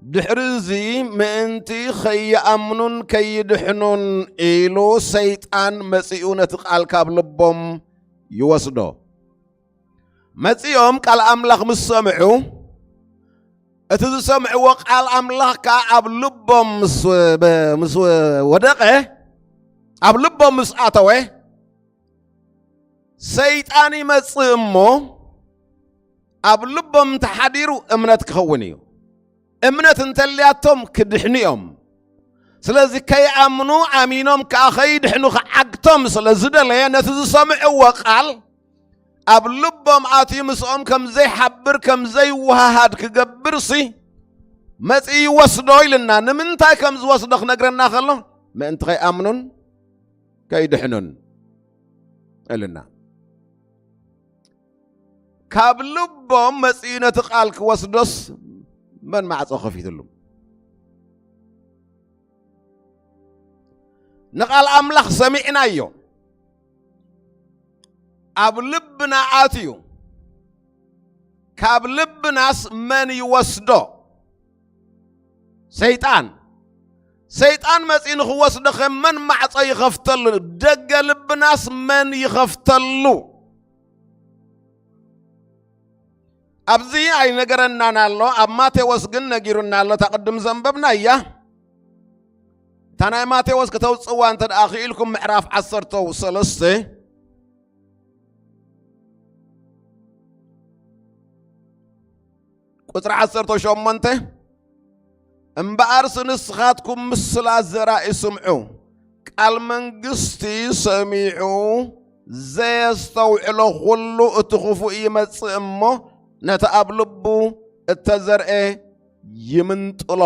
ድሕሪ እዚ ምእንቲ ኸይኣምኑን ከይድሕኑን ኢሉ ሰይጣን መጺኡ ነቲ ቃል ካብ ልቦም ይወስዶ። መጺኦም ቃል ኣምላኽ ምስ ሰምዑ፣ እቲ ዝሰምዕዎ ቃል ኣምላኽ ከኣ ኣብ ልቦም ምስ፣ ምስ ወደቐ፣ ኣብ ልቦም ምስ ኣተወ፣ ሰይጣን ይመጽእ እሞ ኣብ ልቦም ተሓዲሩ እምነት ክኸውን እዩ። እምነት እንተልያቶም ክድሕኑ እዮም። ስለዚ ከይኣምኑ፣ ኣሚኖም ከኣ ከይድሕኑ ክዓግቶም ስለ ዝደለየ፣ ነቲ ዝሰምዕዎ ቃል ኣብ ልቦም ኣትዩ ምስኦም ከም ዘይሓብር፣ ከም ዘይወሃሃድ ክገብርሲ መጺኡ ይወስዶ ኢልና። ንምንታይ ከም ዝወስዶ ክነግረና ከሎ፣ ምእንቲ ከይኣምኑን ከይድሕኑን ኢልና። ካብ ልቦም መጺኡ ነቲ ቃል ክወስዶስ መን ማዕጾ ከፊትሉ? ንቓል ኣምላኽ ሰሚዕናዮ፣ ኣብ ልብና ኣትዩ፣ ካብ ልብናስ መን ይወስዶ? ሰይጣን። ሰይጣን መጺኡ ንኽወስዶ ከ መን ማዕጾ ይኸፍተሉ? ደገ ልብናስ መን ይኸፍተሉ? ኣብዚ ኣይነገረናን ኣሎ፣ ኣብ ማቴዎስ ግን ነጊሩና ኣሎ። እታ ቅድም ዘንበብና እያ። እታ ናይ ማቴዎስ ከተውጽዋ እንተ ደኣ ክኢልኩም፣ ምዕራፍ ዓሰርተ ሰለስተ ቁጽሪ ዓሰርተ ሸሞንተ፣ እምበኣርስ ንስኻትኩም ምስላ ዘራኢ ስምዑ፣ ቃል መንግስቲ ሰሚዑ ዘየስተውዕሎ ኩሉ እቲ ክፉእ ይመጽእ እሞ ነቲ ኣብ ልቡ እተዘርኤ ይምንጥሎ።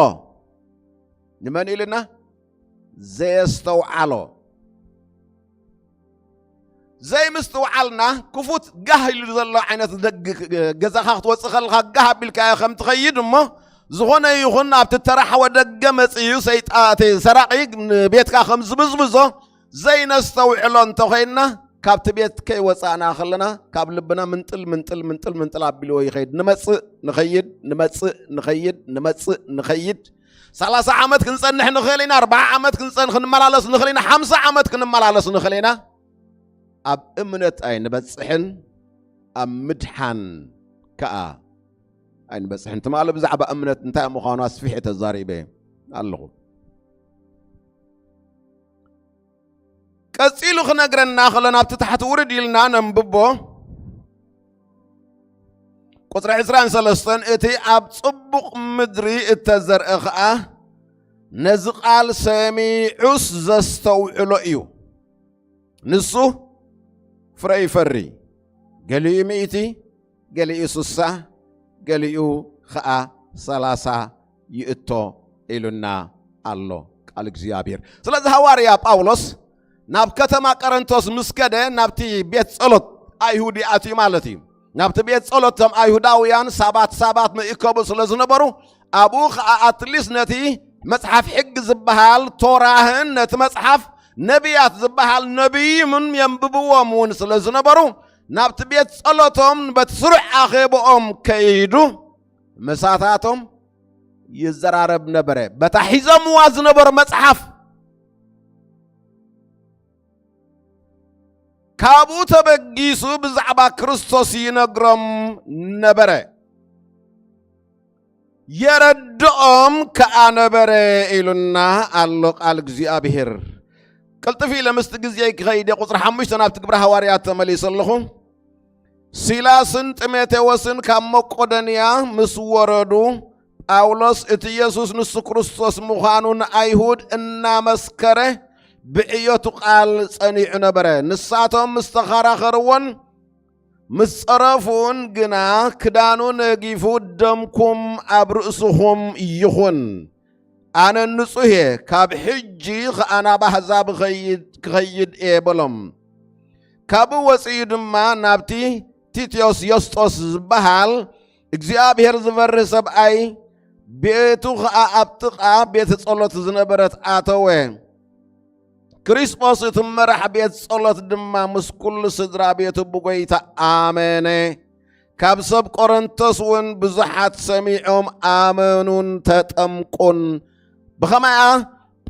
ንመን ኢልና? ዘየስተውዓሎ። ዘይምስትውዓልና ክፉት ጋህ ኢሉ ዘሎ ዓይነት ደግ ገዛኻ ክትወፅእ ከለኻ ጋህ ኣቢልካዮ ከም ትኸይድ እሞ ዝኾነ ይኹን ኣብቲ ተራሕወ ደገ መፅዩ ሰይጣ እቲ ሰራቒ ንቤትካ ከም ዝብዝብዞ ዘይነስተውዕሎ እንተኾይንና ካብቲ ቤት ከይወፃእና ከለና ካብ ልብና ምንጥል ምንጥል ምንጥል ምንጥል ኣቢልዎ ይኸይድ። ንመፅእ ንኸይድ ንመፅእ ንኸይድ ንመፅእ ንኸይድ ሰላሳ ዓመት ክንጸንሕ ንኽእል ኢና፣ ኣርብዓ ዓመት ክንጸን ክንመላለስ ንኽእል ኢና፣ ሓምሳ ዓመት ክንመላለስ ንኽእል ኢና። ኣብ እምነት ኣይንበጽሕን፣ ኣብ ምድሓን ከኣ ኣይንበጽሕን። ትማሊ ብዛዕባ እምነት እንታይ ምዃኑ ኣስፊሐ ተዛሪበ ኣለኹ። ቀጺሉ ክነግረና ከሎ ናብቲ ታሕቲ ውርድ ኢልና ነንብቦ። ቁጽሪ ዕስራን ሰለስተን፣ እቲ ኣብ ጽቡቕ ምድሪ እተዘርአ ኸኣ ነዚ ቃል ሰሚዑስ ዘስተውዕሎ እዩ። ንሱ ፍረ ይፈሪ፣ ገሊኡ ሚእቲ፣ ገሊኡ ስሳ፣ ገሊኡ ኸኣ ሰላሳ ይእቶ ኢሉና ኣሎ ቃል እግዚኣብሔር። ስለዚ ሃዋርያ ጳውሎስ ናብ ከተማ ቀረንቶስ ምስ ከደ ናብቲ ቤት ጸሎት ኣይሁድ ይኣትዩ ማለት እዩ። ናብቲ ቤት ጸሎት እቶም ኣይሁዳውያን ሳባት ሳባት ምእከቡ ስለ ዝነበሩ ኣብኡ ኸኣ ኣትሊስት ነቲ መጽሓፍ ሕጊ ዝበሃል ቶራህን ነቲ መጽሓፍ ነቢያት ዝበሃል ነቢይምን የንብብዎም እውን ስለ ዝነበሩ ናብቲ ቤት ጸሎቶም በቲ ስሩዕ ኣኼብኦም ከይዱ ምሳታቶም ይዘራረብ ነበረ። በታ ሒዞምዋ ዝነበሩ መጽሓፍ ካብኡ ተበጊሱ ብዛዕባ ክርስቶስ ይነግሮም ነበረ። የረድኦም ከኣ ነበረ ኢሉና ኣሎ ቃል እግዚኣብሔር። ቅልጥፍ ኢለ ምስቲ ግዜ ክኸይድ እየ። ቁጽሪ ሓሙሽተ ናብቲ ግብረ ሃዋርያት ተመሊሰ ኣለኹ። ሲላስን ጢሞቴዎስን ካብ መቄዶንያ ምስ ወረዱ፣ ጳውሎስ እቲ የሱስ ንሱ ክርስቶስ ምዃኑ ንኣይሁድ እናመስከረ ብዕዮቱ ቃል ጸኒዑ ነበረ። ንሳቶም ምስ ተኸራኸርዎን ምስ ጸረፉን ግና ክዳኑ ነጊፉ፣ ደምኩም ኣብ ርእስኹም ይኹን፣ ኣነ ንጹህ እየ፣ ካብ ሕጂ ኸኣ ናብ ኣህዛብ እኸይድ- ክኸይድ እየ በሎም። ካብኡ ወጺኡ ድማ ናብቲ ቲትዮስ ዮስጦስ ዝበሃል እግዚኣብሔር ዝበርህ ሰብኣይ፣ ቤቱ ኸኣ ኣብ ጥቓ ቤት ጸሎት ዝነበረት ኣተወ። ክሪስጶስ እቲ መራሕ ቤት ጸሎት ድማ ምስ ኩሉ ስድራ ቤቱ ብጎይታ ኣመነ። ካብ ሰብ ቆረንቶስ እውን ብዙሓት ሰሚዖም ኣመኑን ተጠምቁን። ብኸመያ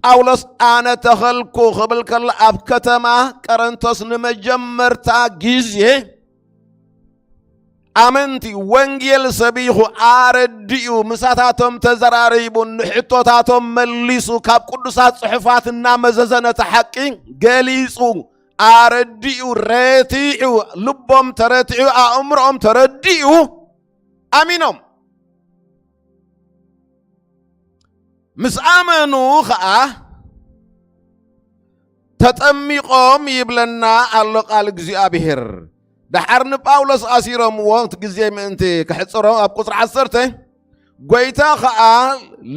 ጳውሎስ ኣነ ተኸልኩ ክብል ከሎ ኣብ ከተማ ቀረንቶስ ንመጀመርታ ግዜ ኣመንቲ ወንጌል ሰቢኹ ኣረዲኡ፣ ምሳታቶም ተዘራሪቡ፣ ንሕቶታቶም መሊሱ፣ ካብ ቅዱሳት ጽሑፋት እናመዘዘ ነቲ ሓቂ ገሊጹ፣ ኣረዲኡ፣ ረቲዑ፣ ልቦም ተረቲዑ፣ ኣእምሮኦም ተረዲኡ፣ ኣሚኖም። ምስ ኣመኑ ኸኣ ተጠሚቖም ይብለና ኣሎ ቃል እግዚኣብሔር። ደሓር ንጳውሎስ ኣሲሮምዎ፣ እቲ ግዜ ምእንቲ ክሕጽሮ፣ ኣብ ቁጽሪ ዓሰርተ፣ ጎይታ ኸኣ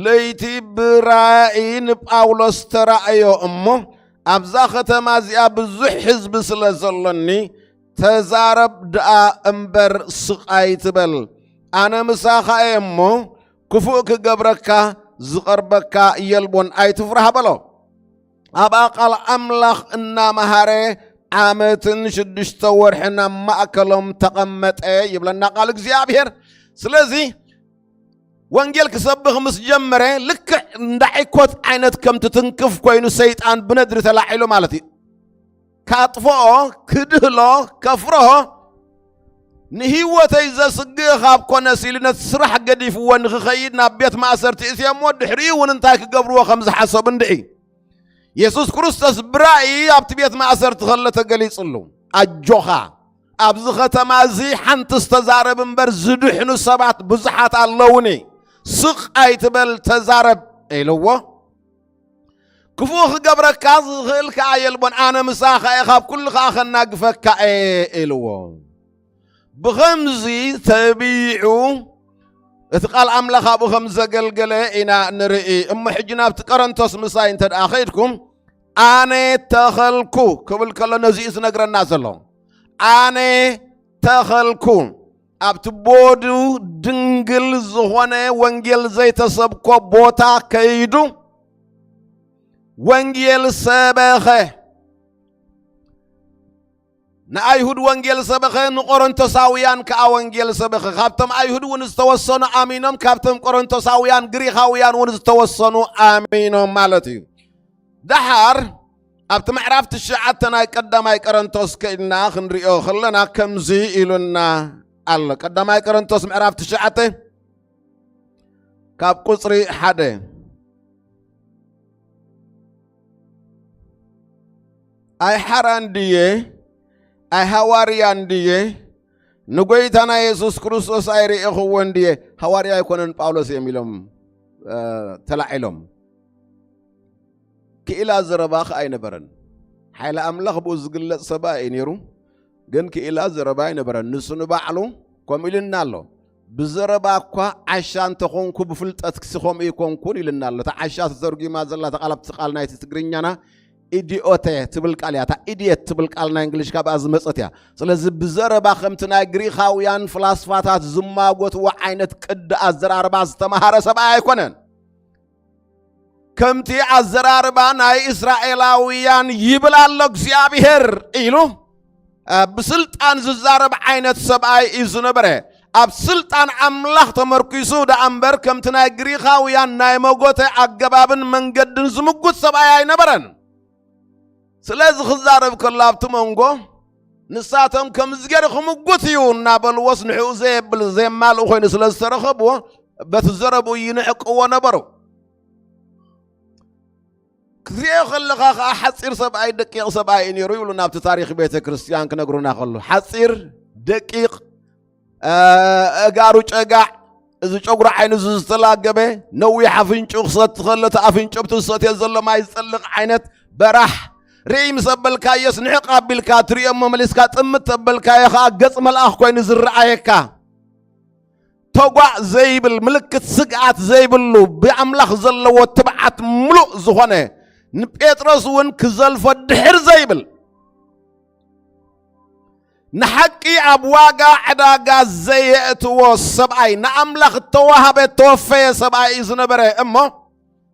ለይቲ ብራእይ ንጳውሎስ ተራእዮ እሞ፣ ኣብዛ ኸተማ እዚኣ ብዙሕ ህዝቢ ስለ ዘሎኒ፣ ተዛረብ ደኣ እምበር ስቕ ኣይትበል። ኣነ ምሳኻ እየ እሞ፣ ክፉእ ክገብረካ ዝቐርበካ የልቦን፣ ኣይትፍራህ በሎ። ኣብኣ ቃል ኣምላኽ እናመሃረ ዓመትን ሽዱሽተ ወርሕን ኣብ ማእከሎም ተቐመጠ ይብለና ቃል እግዚኣብሔር። ስለዚ ወንጌል ክሰብኽ ምስ ጀመረ ልክዕ እንዳ ዒኮት ዓይነት ከም ትትንክፍ ኮይኑ ሰይጣን ብነድሪ ተላዒሉ ማለት እዩ። ካጥፍኦ፣ ክድህሎ፣ ከፍርሆ፣ ንህይወተይ ዘስግእ ካብ ኮነስ ኢሉ ነቲ ስራሕ ገዲፍዎ ንክኸይድ ናብ ቤት ማእሰርቲ እትየሞ፣ ድሕሪኡ እውን እንታይ ክገብርዎ ከም ዝሓሰቡ እንድዒ። የሱስ ክርስቶስ ብራእይ ኣብቲ ቤት ማእሰርቲ ከሎ ተገሊጽሉ። ኣጆኻ፣ ኣብዚ ኸተማ እዚ ሓንቲ ዝተዛረብ እምበር ዝድሕኑ ሰባት ብዙሓት ኣለውኒ። ስቕ ኣይትበል፣ ተዛረብ ኢልዎ። ክፉእ ክገብረካ ዝኽእል ከኣ የልቦን። ኣነ ምሳኻ እየ፣ ካብ ኩሉ ከኣ ከናግፈካ እየ ኢልዎ። ብኸምዚ ተቢዑ እቲ ቃል ኣምላኽ ኣብኡ ከም ዘገልገለ ኢና ንርኢ። እሞ ሕጂ ናብቲ ቀረንቶስ ምሳይ እንተ ደኣ ኸይድኩም፣ ኣነ ተኸልኩ ክብል ከሎ ነዚ እዩ ዝነግረና ዘሎ። ኣነ ተኸልኩ፣ ኣብቲ ቦዱ ድንግል ዝኾነ ወንጌል ዘይተሰብኮ ቦታ ከይዱ ወንጌል ሰበኸ። ንኣይሁድ ወንጌል ሰበኸ፣ ንቆሮንቶሳውያን ከኣ ወንጌል ሰበኸ። ካብቶም ኣይሁድ እውን ዝተወሰኑ ኣሚኖም፣ ካብቶም ቆሮንቶሳውያን ግሪኻውያን እውን ዝተወሰኑ ኣሚኖም ማለት እዩ። ደሓር ኣብቲ ምዕራፍ ትሽዓተ ናይ ቀዳማይ ቆሮንቶስ ከኢልና ክንሪኦ ከለና ከምዚ ኢሉና ኣሎ። ቀዳማይ ቆሮንቶስ ምዕራፍ ትሽዓተ ካብ ቁጽሪ ሓደ፣ ኣይ ሓራን ድየ? ኣይ ሃዋርያን ድየ? ንጎይታና የሱስ ክርስቶስ ኣይርእኹዎን ድየ? ሃዋርያ ኣይኮነን ጳውሎስ እዮም ኢሎም፣ እ፣ ተላዒሎም። ክኢላ ዘረባ ኸኣ ኣይነበረን። ሓይሊ ኣምላኽ ብኡ ዝግለጽ ሰብኣይ እዩ ነይሩ፣ ግን ክኢላ ዘረባ ኣይነበረን። ንሱ ንባዕሉ ከምኡ ኢሉና ኣሎ። "ብዘረባ እኳ ዓሻ እንተኾንኩ፣ ብፍልጠትሲ ከምኡ ኣይኮንኩን" ኢሉና ኣሎ። እታ ዓሻ ተተርጒማ ዘላ እታ ቃል ኣብቲ ቃል ናይቲ ትግርኛና ኢዲኦተ ትብል ቃል እያ። እታ ኢዲየት ትብል ቃል ናይ እንግሊሽ ካብኣ ዝመጸት እያ። ስለዚ ብዘረባ ከምቲ ናይ ግሪኻውያን ፍላስፋታት ዝማጎትዎ ዓይነት ቅዲ ኣዘራርባ ዝተማሃረ ሰብኣይ ኣይኮነን። ከምቲ ኣዘራርባ ናይ እስራኤላውያን ይብል ኣሎ እግዚኣብሔር ኢሉ፣ እ፣ ብስልጣን ዝዛረብ ዓይነት ሰብኣይ እዩ ዝነበረ። ኣብ ስልጣን ኣምላኽ ተመርኪሱ ደኣ እምበር ከምቲ ናይ ግሪኻውያን ናይ መጎተ ኣገባብን መንገድን ዝምጉት ሰብኣይ ኣይነበረን። ስለዚ ክዛረብ ከሎ ኣብቲ መንጎ ንሳቶም ከምዚ ገይሩ ክምጉት እዩ እናበልዎስ ንዕኡ ዘየብል ዘየማልእ ኮይኑ ስለ ዝተረኸብዎ በቲ ዘረብኡ ይንዕቅዎ ነበሩ። ክትሪኦ ከለኻ ኸዓ ሓፂር ሰብኣይ ደቂቕ ሰብኣይ እዩ ነይሩ ይብሉ ናብቲ ታሪኽ ቤተ ክርስቲያን ክነግሩና ከሎ። ሓፂር፣ ደቂቕ፣ እ፣ እጋሩ ጨጋዕ፣ እዚ ጨጉሪ ዓይኑ እዚ ዝተላገበ፣ ነዊሕ ኣፍንጭኡ ክሰቲ ከሎ እቲ ኣፍንጭኡ ብቲ ዝሰትዮ ዘሎ ማይ ዝጠልቕ ዓይነት በራሕ፣ ርእይ ምስ ኣበልካዮስ ንዕቕ ኣቢልካ ትሪኦ እሞ መሊስካ ጥምት ተበልካዮ ኸዓ ገጽ መልኣኽ ኮይኑ ዝረኣየካ። ተጓዕ ዘይብል፣ ምልክት ስግኣት ዘይብሉ፣ ብኣምላኽ ዘለዎ ትብዓት ምሉእ ዝኾነ፣ ንጴጥሮስ እውን ክዘልፎ ድሕር ዘይብል፣ ንሓቂ ኣብ ዋጋ ዕዳጋ ዘየእትዎ ሰብኣይ፣ ንኣምላኽ እተዋህበ እተወፈየ ሰብኣይ እዩ ዝነበረ። እሞ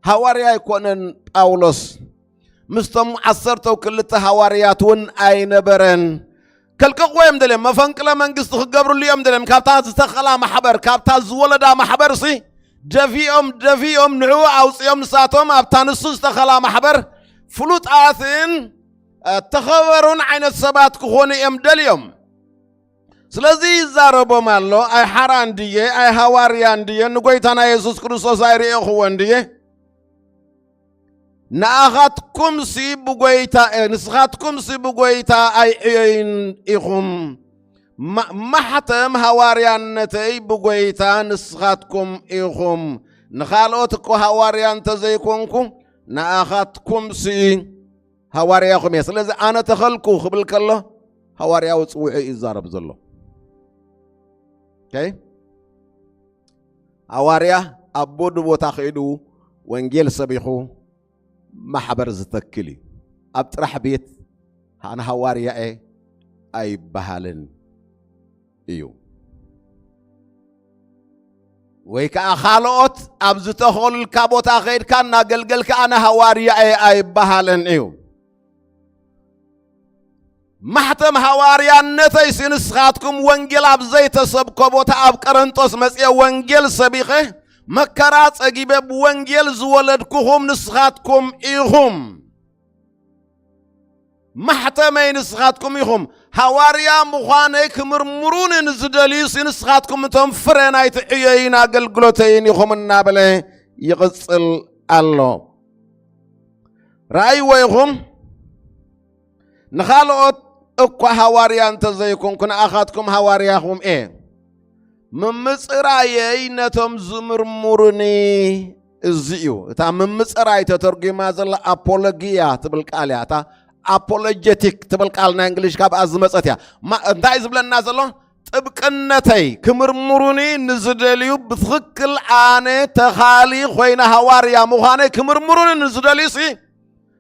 ሃዋርያ ኣይኮነን ጳውሎስ። ምስቶም ዓሰርተው ክልተ ሃዋርያት እውን ኣይነበረን። ከልቅቕዎ እዮም ደልዮም፣ መፈንቅለ መንግስቲ ክገብርሉ እዮም ደልዮም። ካብታ ዝተኸላ ማሕበር፣ ካብታ ዝወለዳ ማሕበር ሲ ደፊኦም፣ ደፊኦም ንዕኡ ኣውፅኦም፣ ንሳቶም ኣብታ ንሱ ዝተኸላ ማሕበር ፍሉጣትን፣ እ፣ ተኸበሩን ዓይነት ሰባት ክኾኑ እዮም ደልዮም። ስለዚ ይዛረቦም ኣሎ፣ ኣይ ሓራ እንድየ፣ ኣይ ሃዋርያ እንድየ፣ ንጎይታና የሱስ ክርስቶስ ኣይርእኹዎ እንድየ። ንኣኻትኩምሲ ብጎይታ፣ እ፣ ንስኻትኩምሲ ብጎይታ ኣይዕዮይን ኢኹም። ማ-፣ ማሕተም ሃዋርያነተይ ብጎይታ ንስኻትኩም ኢኹም። ንኻልኦት እኮ ሃዋርያ እንተዘይኮንኩ፣ ንኣኻትኩምሲ ሃዋርያኹም እየ። ስለዚ ኣነ ተኸልኩ ክብል ከሎ፣ ሃዋርያዊ ጽውዒ እዩ ዝዛረብ ዘሎ። ኦኬ? ሃዋርያ ኣብ ቦዲ ቦታ ከይዱ ወንጌል ሰቢኹ ማሕበር ዝተክል እዩ። ኣብ ጥራሕ ቤት ኣነ ሃዋርያ እየ ኣይበሃልን እዩ። ወይ ከዓ ካልኦት ኣብ ዝተኸሉልካ ቦታ ከይድካ እናገልገልካ ኣነ ሃዋርያ እየ ኣይበሃልን እዩ። ማሕተም ሃዋርያነተይሲ ንስኻትኩም ወንጌል ኣብ ዘይተሰብኮ ቦታ ኣብ ቀረንጦስ መጺአ ወንጌል ሰቢኸ መከራ ጸጊበ ብወንጌል ዝወለድኩኹም ንስኻትኩም ኢኹም። ማሕተመይ ንስኻትኩም ኢኹም። ሃዋርያ ምዃነይ ክምርምሩኒ ንዝደልዩሲ ንስኻትኩም እቶም ፍረ ናይቲ ዕዮይን ኣገልግሎተይን ኢኹም እናበለ ይቕጽል ኣሎ። ረኣይዎ ኢኹም። ንኻልኦት እኳ ሃዋርያ እንተዘይኮንኩ፣ ንኣኻትኩም ሃዋርያኹም እየ። ምምጽራየይ ነቶም ዝምርምሩኒ እዚ እዩ። እታ ምምጽራይ ተተርጒማ ዘላ ኣፖሎጊያ ትብል ቃል እያ። እታ ኣፖሎጀቲክ ትብል ቃል ናይ እንግሊሽ ካብኣ ዝመጸት እያ። ማ-፣ እንታይ እዩ ዝብለና ዘሎ? ጥብቅነተይ ክምርምሩኒ ንዝደልዩ፣ ብትኽክል ኣነ ተኻሊ ኮይነ ሃዋርያ ምዃነይ ክምርምሩኒ ንዝደልዩሲ፣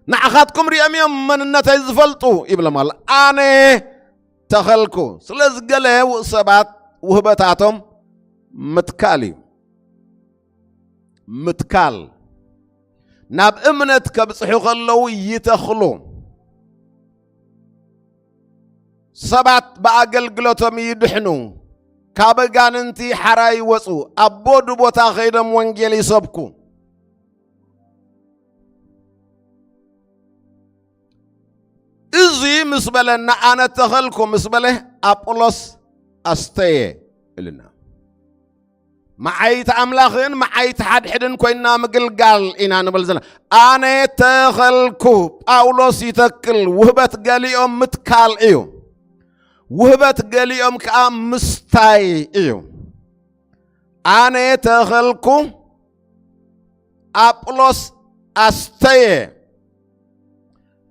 ንዓኻትኩም ሪኦም እዮም መንነተይ ዝፈልጡ ይብሎም ኣሎ። ኣነ ተኸልኩ። ስለዚ ገለ ው-፣ ሰባት ውህበታቶም ምትካል እዩ። ምትካል። ናብ እምነት ከብጽሑ ከለዉ ይተኽሉ። ሰባት ብኣገልግሎቶም ይድሕኑ፣ ካብ ኣጋንንቲ ሓራ ይወጹ፣ ኣብ ቦዲ ቦታ ከይዶም ወንጌል ይሰብኩ። እዚ ምስ በለና፣ ኣነ ተኸልኩ ምስ በለ፣ ኣጵሎስ ኣስተየ እልና። መዓይቲ ኣምላኽን መዓይቲ ሓድሕድን ኮይንና ምግልጋል ኢና ንብል ዘለና። ኣነ ተኸልኩ፣ ጳውሎስ ይተክል። ውህበት ገሊኦም ምትካል እዩ። ውህበት ገሊኦም ከኣ ምስታይ እዩ። ኣነ ተኸልኩ፣ ኣጵሎስ ኣስተየ።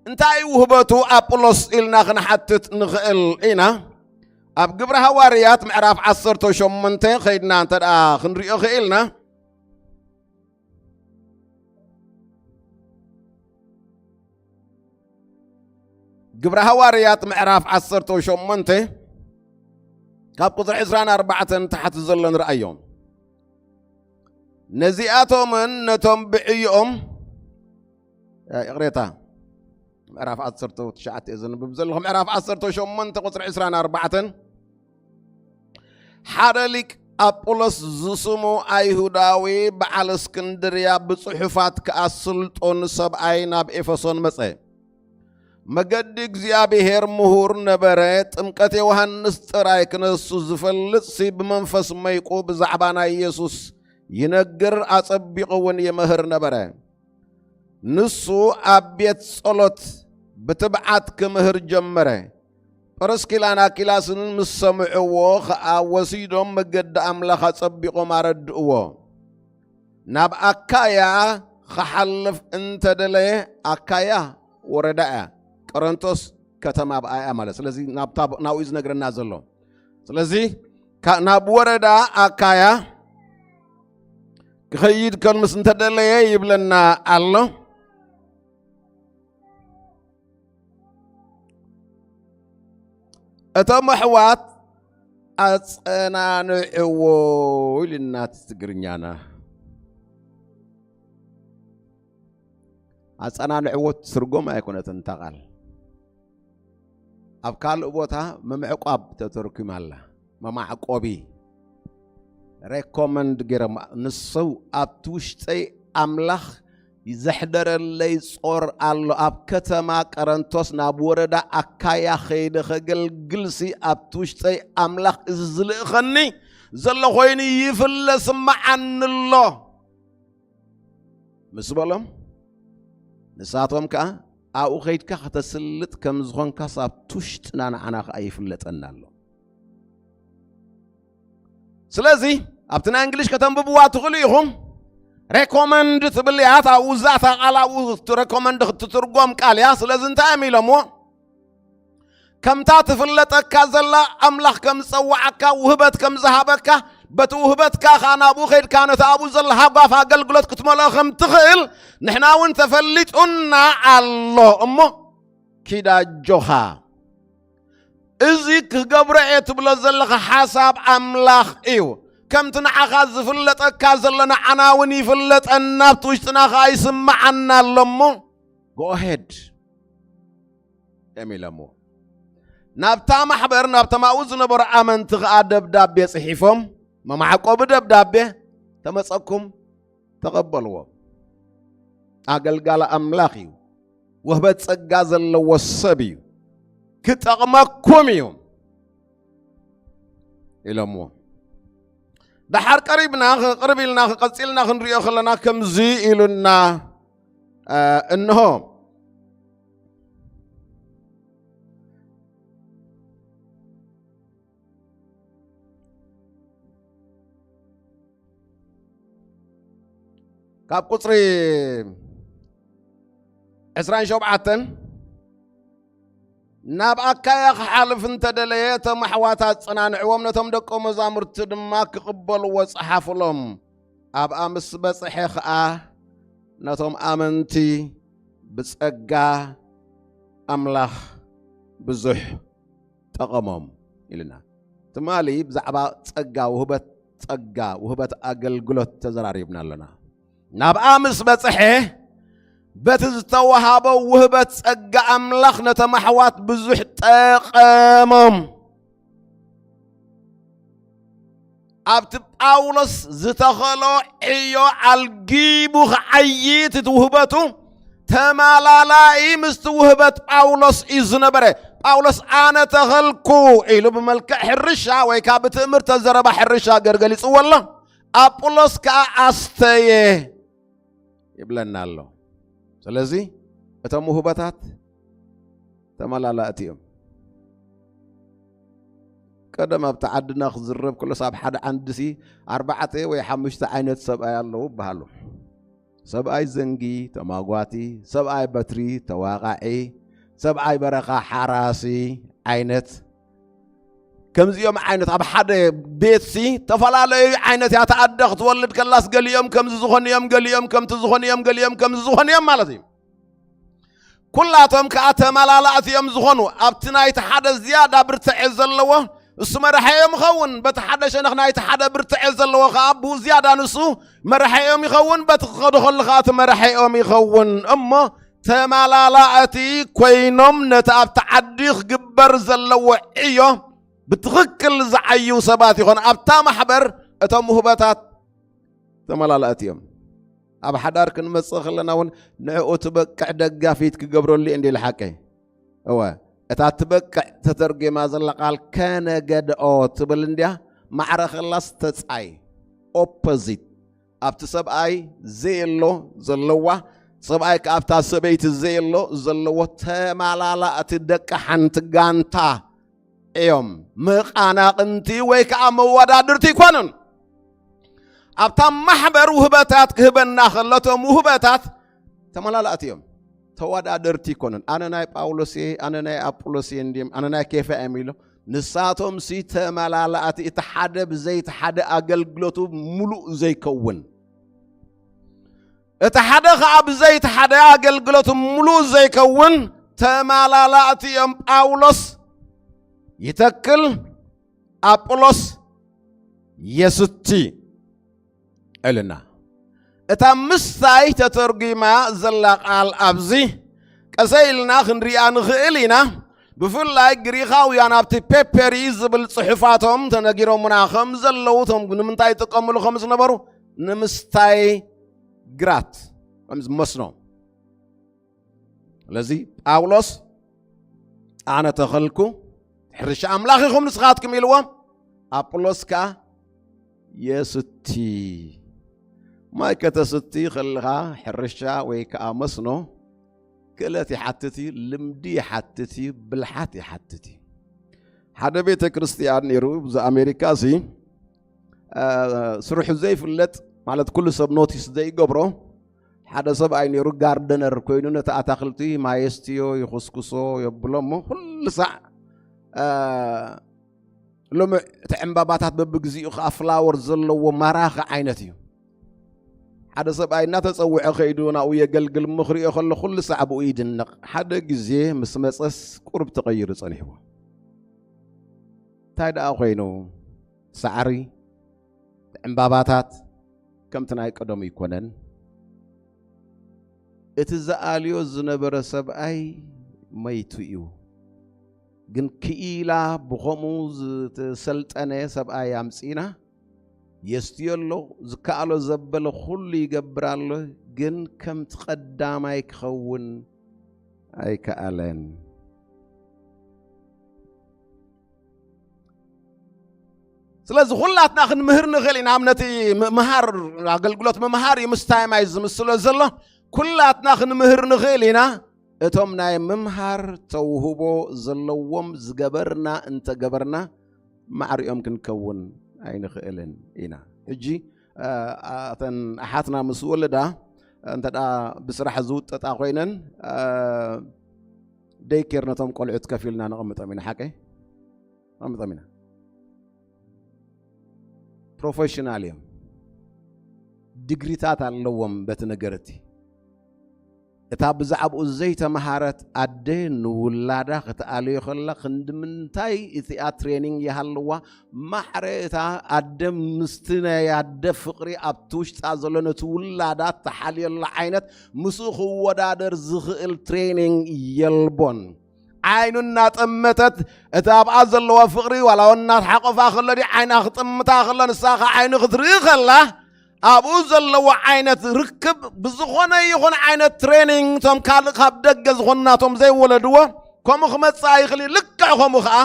እንታይ ውህበቱ ኣጵሎስ ኢልና ክንሓትት ንኽእል ኢና። ኣብ ግብረ ሃዋርያት ምዕራፍ ዓሰርተ ሸሞንተ ኸይድና እንተ ደኣ ክንሪኦ ኽኢልና፣ ግብረ ሃዋርያት ምዕራፍ ዓሰርተ ሸሞንተ ካብ ቁጽሪ ዕስራን ኣርባዕተን ታሕቲ ዘሎ ንርኣዮም። ነዚኣቶምን ነቶም ብዕዮኦም፣ እ፣ ይቕሬታ፣ ምዕራፍ ዓሰርተ ትሽዓተ እየ ዘንብብ ዘለኹ። ምዕራፍ ዓሰርተ ሸሞንተ ቁጽሪ ዕስራን ኣርባዕተን፣ ሓደ ሊቅ ኣጶሎስ ዝስሙ ኣይሁዳዊ በዓል እስክንድርያ ብጽሑፋት ከኣ ስልጡን ሰብኣይ ናብ ኤፌሶን መጸ። መገዲ እግዚኣብሔር ምሁር ነበረ። ጥምቀት ዮሃንስ ጥራይ ክነሱ ዝፈልጥሲ ብመንፈስ መይቁ ብዛዕባ ናይ ኢየሱስ ይነግር፣ ኣጸቢቑ እውን ይምህር ነበረ። ንሱ ኣብ ቤት ጸሎት ብትብዓት ክምህር ጀመረ። ጵርስኪላን ኣኪላስን ምስ ሰምዕዎ ኸኣ ወሲዶም መገዲ ኣምላኽ ኣጸቢቖም ኣረድእዎ። ናብ ኣካያ ኽሓልፍ እንተ ደለየ፣ ኣካያ ወረዳ እያ፣ ቆረንቶስ ከተማ ብኣ እያ ማለት። ስለዚ ናብታ፣ ናብኡ እዩ ዝነግረና ዘሎ። ስለዚ ካብ ናብ ወረዳ ኣካያ ክኸይድ ከልምስ እንተደለየ ይብለና ኣሎ። እቶም ኣሕዋት ኣጸናንዕዎ ኢልና እቲ ትግርኛና። ኣጸናንዕዎ ትርጎም ኣይኮነትን እታ ቃል። ኣብ ካልእ ቦታ ምምዕቋብ ተተርኪማ ኣላ። መማዕቆቢ ሬኮመንድ ገይሮም። ንሱ ኣብቲ ውሽጠይ ኣምላኽ ዘሕደረለይ ጾር ኣሎ። ኣብ ከተማ ቀረንቶስ ናብ ወረዳ ኣካያ ኸይደ ኸገልግልሲ ኣብቲ ውሽጠይ ኣምላኽ እዚ ዝልእኸኒ ዘሎ ኾይኑ ይፍለ ስምዓኒ ኣሎ ምስ በሎም፣ ንሳቶም ከኣ ኣብኡ ኸይድካ ከተስልጥ ከም ዝኾንካስ ኣብቲ ውሽጥና ንዓና ኸኣ ይፍለጠና ኣሎ። ስለዚ ኣብቲ ናይ እንግሊሽ ከተንብብዋ ትኽእሉ ኢኹም። ሬኮመንድ ትብል እያ እታ ውዛታ ቃል ኣብኡ፣ እቲ ሬኮመንድ ክትትርጎም ቃል እያ። ስለዚ እንታይ እዮም ኢሎምዎ? ከምታ ትፍለጠካ ዘላ ኣምላኽ ከም ዝጸዋዓካ፣ ውህበት ከም ዝሃበካ፣ በቲ ውህበትካ ኸኣ ናብኡ ኸይድካ ነቲ ኣብኡ ዘሎ ሃጓፍ ኣገልግሎት ክትመልኦ ከም ትኽእል ንሕና እውን ተፈሊጡና ኣሎ። እሞ ኪድ ኣጆኻ፣ እዚ ክገብሮ እየ ትብሎ ዘለኻ ሓሳብ ኣምላኽ እዩ። ከምቲ ንዓኻ ዝፍለጠካ ዘሎ ንዓና እውን ይፍለጠና፣ ኣብቲ ውሽጥና ኸኣ ይስምዓና ኣሎ። እሞ ጎሄድ እዮም ኢሎምዎ። ናብታ ማሕበር፣ ናብቶም ኣብኡ ዝነበሩ ኣመንቲ ኸኣ ደብዳቤ ጽሒፎም፣ መማዕቆቢ ደብዳቤ ተመጸኩም፣ ተቐበልዎ። ኣገልጋሊ ኣምላኽ እዩ። ውህበት ጸጋ ዘለዎ ሰብ እዩ። ክጠቕመኩም እዩ ኢሎምዎ። ደሓር ቀሪብና፣ ቅርብ ኢልና፣ ቀጺልና ክንሪኦ ከለና ከምዚ ኢሉና፣ እ፣ እንሆ። ካብ ቁጽሪ ዕስራን ሸውዓተን፣ ናብ ኣካያ ክሓልፍ እንተደለየ፣ እቶም ኣሕዋት ኣጸናንዕዎም፣ ነቶም ደቀ መዛሙርቲ ድማ ክቕበልዎ ጸሓፉሎም። ኣብኣ ምስ በጽሐ ኸኣ፣ ነቶም ኣመንቲ ብጸጋ ኣምላኽ ብዙሕ ጠቐሞም ኢልና። ትማሊ ብዛዕባ ጸጋ፣ ውህበት ጸጋ፣ ውህበት ኣገልግሎት ተዘራሪብና ኣለና። ናብኣ ምስ በጽሐ፣ በቲ ዝተወሃቦ ውህበት ጸጋ ኣምላኽ ነቶም ኣሕዋት ብዙሕ ጠቐሞም። ኣብቲ ጳውሎስ ዝተኸሎ ዕዮ ኣልጊቡ ክዓይት እቲ ውህበቱ ተማላላኢ ምስቲ ውህበት ጳውሎስ እዩ ዝነበረ። ጳውሎስ "ኣነ ተኸልኩ" ኢሉ ብመልክዕ ሕርሻ ወይ ከዓ ብትእምርተ ዘረባ ሕርሻ ገር ገሊጽዎ ኣሎ። ኣጵሎስ ከዓ "ኣስተየ" ይብለና ኣሎ። ስለዚ እቶም ውህበታት ተመላላእቲ እዮም። ቀደም ኣብቲ ዓድና ክዝረብ ከሎስ ኣብ ሓደ ዓንድሲ ኣርባዕተ ወይ ሓሙሽተ ዓይነት ሰብኣይ ኣለዉ ይበሃሉ። ሰብኣይ ዘንጊ፣ ተማጓቲ፣ ሰብኣይ በትሪ፣ ተዋቓዒ፣ ሰብኣይ በረኻ፣ ሓራሲ ዓይነት። ከምዚኦም ዓይነት ኣብ ሓደ ቤትሲ ተፈላለዩ ዓይነት እያ። እታ ኣደ ክትወልድ ከላስ ገሊኦም ከምዚ ዝኾኑ እዮም፣ ገሊኦም ከምቲ ዝኾኑ እዮም፣ ገሊኦም ከምዚ ዝኾኑ እዮም ማለት እዩ። ኩላቶም ከኣ ተመላላእቲ እዮም ዝኾኑ። ኣብቲ ናይቲ ሓደ ዝያዳ ብርትዐ ዘለዎ እሱ መራሒ እዮም ይኸውን። በቲ ሓደ ሸነኽ ናይቲ ሓደ ብርትዐ ዘለዎ ከኣ ብኡ ዝያዳ ንሱ መራሒ እዮም ይኸውን። በቲ ክኸዱ ከሉ ከኣ እቲ መራሒ እዮም ይኸውን። እሞ ተመላላእቲ ኮይኖም ነቲ ኣብቲ ዓዲ ክግበር ዘለዎ ዕዮ ብትኽክል ዝዓዩ ሰባት ይኾኑ። ኣብታ ማሕበር እቶም ውህበታት ተመላላእቲ እዮም። ኣብ ሓዳር ክንመጽእ ከለና እውን ንዕኡ ትበቅዕ ደጋፊት ክገብረሉ እየ እንዲ ኢለ ሓቀይ። እወ፣ እታ ትበቅዕ ተተርጒማ ዘላ ቃል ከነገድኦ ትብል እንድያ። ማዕረ ከላስ ተጻይ፣ ኦፖዚት። ኣብቲ ሰብኣይ ዘየሎ ዘለዋ፣ ሰብኣይ ከኣ ኣብታ ሰበይቲ ዘየሎ ዘለዎ ተማላላእቲ ደቂ ሓንቲ ጋንታ እዮም። መቓናቕንቲ ወይ ከኣ መወዳድርቲ ኣይኮኑን። ኣብታ ማሕበር ውህበታት ክህበና ከሎ፣ እቶም ውህበታት ተመላላእቲ እዮም። ተወዳደርቲ ኣይኮኑን። ኣነ ናይ ጳውሎስ እየ፣ ኣነ ናይ ኣጵሎስ እየ እንድዮም፣ ኣነ ናይ ኬፋ እዮም ኢሎም ንሳቶም ሲ ተመላላእቲ፣ እቲ ሓደ ብዘይቲ ሓደ ኣገልግሎቱ ምሉእ ዘይከውን፣ እቲ ሓደ ኸዓ ብዘይቲ ሓደ ኣገልግሎቱ ምሉእ ዘይከውን ተመላላእቲ እዮም። ጳውሎስ ይተክል፣ ኣጵሎስ የስቲ እልና። እታ ምስታይ ተተርጒማ ዘላ ቃል ኣብዚ ቀሰ ኢልና ክንሪኣ ንኽእል ኢና። ብፍላይ ግሪኻውያን ኣብቲ ፔፐሪ ዝብል ጽሑፋቶም ተነጊሮምና ከም ዘለዉ፣ እቶም ንምንታይ ይጥቀምሉ ከም ዝነበሩ፣ ንምስታይ ግራት፣ ከም መስኖ። ስለዚ ጳውሎስ ኣነ ተኸልኩ፣ ሕርሻ ኣምላኽ ኢኹም ንስኻትኩም ኢልዎም። ኣጵሎስ ከኣ የስቲ። ማይ ከተስቲ ከለኻ ሕርሻ ወይ ከኣ መስኖ ክእለት ይሓትት እዩ፣ ልምዲ ይሓትት እዩ፣ ብልሓት ይሓትት እዩ። ሓደ ቤተ ክርስቲያን ነይሩ፣ እዚ ኣሜሪካ እዚ፣ እ፣ ስርሑ ዘይፍለጥ፣ ማለት ኩሉ ሰብ ኖቲስ ዘይገብሮ ሓደ ሰብኣይ ነይሩ፣ ጋርደነር ኮይኑ ነቲ ኣታኽልቲ ማየስትዮ፣ ይኹስኩሶ፣ የብሎ እሞ ኩሉ ሳዕ፣ እ፣ ልሙዕ እቲ ዕምባባታት በብግዚኡ ኸዓ ፍላወር ዘለዎ ማራኺ ዓይነት እዩ። ሓደ ሰብኣይ እናተጸውዐ ከይዱ ናብኡ የገልግል እሞ ክሪኦ ከሎ ኩሉ ሳዕ ብኡ ይድነቕ። ሓደ ግዜ ምስ መጸስ ቁሩብ ተቐይሩ ጸኒሕዎ። እንታይ ደኣ ኮይኑ? ሳዕሪ፣ ዕምባባታት ከምቲ ናይ ቀደሙ ኣይኮነን። እቲ ዝኣልዮ ዝነበረ ሰብኣይ መይቱ እዩ። ግን ክኢላ ብኸምኡ ዝተሰልጠነ ሰብኣይ ኣምጺእና፣ የስትዮ ኣሎ፣ ዝከኣሎ ዘበለ ኩሉ ይገብር ኣሎ፣ ግን ከምቲ ቀዳማይ ክኸውን ኣይከኣለን። ስለዚ ኩላትና ክንምህር ንኽእል ኢና። ኣብ ነቲ ምምሃር፣ ኣገልግሎት ምምሃር እዩ ምስታይ ማይ ዝምስሎ ዘሎ። ኩላትና ክንምህር ንኽእል ኢና። እቶም ናይ ምምሃር ተውህቦ ዘለዎም ዝገበርና እንተገበርና፣ ማዕሪኦም ክንከውን ኣይንኽእልን ኢና። ሕጂ፣ እ፣ ኣተን ኣሓትና ምስ ወለዳ፣ እንተ ደኣ ብስራሕ ዝውጠጣ ኮይነን፣ እ፣ ደይኬር ነቶም ቆልዑት ከፊልና ነቐምጦም ኢና። ሓቀይ? ነቐምጦም ኢና። ፕሮፌሽናል እዮም። ዲግሪታት ኣለዎም በቲ ነገር እቲ። እታ ብዛዕባኡ ዘይተመሃረት ኣደ ንውላዳ ክትኣልዮ ከላ ክንዲ ምንታይ እቲኣ ትሬኒንግ ይሃልዋ? ማዕረ እታ ኣደ ምስቲ ናይ ኣደ ፍቕሪ ኣብቲ ውሽጣ ዘሎ ነቲ ውላዳ እተሓልየሉ ዓይነት ምስኡ ክወዳደር ዝኽእል ትሬኒንግ የልቦን። ዓይኑ እናጠመተት እቲ ኣብኣ ዘለዋ ፍቕሪ ዋላ እውን እናተሓቆፋ ከሎ ድዩ ዓይና ክጥምታ ከሎ ንሳ ኸዓ ዓይኑ ክትርኢ ከላ ኣብኡ ዘለዎ ዓይነት ርክብ ብዝኾነ ይኹን ዓይነት ትሬኒንግ እቶም ካልእ ካብ ደገ ዝኾኑ ናቶም ዘይወለድዎ ከምኡ ክመጽእ ይኽእል እዩ። ልክዕ ከምኡ ኸዓ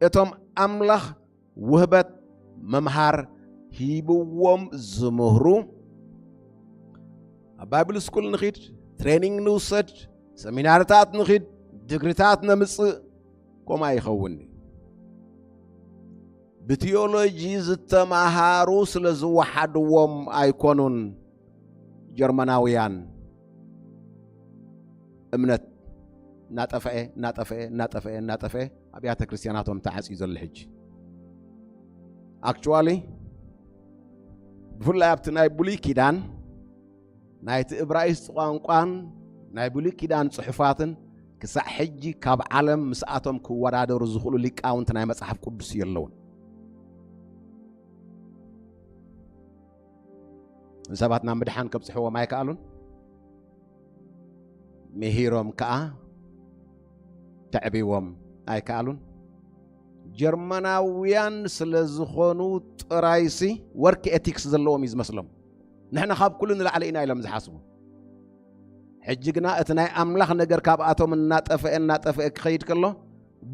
እቶም ኣምላኽ ውህበት ምምሃር ሂብዎም ዝምህሩ ኣብ ባይብል ስኩል ንኺድ፣ ትሬኒንግ ንውሰድ፣ ሰሚናርታት ንኺድ፣ ድግሪታት ነምጽእ፣ ከምኡ ኣይኸውን እዩ። ብቲዮሎጂ ዝተማሃሩ ስለ ዝወሓድዎም ኣይኮኑን ጀርመናውያን እምነት እናጠፍአ፣ እናጠፍአ፣ እናጠፍአ፣ እናጠፍአ ኣብያተ ክርስቲያናቶም ተዓጽዩ ዘሎ ሕጂ። ኣክቹዋሊ ብፍላይ ኣብቲ ናይ ብሉይ ኪዳን ናይቲ እብራይስጥ ቋንቋን ናይ ብሉይ ኪዳን ጽሑፋትን ክሳዕ ሕጂ ካብ ዓለም ምስኣቶም ክወዳደሩ ዝኽእሉ ሊቃውንቲ ናይ መጽሓፍ ቅዱስ የለውን። ንሰባት ናብ ምድሓን ከብጽሕዎም ኣይከኣሉን። ምሂሮም ከኣ ተዕቢዎም ኣይከኣሉን። ጀርመናውያን ስለ ዝኾኑ ጥራይሲ ወርክ ኤቲክስ ዘለዎም እዩ ዝመስሎም። ንሕና ካብ ኩሉ ንላዕሊ ኢና ኢሎም ዝሓስቡ። ሕጂ ግና እቲ ናይ ኣምላኽ ነገር ካብኣቶም እናጠፍአ እናጠፍአ ክኸይድ ከሎ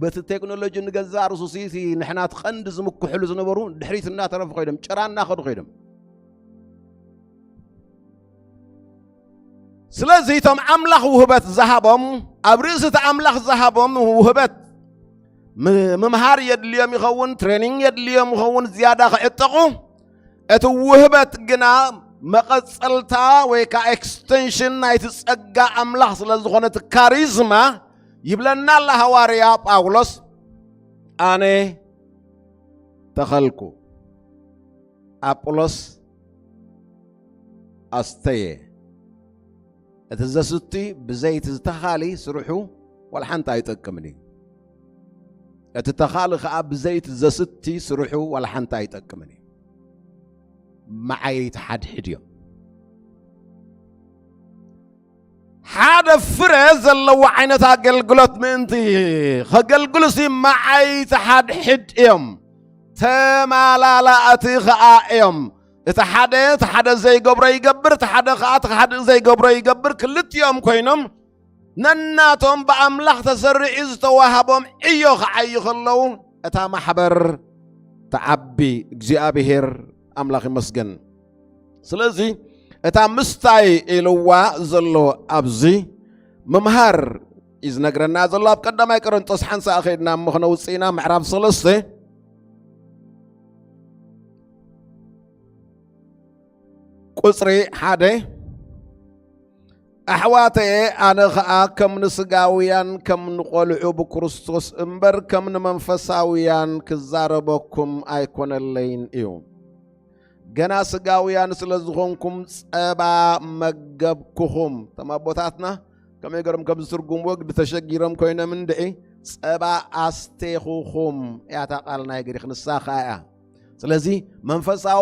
በቲ ቴክኖሎጂ ንገዛእ ርእሱ ሲ እቲ ንሕና እቲ ቀንዲ ዝምክሕሉ ዝነበሩ ድሕሪት እናተረፉ ኮይዶም፣ ጭራ እናኸዱ ኮይዶም። ስለዚ እቶም ኣምላኽ ውህበት ዝሃቦም፣ ኣብ ርእሲ እቲ ኣምላኽ ዝሃቦም ውህበት ም-፣ ምምሃር የድልዮም ይኸውን፣ ትሬኒንግ የድልዮም ይኸውን፣ ዝያዳ ክዕጠቑ። እቲ ውህበት ግና መቐጸልታ ወይ ከዓ ኤክስቴንሽን ናይቲ ጸጋ ኣምላኽ ስለ ዝኾነ እቲ ካሪዝማ ይብለና ኣላ ሃዋርያ ጳውሎስ ኣነ ተኸልኩ፣ ኣጵሎስ ኣስተየ። እቲ ዘስቲ ብዘይቲ ዝተኻሊ ስርሑ ዋላ ሓንቲ ኣይጠቅምን እዩ። እቲ ተኻሊ ኸኣ ብዘይቲ ዘስቲ ስርሑ ዋላ ሓንቲ ኣይጠቅምን እዩ። መዓይይቲ ሓድሕድ እዮም። ሓደ ፍረ ዘለዎ ዓይነት ኣገልግሎት ምእንቲ ኸገልግሉሲ መዓይይቲ ሓድሕድ እዮም። ተማላላእቲ ኸኣ እዮም። እቲ ሓደ እቲ ሓደ ዘይገብሮ ይገብር፣ እቲ ሓደ ኸኣ እቲ ሓደ ዘይገብሮ ይገብር። ክልቲኦም ኮይኖም ነናቶም ብኣምላኽ ተሰሪዑ ዝተዋህቦም ዕዮ ኸዓዩ ኸለዉ፣ እታ ማሕበር ትዓቢ። እግዚኣብሔር ኣምላኽ ይመስገን። ስለዚ እታ ምስታይ ኢልዋ ዘሎ ኣብዚ ምምሃር እዩ ዝነግረና ዘሎ። ኣብ ቀዳማይ ቆሮንጦስ ሓንሳእ ኸይድና እሞ ክነውፅእና ምዕራፍ ሰለስተ ቁፅሪ ሓደ፣ ኣሕዋተየ፣ ኣነ ኸኣ ከም ንስጋውያን ከም ንቖልዑ ብክርስቶስ እምበር ከም ንመንፈሳውያን ክዛረበኩም ኣይኮነለይን እዩ። ገና ስጋውያን ስለ ዝኾንኩም ጸባ መገብኩኹም። እቶም ኣቦታትና ከመይ ገሮም ከም ዝትርጉምዎ ግዲ ተሸጊሮም ኮይኖም እንድዒ፣ ጸባ ኣስቴኹኹም እያ እታ ቃል ናይ ግሪኽ፣ ንሳ ኸኣ እያ። ስለዚ መንፈሳዊ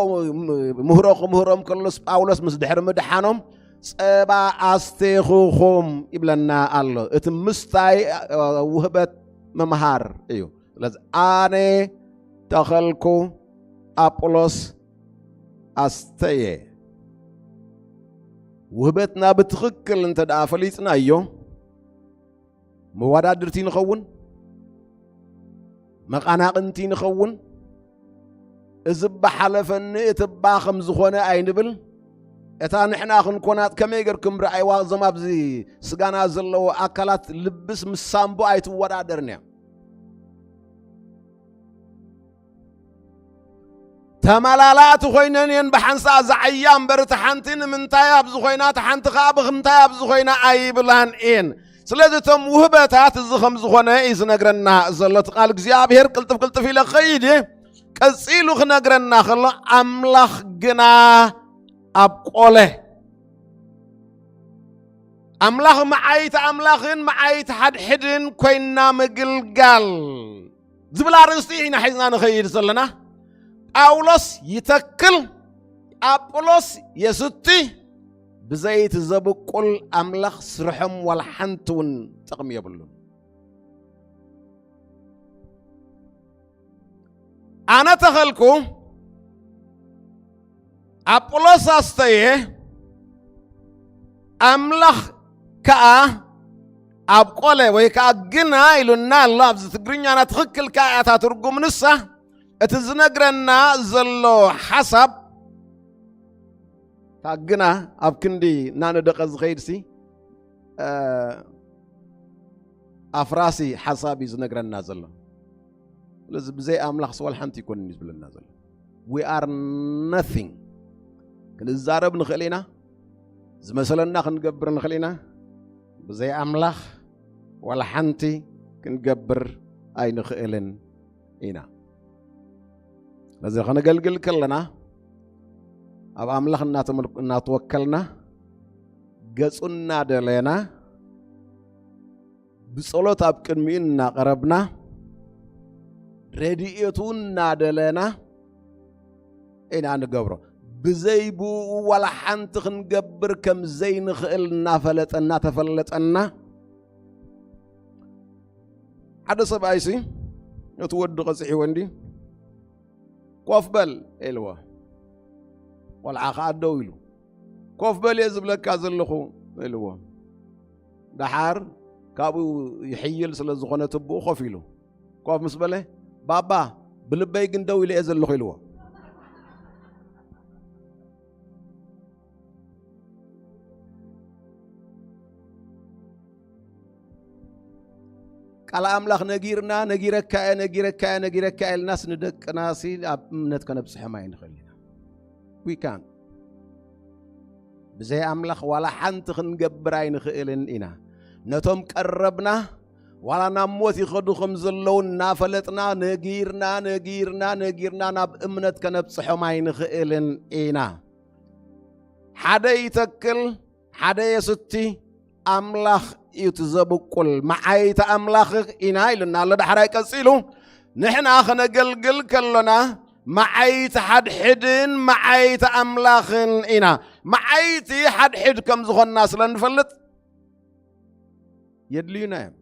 ምህሮ ክምህሮም ከሎስ ጳውሎስ ምስ ድሕሪ ምድሓኖም ጸባ ኣስቴኹኹም ይብለና ኣሎ። እቲ ምስታይ ውህበት ምምሃር እዩ። ስለዚ ኣነ ተኸልኩ፣ ኣጵሎስ ኣስተየ። ውህበትና ብትኽክል እንተ ደኣ ፈሊጥናዮ፣ መወዳድርቲ ንኸውን፣ መቓናቕንቲ ንኸውን። እዚ እባ ሓለፈኒ፣ እቲ እባ ከም ዝኾነ ኣይንብል። እታ ንሕና ክንኮናት ከመይ ጌርኩም ረኣይዋ? እዞም ኣብዚ ስጋና ዘለዉ ኣካላት፣ ልብስ ምስ ሳምቡ ኣይትወዳደርን እያ። ተመላላእቲ ኮይነን እየን ብሓንሳእ ዝዓያ እምበር፣ እቲ ሓንቲ ንምንታይ ኣብዚ ኮይና፣ እቲ ሓንቲ ከኣ ብኽምንታይ ኣብዚ ኮይና ኣይብላን እየን። ስለዚ እቶም ውህበታት እዚ ከም ዝኾነ እዩ ዝነግረና ዘሎ እቲ ቃል እግዚኣብሔር። ቅልጥፍ ቅልጥፍ ኢለ ክኸይድ እየ። ቀጺሉ ክነግረና ከሎ፣ ኣምላኽ ግና ኣብ ቆለ። ኣምላኽ መዓይቲ ኣምላኽን መዓይቲ ሓድሕድን ኮይንና ምግልጋል ዝብል ኣርእስቲ ኢና ሒዝና ንኸይድ ዘለና። ጳውሎስ ይተክል፣ ኣጵሎስ የስቲ፣ ብዘይቲ ዘብቁል ኣምላኽ ስርሖም ዋላ ሓንቲ እውን ጥቕሚ የብሉን። ኣነ ተኸልኩ፣ ኣጵሎስ ኣስተየ፣ ኣምላኽ ከኣ ኣብ ቆለ ወይ ከኣ ግና ኢሉና ኣሎ። ኣብዚ ትግርኛና ትኽክል ከኣ እያ እታ ትርጉም ንሳ። እቲ ዝነግረና ዘሎ ሓሳብ እታ ግና ኣብ ክንዲ እናነደቐ ዝኸይድሲ፣ እ፣ ኣፍራሲ ሓሳብ እዩ ዝነግረና ዘሎ። ስለዚ ብዘይ ኣምላኽ ስዋል ሓንቲ ይኮንን እዩ ዝብለና ዘሎ። We are nothing። ክንዛረብ ንኽእል ኢና፣ ዝመሰለና ክንገብር ንኽእል ኢና። ብዘይ ኣምላኽ ዋላ ሓንቲ ክንገብር ኣይንኽእልን ኢና። ነዚ ከነገልግል ከለና፣ ኣብ ኣምላኽ እናተመል-፣ እናተወከልና፣ ገጹ እናደለና፣ ብጸሎት ኣብ ቅድሚኡ እናቐረብና፣ ረድኤቱ እናደለና ኢና ንገብሮ። ብዘይ ብኡ ዋላ ሓንቲ ክንገብር ከም ዘይንኽእል እናፈለጠ፣ እናተፈለጠና፣ ሓደ ሰብኣይሲ ነቲ ወዲ ቀጺዕዎ እንዲ፣ "ኮፍ በል" ኢልዎ። ቆልዓ ከኣ ደው ኢሉ፣ "ኮፍ በል እየ ዝብለካ ዘለኹ" ኢልዎ። ደሓር ካብኡ ይሕይል ስለ ዝኾነ ትብኡ ኮፍ ኢሉ። ኮፍ ምስ በለ፣ "ባባ፣ ብልበይ ግን ደው ኢለ እየ ዘለኹ" ኢልዎ። ቃል ኣምላኽ ነጊርና፣ "ነጊረካ እየ፣ ነጊረካ እየ፣ ነጊረካ እየ" ኢልናስ ንደቅናሲ ኣብ እምነት ከነብጽሖም ኣይንኽእል ኢና። We can't። ብዘይ ኣምላኽ ዋላ ሓንቲ ክንገብር ኣይንኽእልን ኢና። ነቶም ቀረብና ዋላ ናብ ሞት ይኸዱ ከም ዘለዉ እናፈለጥና ነጊርና ነጊርና ነጊርና ናብ እምነት ከነብጽሖም ኣይንኽእልን ኢና። ሓደ ይተክል ሓደ የስቲ፣ ኣምላኽ እዩ እቲ ዘብቁል። መዓይቲ ኣምላኽ ኢና ኢሉና ኣሎ። ዳሕራይ ቀጺሉ ንሕና ከነገልግል ከሎና መዓይቲ ሓድሕድን መዓይቲ ኣምላኽን ኢና። መዓይቲ ሓድሕድ ከም ዝኾንና ስለ ንፈልጥ የድልዩና እዮም።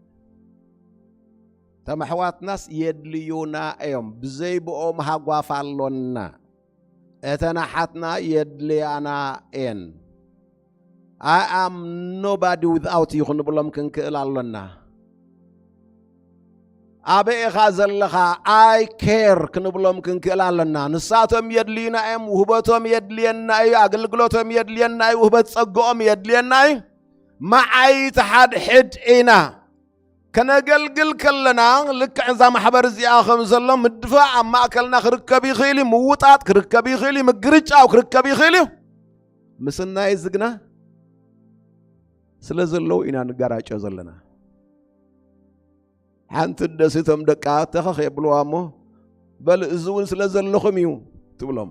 እቶም ኣሕዋትናስ የድልዩና እዮም። ብዘይ ብኦም ሃጓፍ ኣሎና። እተን ኣሓትና የድልያና እየን። I am nobody without you ክንብሎም ክንክእል ኣሎና። ኣበይ ኢኻ ዘለኻ? I care ክንብሎም ክንክእል ኣሎና። ንሳቶም የድልዩና እዮም። ውህበቶም የድልየና እዩ። ኣገልግሎቶም የድልየና እዩ። ውህበት ጸግኦም የድልየና እዩ። መዓይቲ ሓድሕድ ኢና። ከነገልግል ከለና ልክዕ እዛ ማሕበር እዚኣ ከም ዘሎ ምድፋእ ኣብ ማእከልና ክርከብ ይኽእል እዩ። ምውጣጥ ክርከብ ይኽእል እዩ። ምግርጫው ክርከብ ይኽእል እዩ። ምስናይ ዝግና ስለ ዘለዉ ኢና ንጋራጮ ዘለና። ሓንቲ ደስ እቶም ደቃ ተኸኽ የብልዋ እሞ፣ በል እዚ እውን ስለ ዘለኹም እዩ ትብሎም።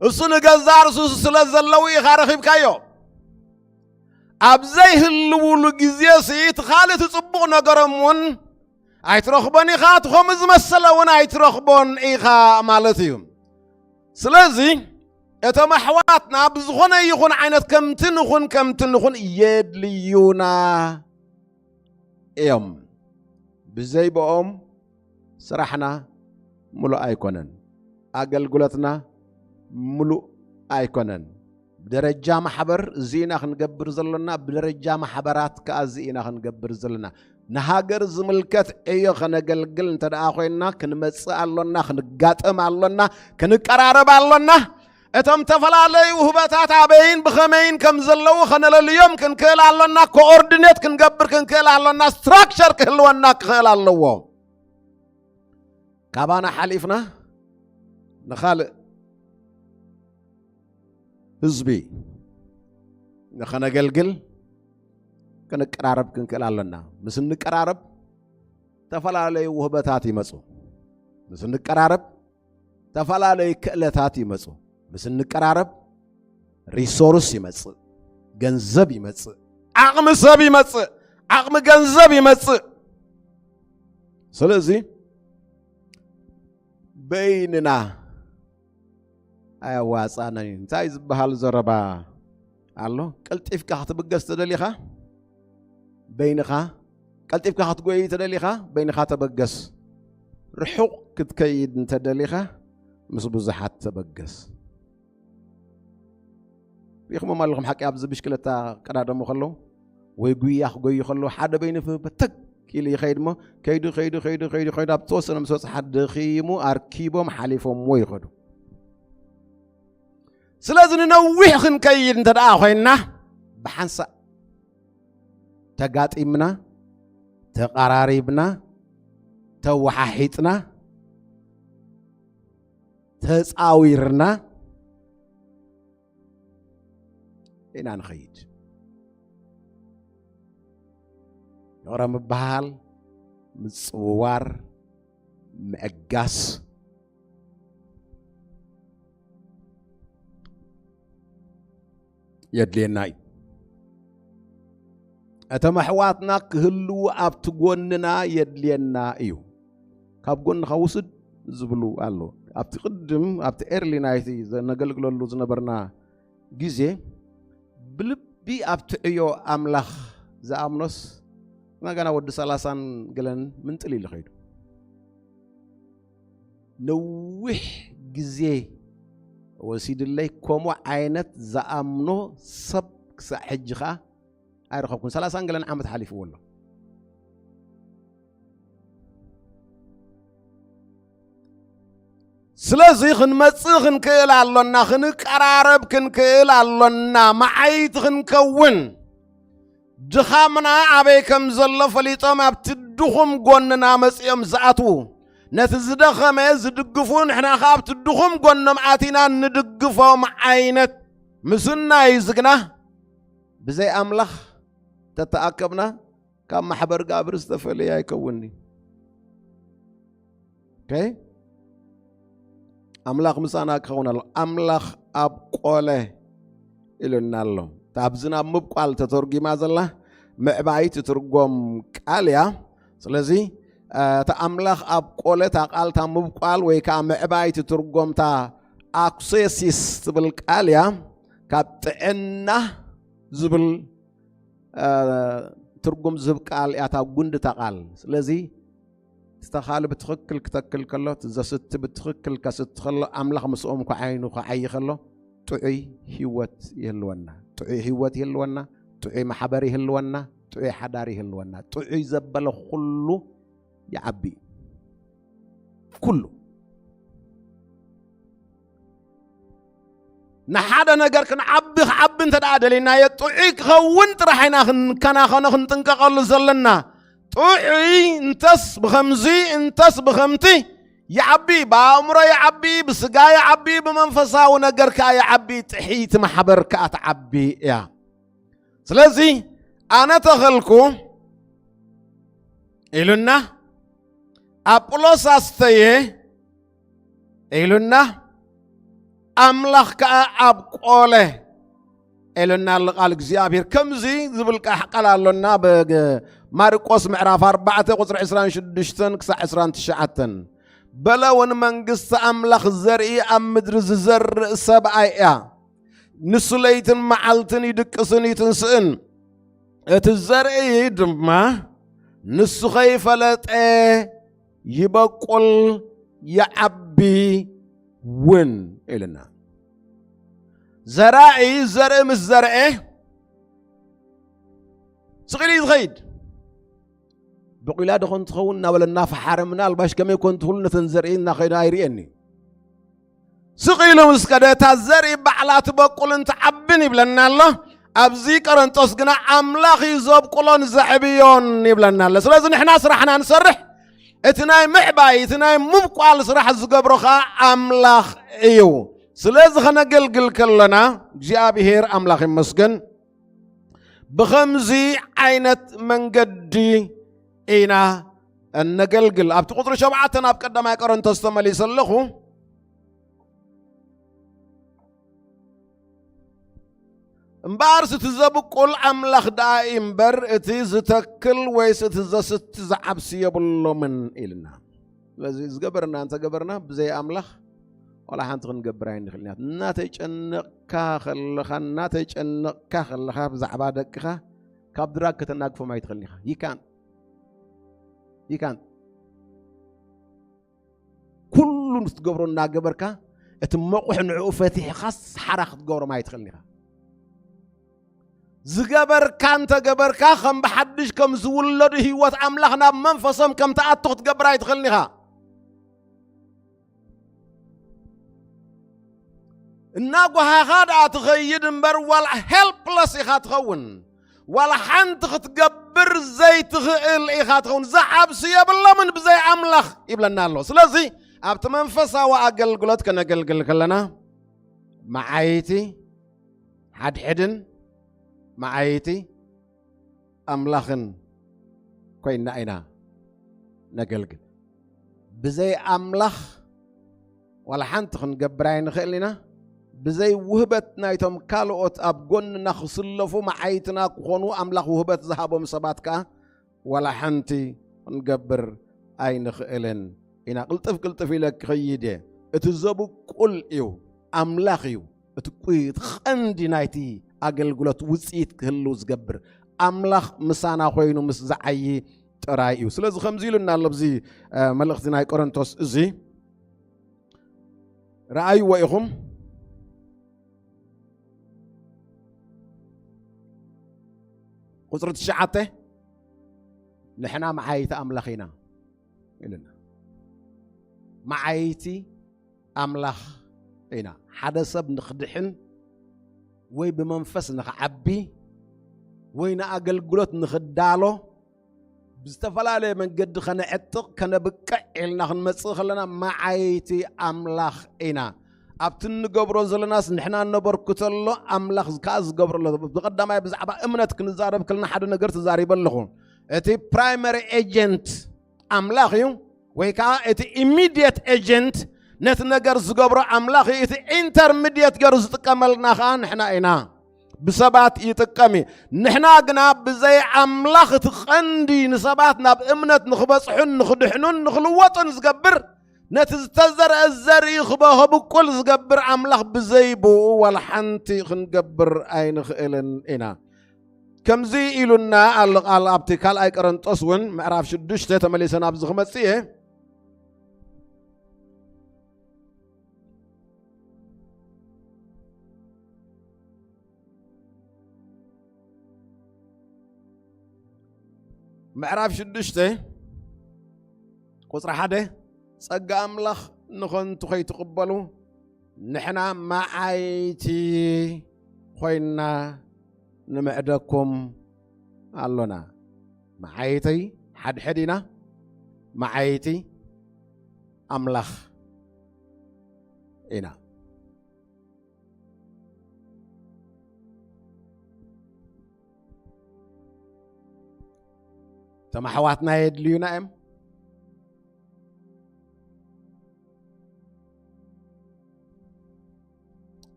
እሱ ንገዛ ርእሱ ስለ ዘለዉ ኢኻ ረኺብካዮ። ኣብ ዘይህልውሉ ግዜ ሲ እቲ ካልእ እቲ ጽቡቕ ነገሮም እውን ኣይትረኽቦን ኢኻ፣ እቲ ከምኡ ዝመሰለ እውን ኣይትረኽቦን ኢኻ ማለት እዩ። ስለዚ እቶም ኣሕዋትና ብዝኾነ ይኹን ዓይነት ከምቲ ንኹን ከምቲ ንኹን የድልዩና እዮም። ብዘይ ብኦም ስራሕና ምሉእ ኣይኮነን። ኣገልግሎትና ምሉእ ኣይኮነን። ብደረጃ ማሕበር እዚ ኢና ክንገብር ዘሎና፣ ብደረጃ ማሕበራት ከኣ እዚ ኢና ክንገብር ዘለና። ንሃገር ዝምልከት ዕዮ ከነገልግል እንተ ደኣ ኮይንና፣ ክንመጽእ ኣሎና፣ ክንጋጠም ኣሎና፣ ክንቀራረብ ኣሎና። እቶም ተፈላለዩ ውህበታት ኣበይን ብኸመይን ከም ዘለዉ ከነለልዮም ክንክእል ኣሎና፣ ኮኦርዲኔት ክንገብር ክንክእል ኣሎና፣ ስትራክቸር ክህልወና ክኽእል ኣለዎ። ካባና ሓሊፍና ንኻልእ ህዝቢ ንኸነገልግል ክንቀራረብ ክንክእል ኣሎና። ምስ እንቀራረብ ዝተፈላለዩ ውህበታት ይመጹ። ምስ እንቀራረብ ዝተፈላለዩ ክእለታት ይመጹ። ምስ እንቀራረብ ሪሶርስ ይመጽእ፣ ገንዘብ ይመጽእ፣ ዓቕሚ ሰብ ይመጽእ፣ ዓቕሚ ገንዘብ ይመጽእ። ስለዚ በይንና ኣየዋጻእናን እዩ። እንታይ ዝበሃል ዘረባ ኣሎ? ቀልጢፍካ ክትብገስ ተደሊኻ በይንኻ፣ ቀልጢፍካ ክትጎይ ተደሊኻ በይንኻ ተበገስ። ርሑቕ ክትከይድ እንተደሊኻ ምስ ብዙሓት ተበገስ። ሪኢኹሞም ኣለኹም ሓቂ ኣብዚ ብሽክለታ ቀዳደሙ ከለዉ ወይ ጉያ ክጎዩ ከለዉ ሓደ በይኑ በተግ ኢሉ ይኸይድ እሞ ከይዱ ከይዱ ከይዱ ከይዱ ከይዱ ኣብ ተወሰነ ምስ በጽሓ ደኺሙ ኣርኪቦም ሓሊፎምዎ ይኸዱ። ስለዚ ንነዊሕ ክንከይድ እንተ ደኣ ኮይንና ብሓንሳእ ተጋጢምና ተቐራሪብና ተወሓሒጥና ተጻዊርና ኢና ንኸይድ። ይቕረ ምብሃል፣ ምጽውዋር፣ ምዕጋስ የድልየና እዩ። እቶም ኣሕዋትና ክህልዉ ኣብቲ ጎንና የድልየና እዩ። ካብ ጎንኻ ውስድ ዝብሉ ኣሎ። ኣብቲ ቅድም ኣብቲ ኤርሊ ናይቲ ዘነገልግለሉ ዝነበርና ግዜ ብልቢ ኣብቲ ዕዮ ኣምላኽ ዝኣምኖስ ናገና ወዲ ሰላሳን ገለን ምንጥል ኢሉ ኸይዱ። ነዊሕ ግዜ ወሲድለይ ከምኡ ዓይነት ዝኣምኖ ሰብ ክሳዕ ሕጂ ኸዓ ኣይረኸብኩን። ሰላሳን ገለን ዓመት ሓሊፍዎ ኣሎ። ስለዚ ክንመጽእ ክንክእል ኣሎና፣ ክንቀራረብ ክንክእል ኣሎና፣ መዓይቲ ክንከውን። ድኻምና ኣበይ ከም ዘሎ ፈሊጦም ኣብቲ ድኹም ጎንና መጺኦም ዝኣትዉ፣ ነቲ ዝደኸመ ዝድግፉ፣ ንሕና ኸኣ ኣብቲ ድኹም ጎኖም ኣቲና ንድግፎም ዓይነት ምስናይ ዝግና ብዘይ ኣምላኽ ተተኣከብና ካብ ማሕበር ጋብር ዝተፈለየ ኣይከውንኒ። ኦኬ? ኣምላኽ ምሳና ክኸውን ኣሎ። ኣምላኽ ኣብ ቆለ ኢሉና ኣሎ። እታ ኣብዚ ናብ ምብቋል ተተርጒማ ዘላ ምዕባይ ትትርጎም ቃል እያ። ስለዚ፣ እ፣ እታ ኣምላኽ ኣብ ቆለ፣ እታ ቃል፣ እታ ምብቋል ወይ ከዓ ምዕባይ ትትርጎም፣ እታ ኣኩሴሲስ ትብል ቃል እያ። ካብ ጥዕና ዝብል፣ እ፣ ትርጉም ዝህብ ቃል እያ፣ እታ ጉንዲ እታ ቃል። ስለዚ፣ ዝተኻሊ ብትኽክል ክተክል ከሎ፣ እቲ ዘስቲ ብትኽክል ከስቲ ከሎ፣ ኣምላኽ ምስኦም ክዓይኑ ክዓዪ ከሎ፣ ጥዑይ ህይወት ይህልወና። ጥዑይ ህይወት ይህልወና፣ ጥዑይ ማሕበር ይህልወና፣ ጥዑይ ሓዳር ይህልወና። ጥዑይ ዘበለ ኩሉ ይዓቢ። ኩሉ ንሓደ ነገር ክንዓቢ፣ ክዓቢ እንተ ደኣ ደሊናዮ፣ ጥዑይ ክኸውን ጥራሕ ኢና ክንከናኸኖ፣ ክንጥንቀቐሉ ዘለና። ጥዑይ እንተስ ብኸምዚ፣ እንተስ ብኸምቲ ይዓቢ፣ ብኣእምሮ ይዓቢ፣ ብስጋ ይዓቢ፣ ብመንፈሳዊ ነገር ከኣ ይዓቢ። ጥሕይቲ ማሕበር ከኣ ትዓቢ እያ። ስለዚ፣ ኣነ ተኸልኩ ኢሉና፣ ኣጵሎስ ኣስተየ ኢሉና፣ ኣምላኽ ከኣ ኣብ ቆለ ኢሉና ኣሎ ቃል እግዚኣብሔር። ከምዚ ዝብል ቃ-፣ ቃል ኣሎና፣ ብማርቆስ ምዕራፍ ኣርባዕተ ቁጽሪ ዕስራን ሽዱሽተን ክሳዕ ዕስራን ትሽዓተን። በለ እውን፣ መንግስቲ ኣምላኽ ዘርኢ ኣብ ምድሪ ዝዘርእ ሰብኣይ እያ። ንሱ ለይትን መዓልትን ይድቅስን ይትንስእን። እቲ ዘርኢ ድማ ንሱ ከይፈለጠ ይበቁል ይዓቢ እውን ኢልና። ዘራኢ ዘርኢ ምስ ዘርአ ስቕ ኢሉ እዩ ዝኸይድ። በቂላ ዶ ኾን ትኸውን እናበለ እናፈሓረ፣ ምናልባሽ ከመይ ኮን ትኽሉ ነተን ዘርኢ እናኸይደ ኣይርእየን እዩ። ስቕ ኢሉ ምስ ከደ፣ እታ ዘርኢ ባዕላ ትበቁልን ትዓብን ይብለና ኣሎ። ኣብዚ ቆሮንቶስ ግና ኣምላኽ እዩ ዘብቁሎን ዘዕብዮን ይብለና ኣሎ። ስለዚ ንሕና ስራሕና ንሰርሕ፣ እቲ ናይ ምዕባይ፣ እቲ ናይ ምብቋል ስራሕ ዝገብሮ ኸኣ ኣምላኽ እዩ። ስለዚ ኸነገልግል ከለና እግዚኣብሔር ኣምላኽ ይመስገን። ብኸምዚ ዓይነት መንገዲ ኢና እነገልግል። ኣብቲ ቁጽሪ ሸውዓተ ናብ ቀዳማይ ቆሮንቶስ ተመሊሰ ኣለኹ። እምበኣርስ እቲ ዘብቁል ኣምላኽ ደኣ እዩ እምበር፣ እቲ ዝተክል ወይስ እቲ ዘስቲ ዝዓብሲ የብሎምን ኢልና። ስለዚ ዝገበርና እንተገበርና፣ ብዘይ ኣምላኽ ዋላ ሓንቲ ክንገብር ኣይንኽእልን ኢና። እናተጨነቕካ ከለኻ፣ እናተጨነቕካ ከለኻ ብዛዕባ ደቅኻ ካብ ድራግ ከተናግፎም ኣይትኽእልን ኢኻ። You can't. You can't. ኩሉ ንትገብሮ እናገበርካ፣ እቲ መቑሕ ንዕኡ ፈቲሕኻስ ሓራ ክትገብሮም ኣይትኽእልን ኢኻ። ዝገበርካ እንተገበርካ፣ ከም ብሓድሽ ከም ዝውለዱ ህይወት ኣምላኽ ናብ መንፈሶም ከም ትኣቱ ክትገብር ኣይትኽእልን ኢኻ። እናጓሃኻ ደኣ ትኸይድ እምበር፣ ዋላ ሄልፕለስ ኢኻ ትኸውን። ዋላ ሓንቲ ክትገብር ዘይትኽእል ኢኻ ትኸውን። ዝዓብሱ የብሎምን ብዘይ ኣምላኽ ይብለና ኣሎ። ስለዚ ኣብቲ መንፈሳዊ ኣገልግሎት ከነገልግል ከለና፣ መዓይቲ ሓድሕድን መዓይቲ ኣምላኽን ኮይንና ኢና ነገልግል። ብዘይ ኣምላኽ ዋላ ሓንቲ ክንገብር ኣይንኽእልን ኢና። ብዘይ ውህበት ናይቶም ካልኦት ኣብ ጎንና ክስለፉ መዓይትና ክኾኑ ኣምላኽ ውህበት ዝሃቦም ሰባት ከኣ ዋላ ሓንቲ ክንገብር ኣይንኽእልን ኢና። ቅልጥፍ ቅልጥፍ ኢለ ክኸይድ እየ። እቲ ዘብቁል እዩ፣ ኣምላኽ እዩ። እቲ ቁ-፣ እቲ ቐንዲ ናይቲ ኣገልግሎት ውጽኢት ክህልው ዝገብር ኣምላኽ ምሳና ኮይኑ ምስ ዝዓዪ ጥራይ እዩ። ስለዚ ከምዚ ኢሉና ኣሎ ኣብዚ፣ እ፣ መልእኽቲ ናይ ቆሮንቶስ እዚ ረኣይዎ ኢኹም። ቁጽሪ ትሽዓተ፣ ንሕና መዓይቲ ኣምላኽ ኢና ኢሉና። መዓይቲ ኣምላኽ ኢና። ሓደ ሰብ ንኽድሕን ወይ ብመንፈስ ንኽዓቢ ወይ ንኣገልግሎት ንኽዳሎ ብዝተፈላለየ መንገዲ ከነዕጥቕ፣ ከነብቅዕ ኢልና ክንመጽእ ከለና መዓይቲ ኣምላኽ ኢና። ኣብቲ እንገብሮ ዘለናስ ንሕና እነበርክቶ ኣሎ፣ ኣምላኽ ከኣ ዝገብሮ ኣሎ። ብቐዳማይ ብዛዕባ እምነት ክንዛረብ ከለና ሓደ ነገር ተዛሪበ ኣለኹ። እቲ ፕራይመሪ ኤጀንት ኣምላኽ እዩ፣ ወይ ከዓ እቲ ኢሚድየት ኤጀንት ነቲ ነገር ዝገብሮ ኣምላኽ እዩ። እቲ ኢንተርሚድየት ገይሩ ዝጥቀመልና ከዓ ንሕና ኢና። ብሰባት ይጥቀም እዩ። ንሕና ግና ብዘይ ኣምላኽ እቲ ቐንዲ ንሰባት ናብ እምነት ንኽበጽሑን ንኽድሕኑን ንኽልወጡን ዝገብር፣ ነቲ ዝተዘርአ ዘርኢ ክበ-፣ ክብቁል ዝገብር ኣምላኽ ብዘይ ብኡ ዋላ ሓንቲ ክንገብር ኣይንኽእልን ኢና። ከምዚ ኢሉና ኣሎ ቃል ኣብቲ ካልኣይ ቆሮንጦስ እውን ምዕራፍ ሽዱሽተ ተመሊሰ ናብዚ ክመጽእ እየ። ምዕራፍ ሽዱሽተ ቁጽሪ ሓደ፣ ጸጋ ኣምላኽ ንኸንቱ ከይትቕበሉ ንሕና መዓይቲ ኮይንና ንምዕደኩም ኣሎና። መዓይተይ ሓድሕድ ኢና፣ መዓይቲ ኣምላኽ ኢና። እቶም ኣሕዋትና የድልዩና እዮም።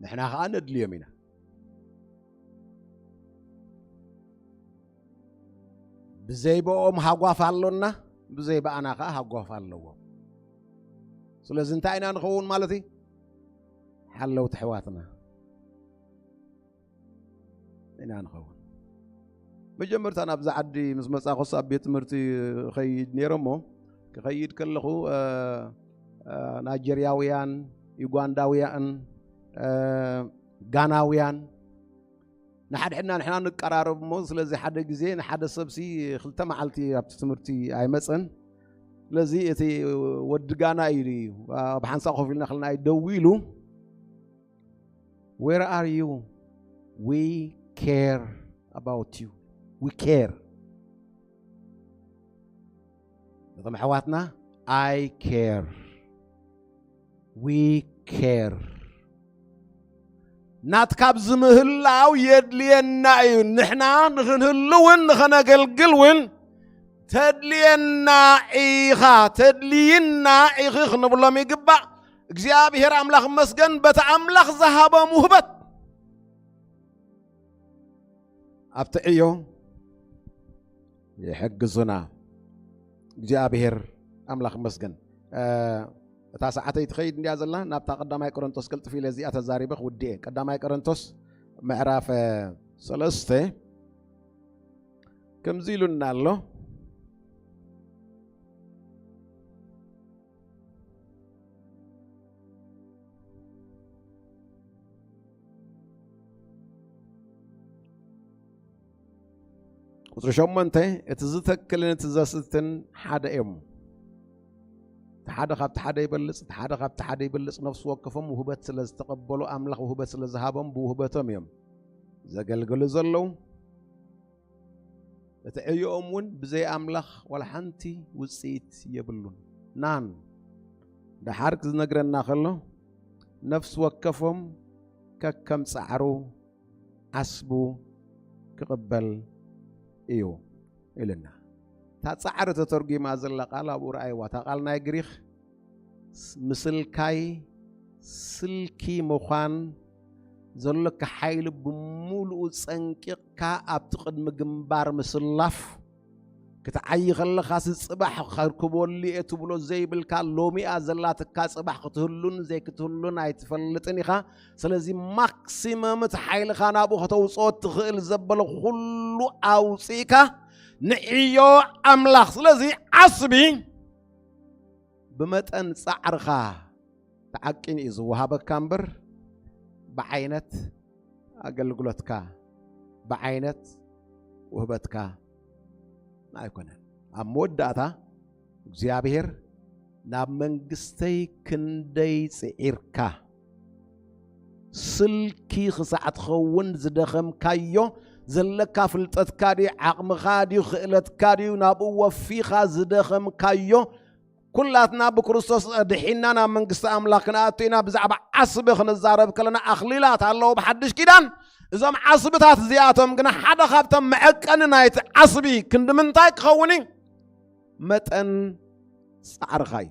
ንሕና ኸዓ ነድልዮም ኢና። ብዘይ ብኦም ሃጓፍ ኣሎና፣ ብዘይ ብኣና ኸዓ ሃጓፍ ኣለዎም። ስለዚ እንታይ ኢና ንኸውን ማለት እዩ? ሓለውቲ ኣሕዋትና ኢና ንኸውን። መጀመርታ ናብዛ ዓዲ ምስ መጻኹስ ኣብ ቤት ትምህርቲ ኸይድ ነይረ እሞ፣ ክኸይድ ከለኹ፣ እ፣ እ፣ ናይጀርያውያን፣ ዩጋንዳውያን፣ እ፣ ጋናውያን፣ ንሓድሕድና ንሕና ንቀራረብ እሞ፣ ስለዚ ሓደ ግዜ ንሓደ ሰብሲ ክልተ መዓልቲ ኣብቲ ትምህርቲ ኣይመጸን። ስለዚ እቲ ወዲ ጋና እዩ፣ ኣብ ሓንሳእ ኮፍ ኢልና ከለና እዩ ደዊሉ፣ "Where are you? We care about you. We care." ነቶም ኣሕዋትና፣ "I care. We care." ናትካ ኣብዚ ምህላው የድልየና እዩ። ንሕና ንኽንህሉ እውን ንኸነገልግል እውን ተድልየና ኢኻ፣ ተድልይና ኢኺ ክንብሎም ይግባእ። እግዚኣብሔር ኣምላኽ መስገን በቲ ኣምላኽ ዝሃቦም ውህበት ኣብቲ ዕዮ ይሕግዙና። እግዚኣብሔር ኣምላኽ መስገን። እ፣ እታ ሰዓተይ ትኸይድ እንድያ ዘላ፣ ናብታ ቀዳማይ ቆሮንቶስ ቅልጥፍ ኢለ እዚኣ ተዛሪበ ክውድእ እየ። ቀዳማይ ቆሮንቶስ ምዕራፍ፣ እ፣ ሰለስተ ከምዚ ኢሉና ኣሎ። ቁጽሪ ሸሞንተ፣ እቲ ዝተክልን እቲ ዘስትን ሓደ እዮም። እቲ ሓደ ካብቲ ሓደ ይበልጽ፣ እቲ ሓደ ካብቲ ሓደ ይበልጽ። ነፍሲ ወከፎም ውህበት ስለ ዝተቐበሉ፣ ኣምላኽ ውህበት ስለ ዝሃቦም፣ ብውህበቶም እዮም ዘገልግሉ ዘለዉ። እቲ ዕዮኦም እውን ብዘይ ኣምላኽ ዋላ ሓንቲ ውጽኢት የብሉን። ናን ደሓር ክዝነግረና ከሎ፣ ነፍሲ ወከፎም ከከም ጻዕሩ ዓስቡ ክቕበል እዩ ኢልና። እታ ጻዕሪ ተተርጒማ ዘላ ቃል ኣብኡ ረኣይዋ። እታ ቃል ናይ ግሪኽ ስ-፣ ምስልካይ ስልኪ ምዃን ዘሎካ ሓይሊ ብምሉኡ ጸንቂቕካ ኣብቲ ቅድሚ ግንባር ምስላፍ፣ ክትዓዪ ከለኻሲ ጽባሕ ከርክበሉ እየ ትብሎ ዘይብልካ፣ ሎሚኣ ዘላትካ ጽባሕ ክትህሉን ዘይክትህሉን ኣይትፈልጥን ኢኻ። ስለዚ ማክሲመም እቲ ሓይልኻ ናብኡ ከተውጽኦ እትኽእል ዘበለ ኩሉ ኣውጺእካ ንዕዮ ኣምላኽ። ስለዚ ዓስቢ ብመጠን ጻዕርኻ ተዓቂኑ እዩ ዝወሃበካ እምበር፣ ብዓይነት ኣገልግሎትካ፣ ብዓይነት ውህበትካ ኣይኮነን። ኣብ መወዳእታ እግዚኣብሔር፣ "ናብ መንግስተይ ክንደይ ጽዒርካ?" ስልኪ ክሳዕ ትኸውን ዝደኸምካዮ፣ ዘለካ ፍልጠትካ ድዩ፣ ዓቕምኻ ድዩ፣ ክእለትካ ድዩ፣ ናብኡ ወፊኻ ዝደኸምካዮ፣ ኩላትና ብክርስቶስ ድሒና ናብ መንግስቲ ኣምላኽ ክንኣቱ ኢና። ብዛዕባ ዓስቢ ክንዛረብ ከለና ኣኽሊላት ኣለዉ ብሓድሽ ኪዳን፣ እዞም ዓስብታት እዚኣቶም ግና ሓደ ካብቶም መዐቀኒ ናይቲ ዓስቢ ክንዲ ምንታይ ክኸውን እዩ? መጠን ጻዕርኻ እዩ።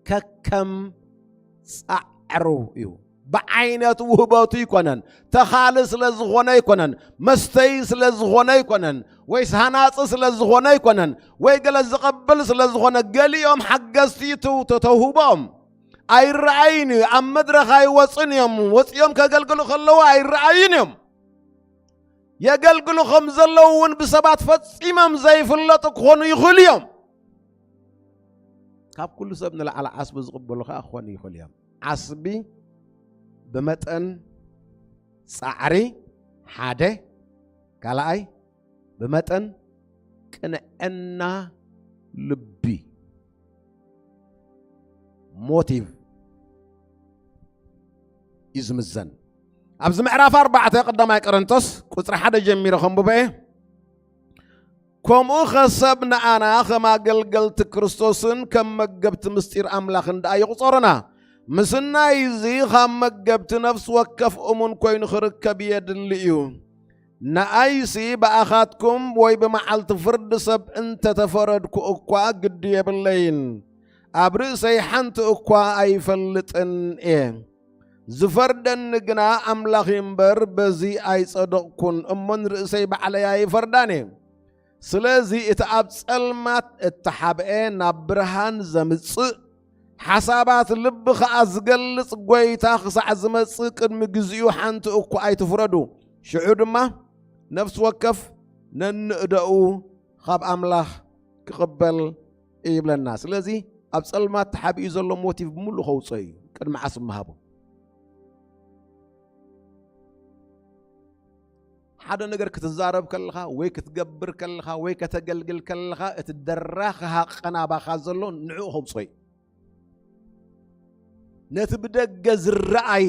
ከከም ጻዕሩ እዩ። ብዓይነት ውህበቱ ኣይኮነን፣ ተኻሊ ስለ ዝኾነ ኣይኮነን፣ መስተይ ስለ ዝኾነ ኣይኮነን፣ ወይስ ሃናጺ ስለ ዝኾነ ኣይኮነን፣ ወይ ገለ ዝቐብል ስለ ዝኾነ። ገሊኦም ሓገዝቲ ተው-፣ ተተውህቦም ኣይረኣይን እዩ። ኣብ መድረኽ ኣይወጹን እዮም። ወጺኦም ከገልግሉ ከለዉ ኣይረኣዩን እዮም። የገልግሉ ከም ዘለዉ እውን ብሰባት ፈጺሞም ዘይፍለጡ ክኾኑ ይኽእሉ እዮም። ካብ ኩሉ ሰብ ንላዕሊ ዓስቢ ዝቕበሉ ኸኣ ክኾኑ ይኽእሉ እዮም። ዓስቢ ብመጠን ጻዕሪ ሓደ፣ ካልኣይ ብመጠን ቅንዕና ልቢ፣ ሞቲቭ፣ እዩ ዝምዘን። ኣብዚ ምዕራፍ ኣርባዕተ ቀዳማይ ቆሮንቶስ ቁጽሪ ሓደ ጀሚረ ከንብቦ እየ። ከምኡ ኸ ሰብ ንኣና ኸም ኣገልገልቲ ክርስቶስን ከም መገብቲ ምስጢር ኣምላኽን ደኣ ይቑጸረና። ምስናይ እዚ ኻብ መገብቲ ነፍሲ ወከፍ እሙን ኮይኑ ኽርከብ የድሊ እዩ። ንኣይሲ ብኣኻትኩም ወይ ብመዓልቲ ፍርዲ ሰብ እንተ ተፈረድኩ እኳ ግዲ የብለይን። ኣብ ርእሰይ ሓንቲ እኳ ኣይፈልጥን እየ። ዝፈርደኒ ግና ኣምላኽ እዩ እምበር፣ በዚ ኣይጸደቕኩን። እሞ ንርእሰይ ባዕለይ ኣይፈርዳን እየ። ስለዚ እቲ ኣብ ጸልማት እተሓብአ ናብ ብርሃን ዘምጽእ፣ ሓሳባት ልቢ ኸኣ ዝገልጽ ጐይታ ክሳዕ ዝመጽእ ቅድሚ ግዜኡ ሓንቲ እኳ ኣይትፍረዱ። ሽዑ ድማ ነፍሲ ወከፍ ነንእደኡ ኻብ ኣምላኽ ክቕበል ይብለና። ስለዚ ኣብ ጸልማት ተሓቢኡ ዘሎ ሞቲቭ ብምሉእ ከውጽኦ እዩ ቅድሚ ዓስቢ ምሃቡ። ሓደ ነገር ክትዛረብ ከለኻ ወይ ክትገብር ከለኻ ወይ ከተገልግል ከለኻ እቲ ደራኺ ሃቐና ኣባኻ ዘሎ ንዕኡ ከውጽኦ እዩ። ነቲ ብደገ ዝረኣይ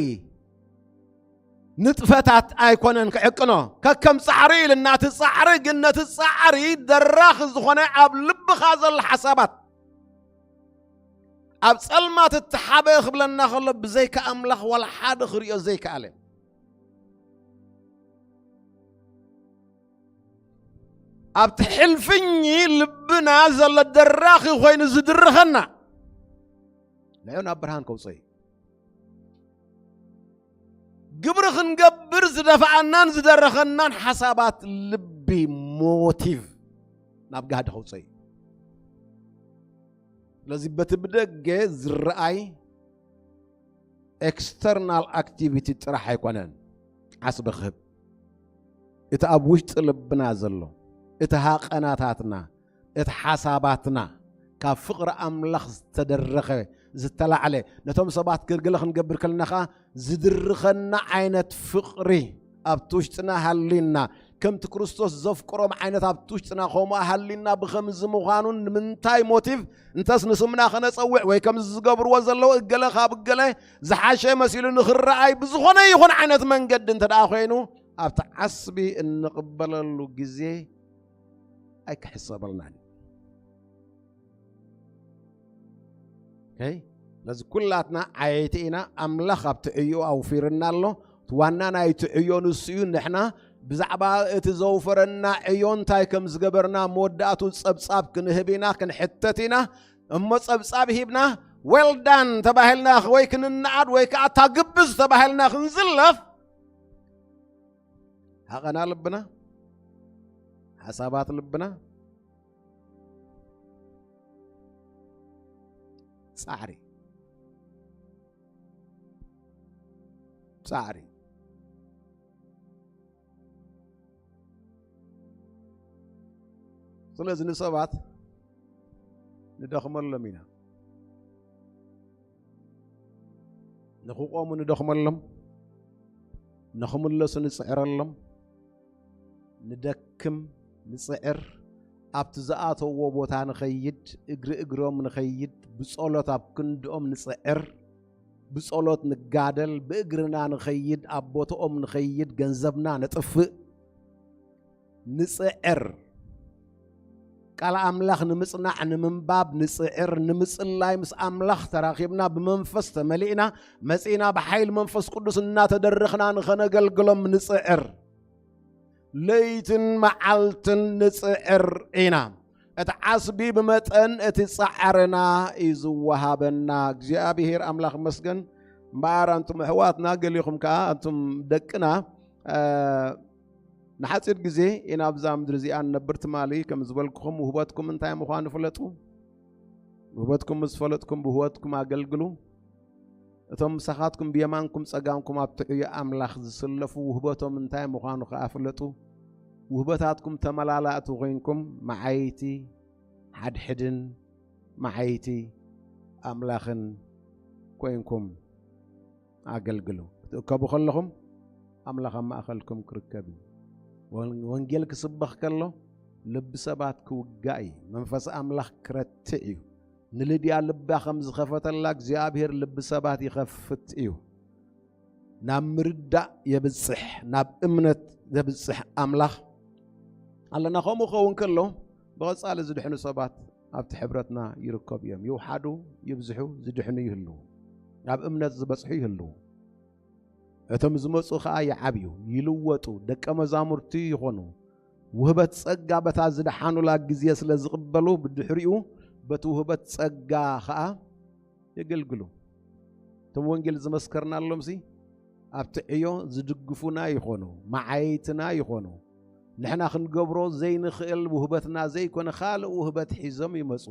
ንጥፈታት ኣይኮነን ክዕቅኖ። ከከም ጻዕሪ ኢልና፣ እቲ ጻዕሪ ግን ነቲ ጻዕሪ ደራኺ ዝኾነ ኣብ ልብኻ ዘሎ ሓሳባት፣ ኣብ ጸልማት እተሓበ ክብለና ከሎ ብዘይካ ኣምላኽ ዋላ ሓደ ክርእዮ ዘይከኣለ። ኣብቲ ሕልፍኝ ልብና ዘሎ ደራኺ ኮይኑ ዝድርኸና ንዑ ናብ ብርሃን ከውፅኦ እዩ። ግብሪ ክንገብር ዝደፍኣናን ዝደረኸናን ሓሳባት ልቢ፣ ሞቲቭ፣ ናብ ጋህዲ ከውፅኦ እዩ። ስለዚ በቲ ብደገ ዝረኣይ ኤክስተርናል ኣክቲቪቲ ጥራሕ ኣይኮነን ዓስቢ ክህብ። እቲ ኣብ ውሽጢ ልብና ዘሎ፣ እቲ ሃቐናታትና፣ እቲ ሓሳባትና ካብ ፍቕሪ ኣምላኽ ዝተደረኸ፣ ዝተላዕለ፣ ነቶም ሰባት ገለ ክንገብር ከለና ኸዓ ዝድርኸና ዓይነት ፍቕሪ ኣብቲ ውሽጥና ሃልዩና፣ ከምቲ ክርስቶስ ዘፍቅሮም ዓይነት ኣብቲ ውሽጥና ከምኡ ሃልዩና፣ ብኸምዚ ምዃኑ ንምንታይ ሞቲቭ እንተስ ንስምና ከነጸውዕ ወይ ከምዚ ዝገብርዎ ዘለዉ እገለ ካብ እገለ ዝሓሸ መሲሉ ንኽረኣይ ብዝኾነ ይኹን ዓይነት መንገዲ እንተ ደኣ ኮይኑ ኣብቲ ዓስቢ እንቕበለሉ ግዜ ኣይክሕሰበልናን እዩ። ኦኬ? ስለዚ ኩላትና ዓየይቲ ኢና። ኣምላኽ ኣብቲ ዕዮ ኣውፊርና ኣሎ። እቲ ዋና ናይቲ ዕዮ ንሱ እዩ። ንሕና ብዛዕባ እቲ ዘውፈረና ዕዮ እንታይ ከም ዝገበርና፣ መወዳእቱ ጸብጻብ ክንህብ ኢና፣ ክንሕተት ኢና። እሞ ጸብጻብ ሂብና፣ ዌል ዳን ተባሂልና ወይ ክንነኣድ ወይ ከኣ እታ ግብዝ ተባሂልና ክንዝለፍ፣ ሃቐና ልብና፣ ሓሳባት ልብና፣ ጻዕሪ፣ ጻዕሪ። ስለዚ ንሰባት ንደኽመሎም ኢና። ንኽቆሙ ንደኽመሎም፣ ንኽምለሱ ንጽዕረሎም። ንደክም፣ ንጽዕር፣ ኣብቲ ዝኣተውዎ ቦታ ንኸይድ፣ እግሪ እግሮም ንኸይድ፣ ብጸሎት ኣብ ክንድኦም ንጽዕር፣ ብጸሎት ንጋደል፣ ብእግርና ንኸይድ፣ ኣብ ቦታኦም ንኸይድ፣ ገንዘብና ነጥፍእ፣ ንጽዕር። ቃል ኣምላኽ ንምጽናዕ፣ ንምንባብ ንጽዕር፣ ንምጽላይ፣ ምስ ኣምላኽ ተራኺብና፣ ብመንፈስ ተመሊእና፣ መጺእና ብሓይሊ መንፈስ ቅዱስ እናተደረኽና ንኸነገልግሎም ንጽዕር። ለይትን መዓልትን ንጽዕር ኢና። እቲ ዓስቢ ብመጠን እቲ ጻዕርና እዩ ዝወሃበና። እግዚኣብሔር ኣምላኽ መስገን። እምበኣር ኣንቱም ኣሕዋትና፣ ገሊኹም ከኣ ኣንቱም ደቅና፣ እ፣ ንሓጺር ግዜ ኢና ኣብዛ ምድሪ እዚኣ ንነብር። ትማሊ ከም ዝበልኩኹም፣ ውህበትኩም እንታይ ምዃኑ ፍለጡ። ውህበትኩም ምስ ፈለጥኩም፣ ብውህበትኩም ኣገልግሉ። እቶም ምሳኻትኩም ብየማንኩም ጸጋምኩም ኣብ ትዕዮ ኣምላኽ ዝስለፉ፣ ውህበቶም እንታይ ምዃኑ ከኣ ፍለጡ። ውህበታትኩም ተመላላእቲ ኮይንኩም፣ መዓይቲ ሓድሕድን መዓይቲ ኣምላኽን ኮይንኩም ኣገልግሉ። ክትእከቡ ከለኹም፣ ኣምላኽ ኣብ ማእከልኩም ክርከብ እዩ። ወን-፣ ወንጌል ክስበኽ ከሎ፣ ልቢ ሰባት ክውጋእ እዩ። መንፈስ ኣምላኽ ክረትዕ እዩ። ንልድያ ልባ ከም ዝኸፈተላ፣ እግዚኣብሔር ልቢ ሰባት ይኸፍት እዩ። ናብ ምርዳእ የብጽሕ፣ ናብ እምነት ዘብጽሕ ኣምላኽ ኣለና። ከምኡ ክኸውን ከሎ፣ ብቐጻሊ ዝድሕኑ ሰባት ኣብቲ ሕብረትና ይርከቡ እዮም። ይውሓዱ፣ ይብዝሑ፣ ዝድሕኑ ይህልዉ። ኣብ እምነት ዝበጽሑ ይህልዉ። እቶም ዝመጹ ኸኣ ይዓብዩ፣ ይልወጡ፣ ደቀ መዛሙርቲ ይኾኑ። ውህበት ጸጋ በታ ዝደሓኑላ ግዜ ስለ ዝቕበሉ፣ ብድሕሪኡ በቲ ውህበት ጸጋ ኸኣ የገልግሉ። እቶም ወንጌል ዝመስከርናሎምሲ ኣብቲ ዕዮ ዝድግፉና ይኾኑ፣ መዓይትና ይኾኑ። ንሕና ክንገብሮ ዘይንኽእል ውህበትና ዘይኮነ ካልእ ውህበት ሒዞም ይመጹ።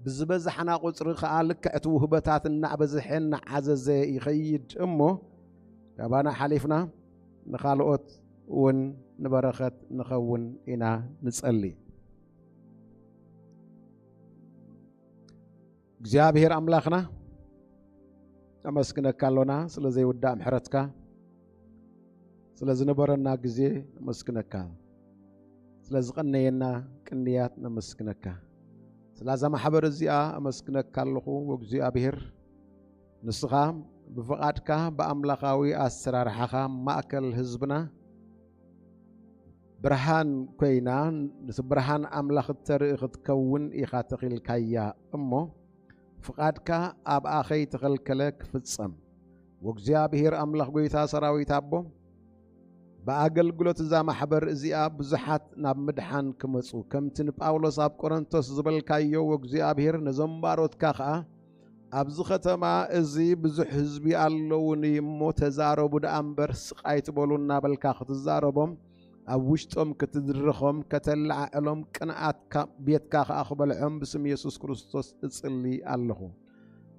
ብዝበዛሕና ቁጽሪ ኸኣ ልክዕ እቲ ውህበታት እናዕበዝሐ እናዓዘዘ ይኸይድ እሞ፣ ካባና ሓሊፍና ንኻልኦት እውን ንበረኸት ንኸውን ኢና ንጸሊ። እግዚኣብሔር ኣምላኽና፣ ነመስግነካ ኣሎና ስለ ዘይውዳእ ምሕረትካ፣ ስለ ዝነበረና ግዜ ነመስግነካ፣ ስለ ዝቐነየና ቅንያት ነመስግነካ። ስላዛ ማሕበር እዚኣ ኣመስግነካ ኣለኹ። ወእግዚኣብሔር፣ ንስኻ ብፍቓድካ ብኣምላኻዊ ኣሰራርሓኻ ማእከል ህዝብና ብርሃን ኮይና፣ ነቲ ብርሃን ኣምላኽ እተርኢ ክትከውን ኢኻ ተኺልካያ እሞ፣ ፍቓድካ ኣብኣ ኸይተኸልከለ ክፍጸም። ወእግዚኣብሔር ኣምላኽ ጐይታ ሰራዊት ኣቦ፣ ብኣገልግሎት እዛ ማሕበር እዚኣ ብዙሓት ናብ ምድሓን ክመጹ፣ ከምቲ ንጳውሎስ ኣብ ቆሮንቶስ ዝበልካዮ፣ ወእግዚኣብሔር ነዞም ባሮትካ ኸኣ፣ ኣብዚ ኸተማ እዚ ብዙሕ ህዝቢ ኣለዉኒ እሞ፣ ተዛረቡ ደኣ እምበር፣ ስቕ ኣይትበሉ እናበልካ ክትዛረቦም፣ ኣብ ውሽጦም ክትድርኾም፣ ከተለዓዕሎም፣ ቅንኣት ካብ ቤትካ ኸኣ ክበልዖም ብስም የሱስ ክርስቶስ እጽሊ ኣለኹ።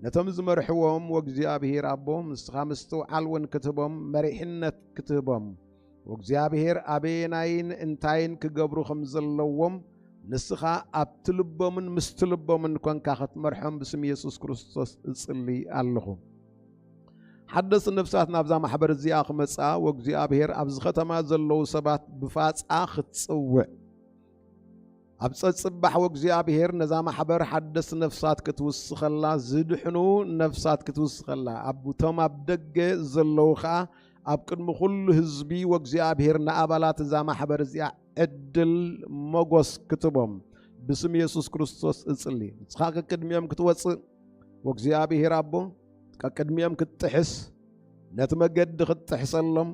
ነቶም ዝመርሕዎም ወእግዚኣብሔር ኣቦ፣ ንስኻ ምስትውዓል እውን ክትህቦም፣ መሪሕነት ክትህቦም፣ ወእግዚኣብሔር ኣበየናይን እንታይን ክገብሩ ከም ዘለዎም፣ ንስኻ ኣብቲ ልቦምን ምስቲ ልቦምን ኮንካ ክትመርሖም ብስም የሱስ ክርስቶስ እጽሊ ኣለኹ። ሓደስቲ ነፍሳት ናብዛ ማሕበር እዚኣ ክመጻ፣ ወእግዚኣብሔር ኣብዚ ኸተማ ዘለዉ ሰባት ብፋጻ ክትጽውዕ፣ ኣብ ጸጽባሕ ወእግዚኣብሔር ነዛ ማሕበር ሓደስቲ ነፍሳት ክትውስኸላ፣ ዝድሕኑ ነፍሳት ክትውስኸላ፣ ኣብ፣ እቶም ኣብ ደገ ዘለዉ ኸኣ ኣብ ቅድሚ ኩሉ ህዝቢ ወእግዚኣብሔር ንኣባላት እዛ ማሕበር እዚኣ ዕድል መጎስ ክትቦም ብስም የሱስ ክርስቶስ እጽሊ። ንስኻ ቅድሚኦም ክትወጽእ ወእግዚኣብሔር ኣቦ፣ ቀቅድሚኦም ክትጥሕስ፣ ነቲ መገዲ ክትጥሕሰሎም፣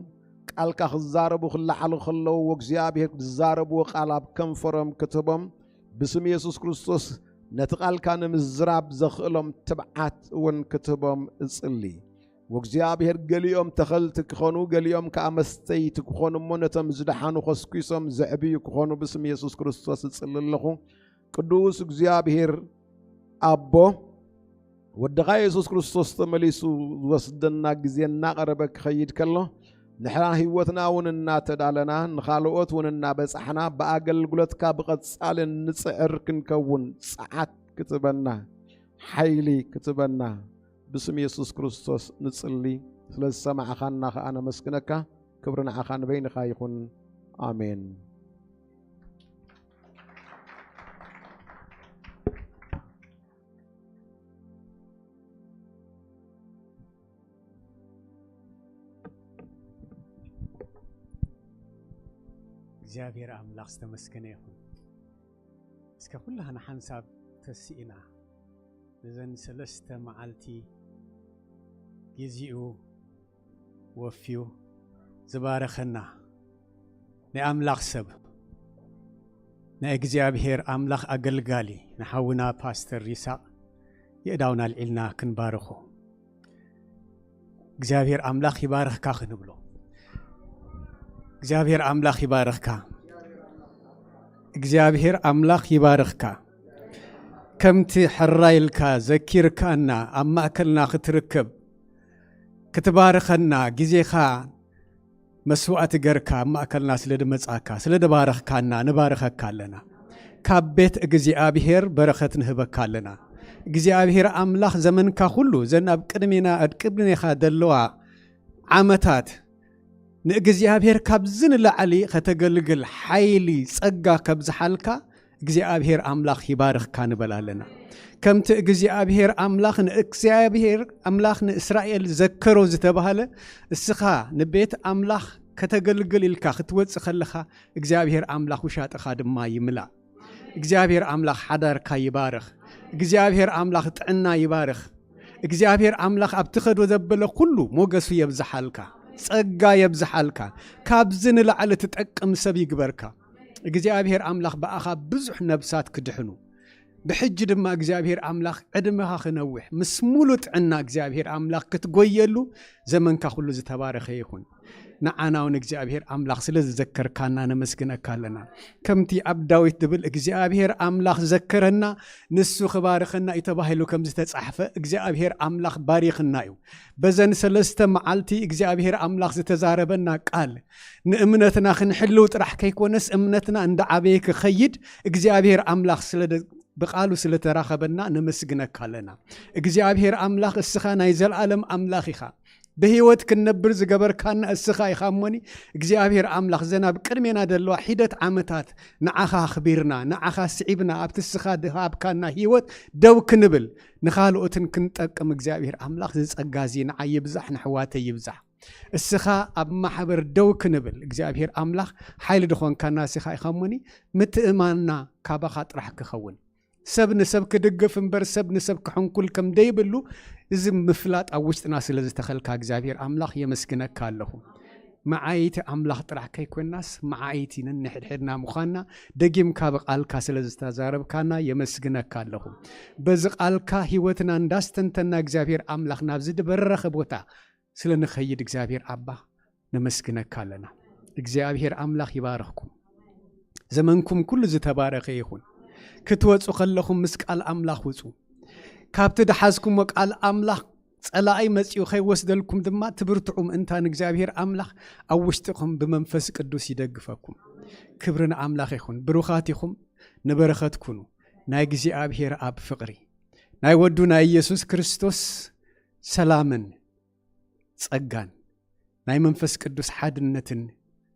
ቃልካ ክዛረቡ ክለዓሉ ከለዉ፣ ወእግዚኣብሔር ዝዛረብዎ ቃል ኣብ ከንፈሮም ክትህቦም፣ ብስም የሱስ ክርስቶስ ነቲ ቃልካ ንምዝራብ ዘኽእሎም ትብዓት እውን ክትህቦም እጽሊ። ወእግዚኣብሔር፣ ገሊኦም ተኸልቲ ክኾኑ፣ ገሊኦም ከኣ መስተይቲ ክኾኑ እሞ፣ ነቶም ዝደሓኑ ኮስኲሶም ዘዕብዩ ክኾኑ ብስም የሱስ ክርስቶስ እጽሊ ኣለኹ። ቅዱስ እግዚኣብሔር ኣቦ፣ ወድኻ የሱስ ክርስቶስ ተመሊሱ ዝወስደና ግዜ እናቐረበ ክኸይድ ከሎ፣ ንሕና ህይወትና እውን እናተዳለና፣ ንኻልኦት እውን እናበጻሕና፣ ብኣገልግሎትካ ብቐጻሊ እንጽዕር ክንከውን ጸዓት ክትበና፣ ሓይሊ ክትበና፣ ብስም የሱስ ክርስቶስ ንጽሊ። ስለ ዝሰማዕኻና ኸኣ ነመስግነካ። ክብሪ ንዓኻ ንበይንኻ ይኹን። ኣሜን። እግዚኣብሔር ኣምላኽ ዝተመስገነ ይኹን። ከኩላህና ሓንሳብ ተስኢና፣ ነዘን ሰለስተ መዓልቲ ግዜኡ ወፍዩ ዝባረኸና ናይ ኣምላኽ ሰብ፣ ናይ እግዚኣብሔር ኣምላኽ ኣገልጋሊ ንሓውና ፓስተር ይስሐቅ የእዳውና ኣልዒልና ክንባርኾ እግዚኣብሔር ኣምላኽ ይባርኽካ ክንብሎ። እግዚኣብሔር ኣምላኽ ይባርኽካ። እግዚኣብሔር ኣምላኽ ይባርኽካ። ከምቲ ሕራይ ኢልካ ዘኪርካና ኣብ ማእከልና ክትርከብ ክትባርኸና ግዜኻ መስዋእቲ ገርካ ኣብ ማእከልና ስለ ድመጻካ ስለ ድባረኽካና ንባርኸካ ኣለና። ካብ ቤት እግዚኣብሔር በረኸት ንህበካ ኣለና። እግዚኣብሔር ኣምላኽ ዘመንካ ኩሉ ዘን ኣብ ቅድሜና ኣብ ቅድሜኻ ዘለዋ ዓመታት ንእግዚኣብሔር ካብዚ ንላዕሊ ከተገልግል ሓይሊ ጸጋ ከብዝሓልካ እግዚኣብሔር ኣምላኽ ይባርኽካ ንበል ኣለና። ከምቲ እግዚኣብሔር ኣምላኽ ንእግዚኣብሔር ኣምላኽ ንእስራኤል ዘከሮ ዝተባህለ እስኻ ንቤት ኣምላኽ ከተገልግል ኢልካ ክትወጽእ ከለኻ እግዚኣብሔር ኣምላኽ ውሻጥኻ ድማ ይምላእ። እግዚኣብሔር ኣምላኽ ሓዳርካ ይባርኽ። እግዚኣብሔር ኣምላኽ ጥዕና ይባርኽ። እግዚኣብሔር ኣምላኽ ኣብ ትኸዶ ዘበለ ኩሉ ሞገሱ የብዝሓልካ፣ ጸጋ የብዝሓልካ፣ ካብዚ ንላዕሊ ትጠቅም ሰብ ይግበርካ። እግዚኣብሔር ኣምላኽ ብኣኻ ብዙሕ ነብሳት ክድሕኑ፣ ብሕጂ ድማ እግዚኣብሔር ኣምላኽ ዕድመኻ ክነውሕ ምስ ሙሉ ጥዕና እግዚኣብሔር ኣምላኽ ክትጎየሉ ዘመንካ ኩሉ ዝተባረኸ ይኹን። ንዓና እውን እግዚኣብሔር ኣምላኽ ስለ ዝዘከርካና ነመስግነካ ኣለና። ከምቲ ኣብ ዳዊት ድብል እግዚኣብሔር ኣምላኽ ዘከረና ንሱ ክባርኸና እዩ ተባሂሉ ከም ዝተጻሕፈ እግዚኣብሔር ኣምላኽ ባሪኽና እዩ። በዘን ሰለስተ መዓልቲ እግዚኣብሔር ኣምላኽ ዝተዛረበና ቃል ንእምነትና ክንሕልው ጥራሕ ከይኮነስ እምነትና እንዳዓበየ ክኸይድ እግዚኣብሔር ኣምላኽ ስለ ደ- ብቃሉ ስለ ተራኸበና ነመስግነካ ኣለና። እግዚኣብሔር ኣምላኽ እስኻ ናይ ዘልኣለም ኣምላኽ ኢኻ። ብህይወት ክንነብር ዝገበርካና እስኻ ኢኻ እሞኒ እግዚኣብሔር ኣምላኽ ዘን ኣብ ቅድሜና ዘለዋ ሒደት ዓመታት ንዓኻ ኣኽቢርና ንዓኻ ስዒብና ኣብቲ እስኻ ድሃብካና ህይወት ደው ክንብል ንኻልኦትን ክንጠቅም እግዚኣብሔር ኣምላኽ ዝጸጋ እዚ ንዓይ ይብዛሕ ንሕዋተይ ይብዛሕ። እስኻ ኣብ ማሕበር ደው ክንብል እግዚኣብሔር ኣምላኽ ሓይሊ ድኾንካና እስኻ ኢኻ እሞኒ ምትእማንና ካባኻ ጥራሕ ክኸውን ሰብ ንሰብ ክድግፍ እምበር ሰብ ንሰብ ክሕንኩል ከም ደይብሉ እዚ ምፍላጥ ኣብ ውሽጥና ስለ ዝተኸልካ እግዚኣብሔር ኣምላኽ የመስግነካ ኣለኹ። መዓይቲ ኣምላኽ ጥራሕ ከይኮንናስ መዓይቲ ነንሕድሕድና ምዃንና ደጊምካ ብቓልካ ስለ ዝተዛረብካና የመስግነካ ኣለኹ። በዚ ቃልካ ህይወትና እንዳስተንተና እግዚኣብሔር ኣምላኽ ናብዚ ዝበረኸ ቦታ ስለ ንኸይድ እግዚኣብሔር ኣባ ነመስግነካ ኣለና። እግዚኣብሔር ኣምላኽ ይባርኽኩም። ዘመንኩም ኩሉ ዝተባረኸ ይኹን። ክትወጹ ከለኹም ምስ ቃል ኣምላኽ ውጹ። ካብቲ ድሓዝኩሞ ቃል ኣምላኽ ጸላኢ መጺኡ ከይወስደልኩም ድማ ትብርትዑ ምእንታን እግዚኣብሔር ኣምላኽ ኣብ ውሽጥኹም ብመንፈስ ቅዱስ ይደግፈኩም። ክብሪ ንኣምላኽ ይኹን። ብሩኻት ኢኹም። ንበረኸት ኩኑ። ናይ እግዚኣብሔር ኣብ ፍቕሪ ናይ ወዱ ናይ ኢየሱስ ክርስቶስ ሰላምን ጸጋን ናይ መንፈስ ቅዱስ ሓድነትን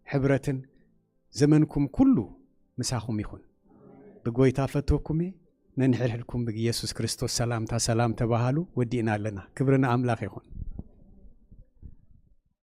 ሕብረትን ዘመንኩም ኩሉ ምሳኹም ይኹን። ብጎይታ ፈትወኩም እየ። ነንሕድሕድኩም ብኢየሱስ ክርስቶስ ሰላምታ ሰላም ተባሃሉ። ወዲእና ኣለና። ክብሪ ንኣምላኽ ይኹን።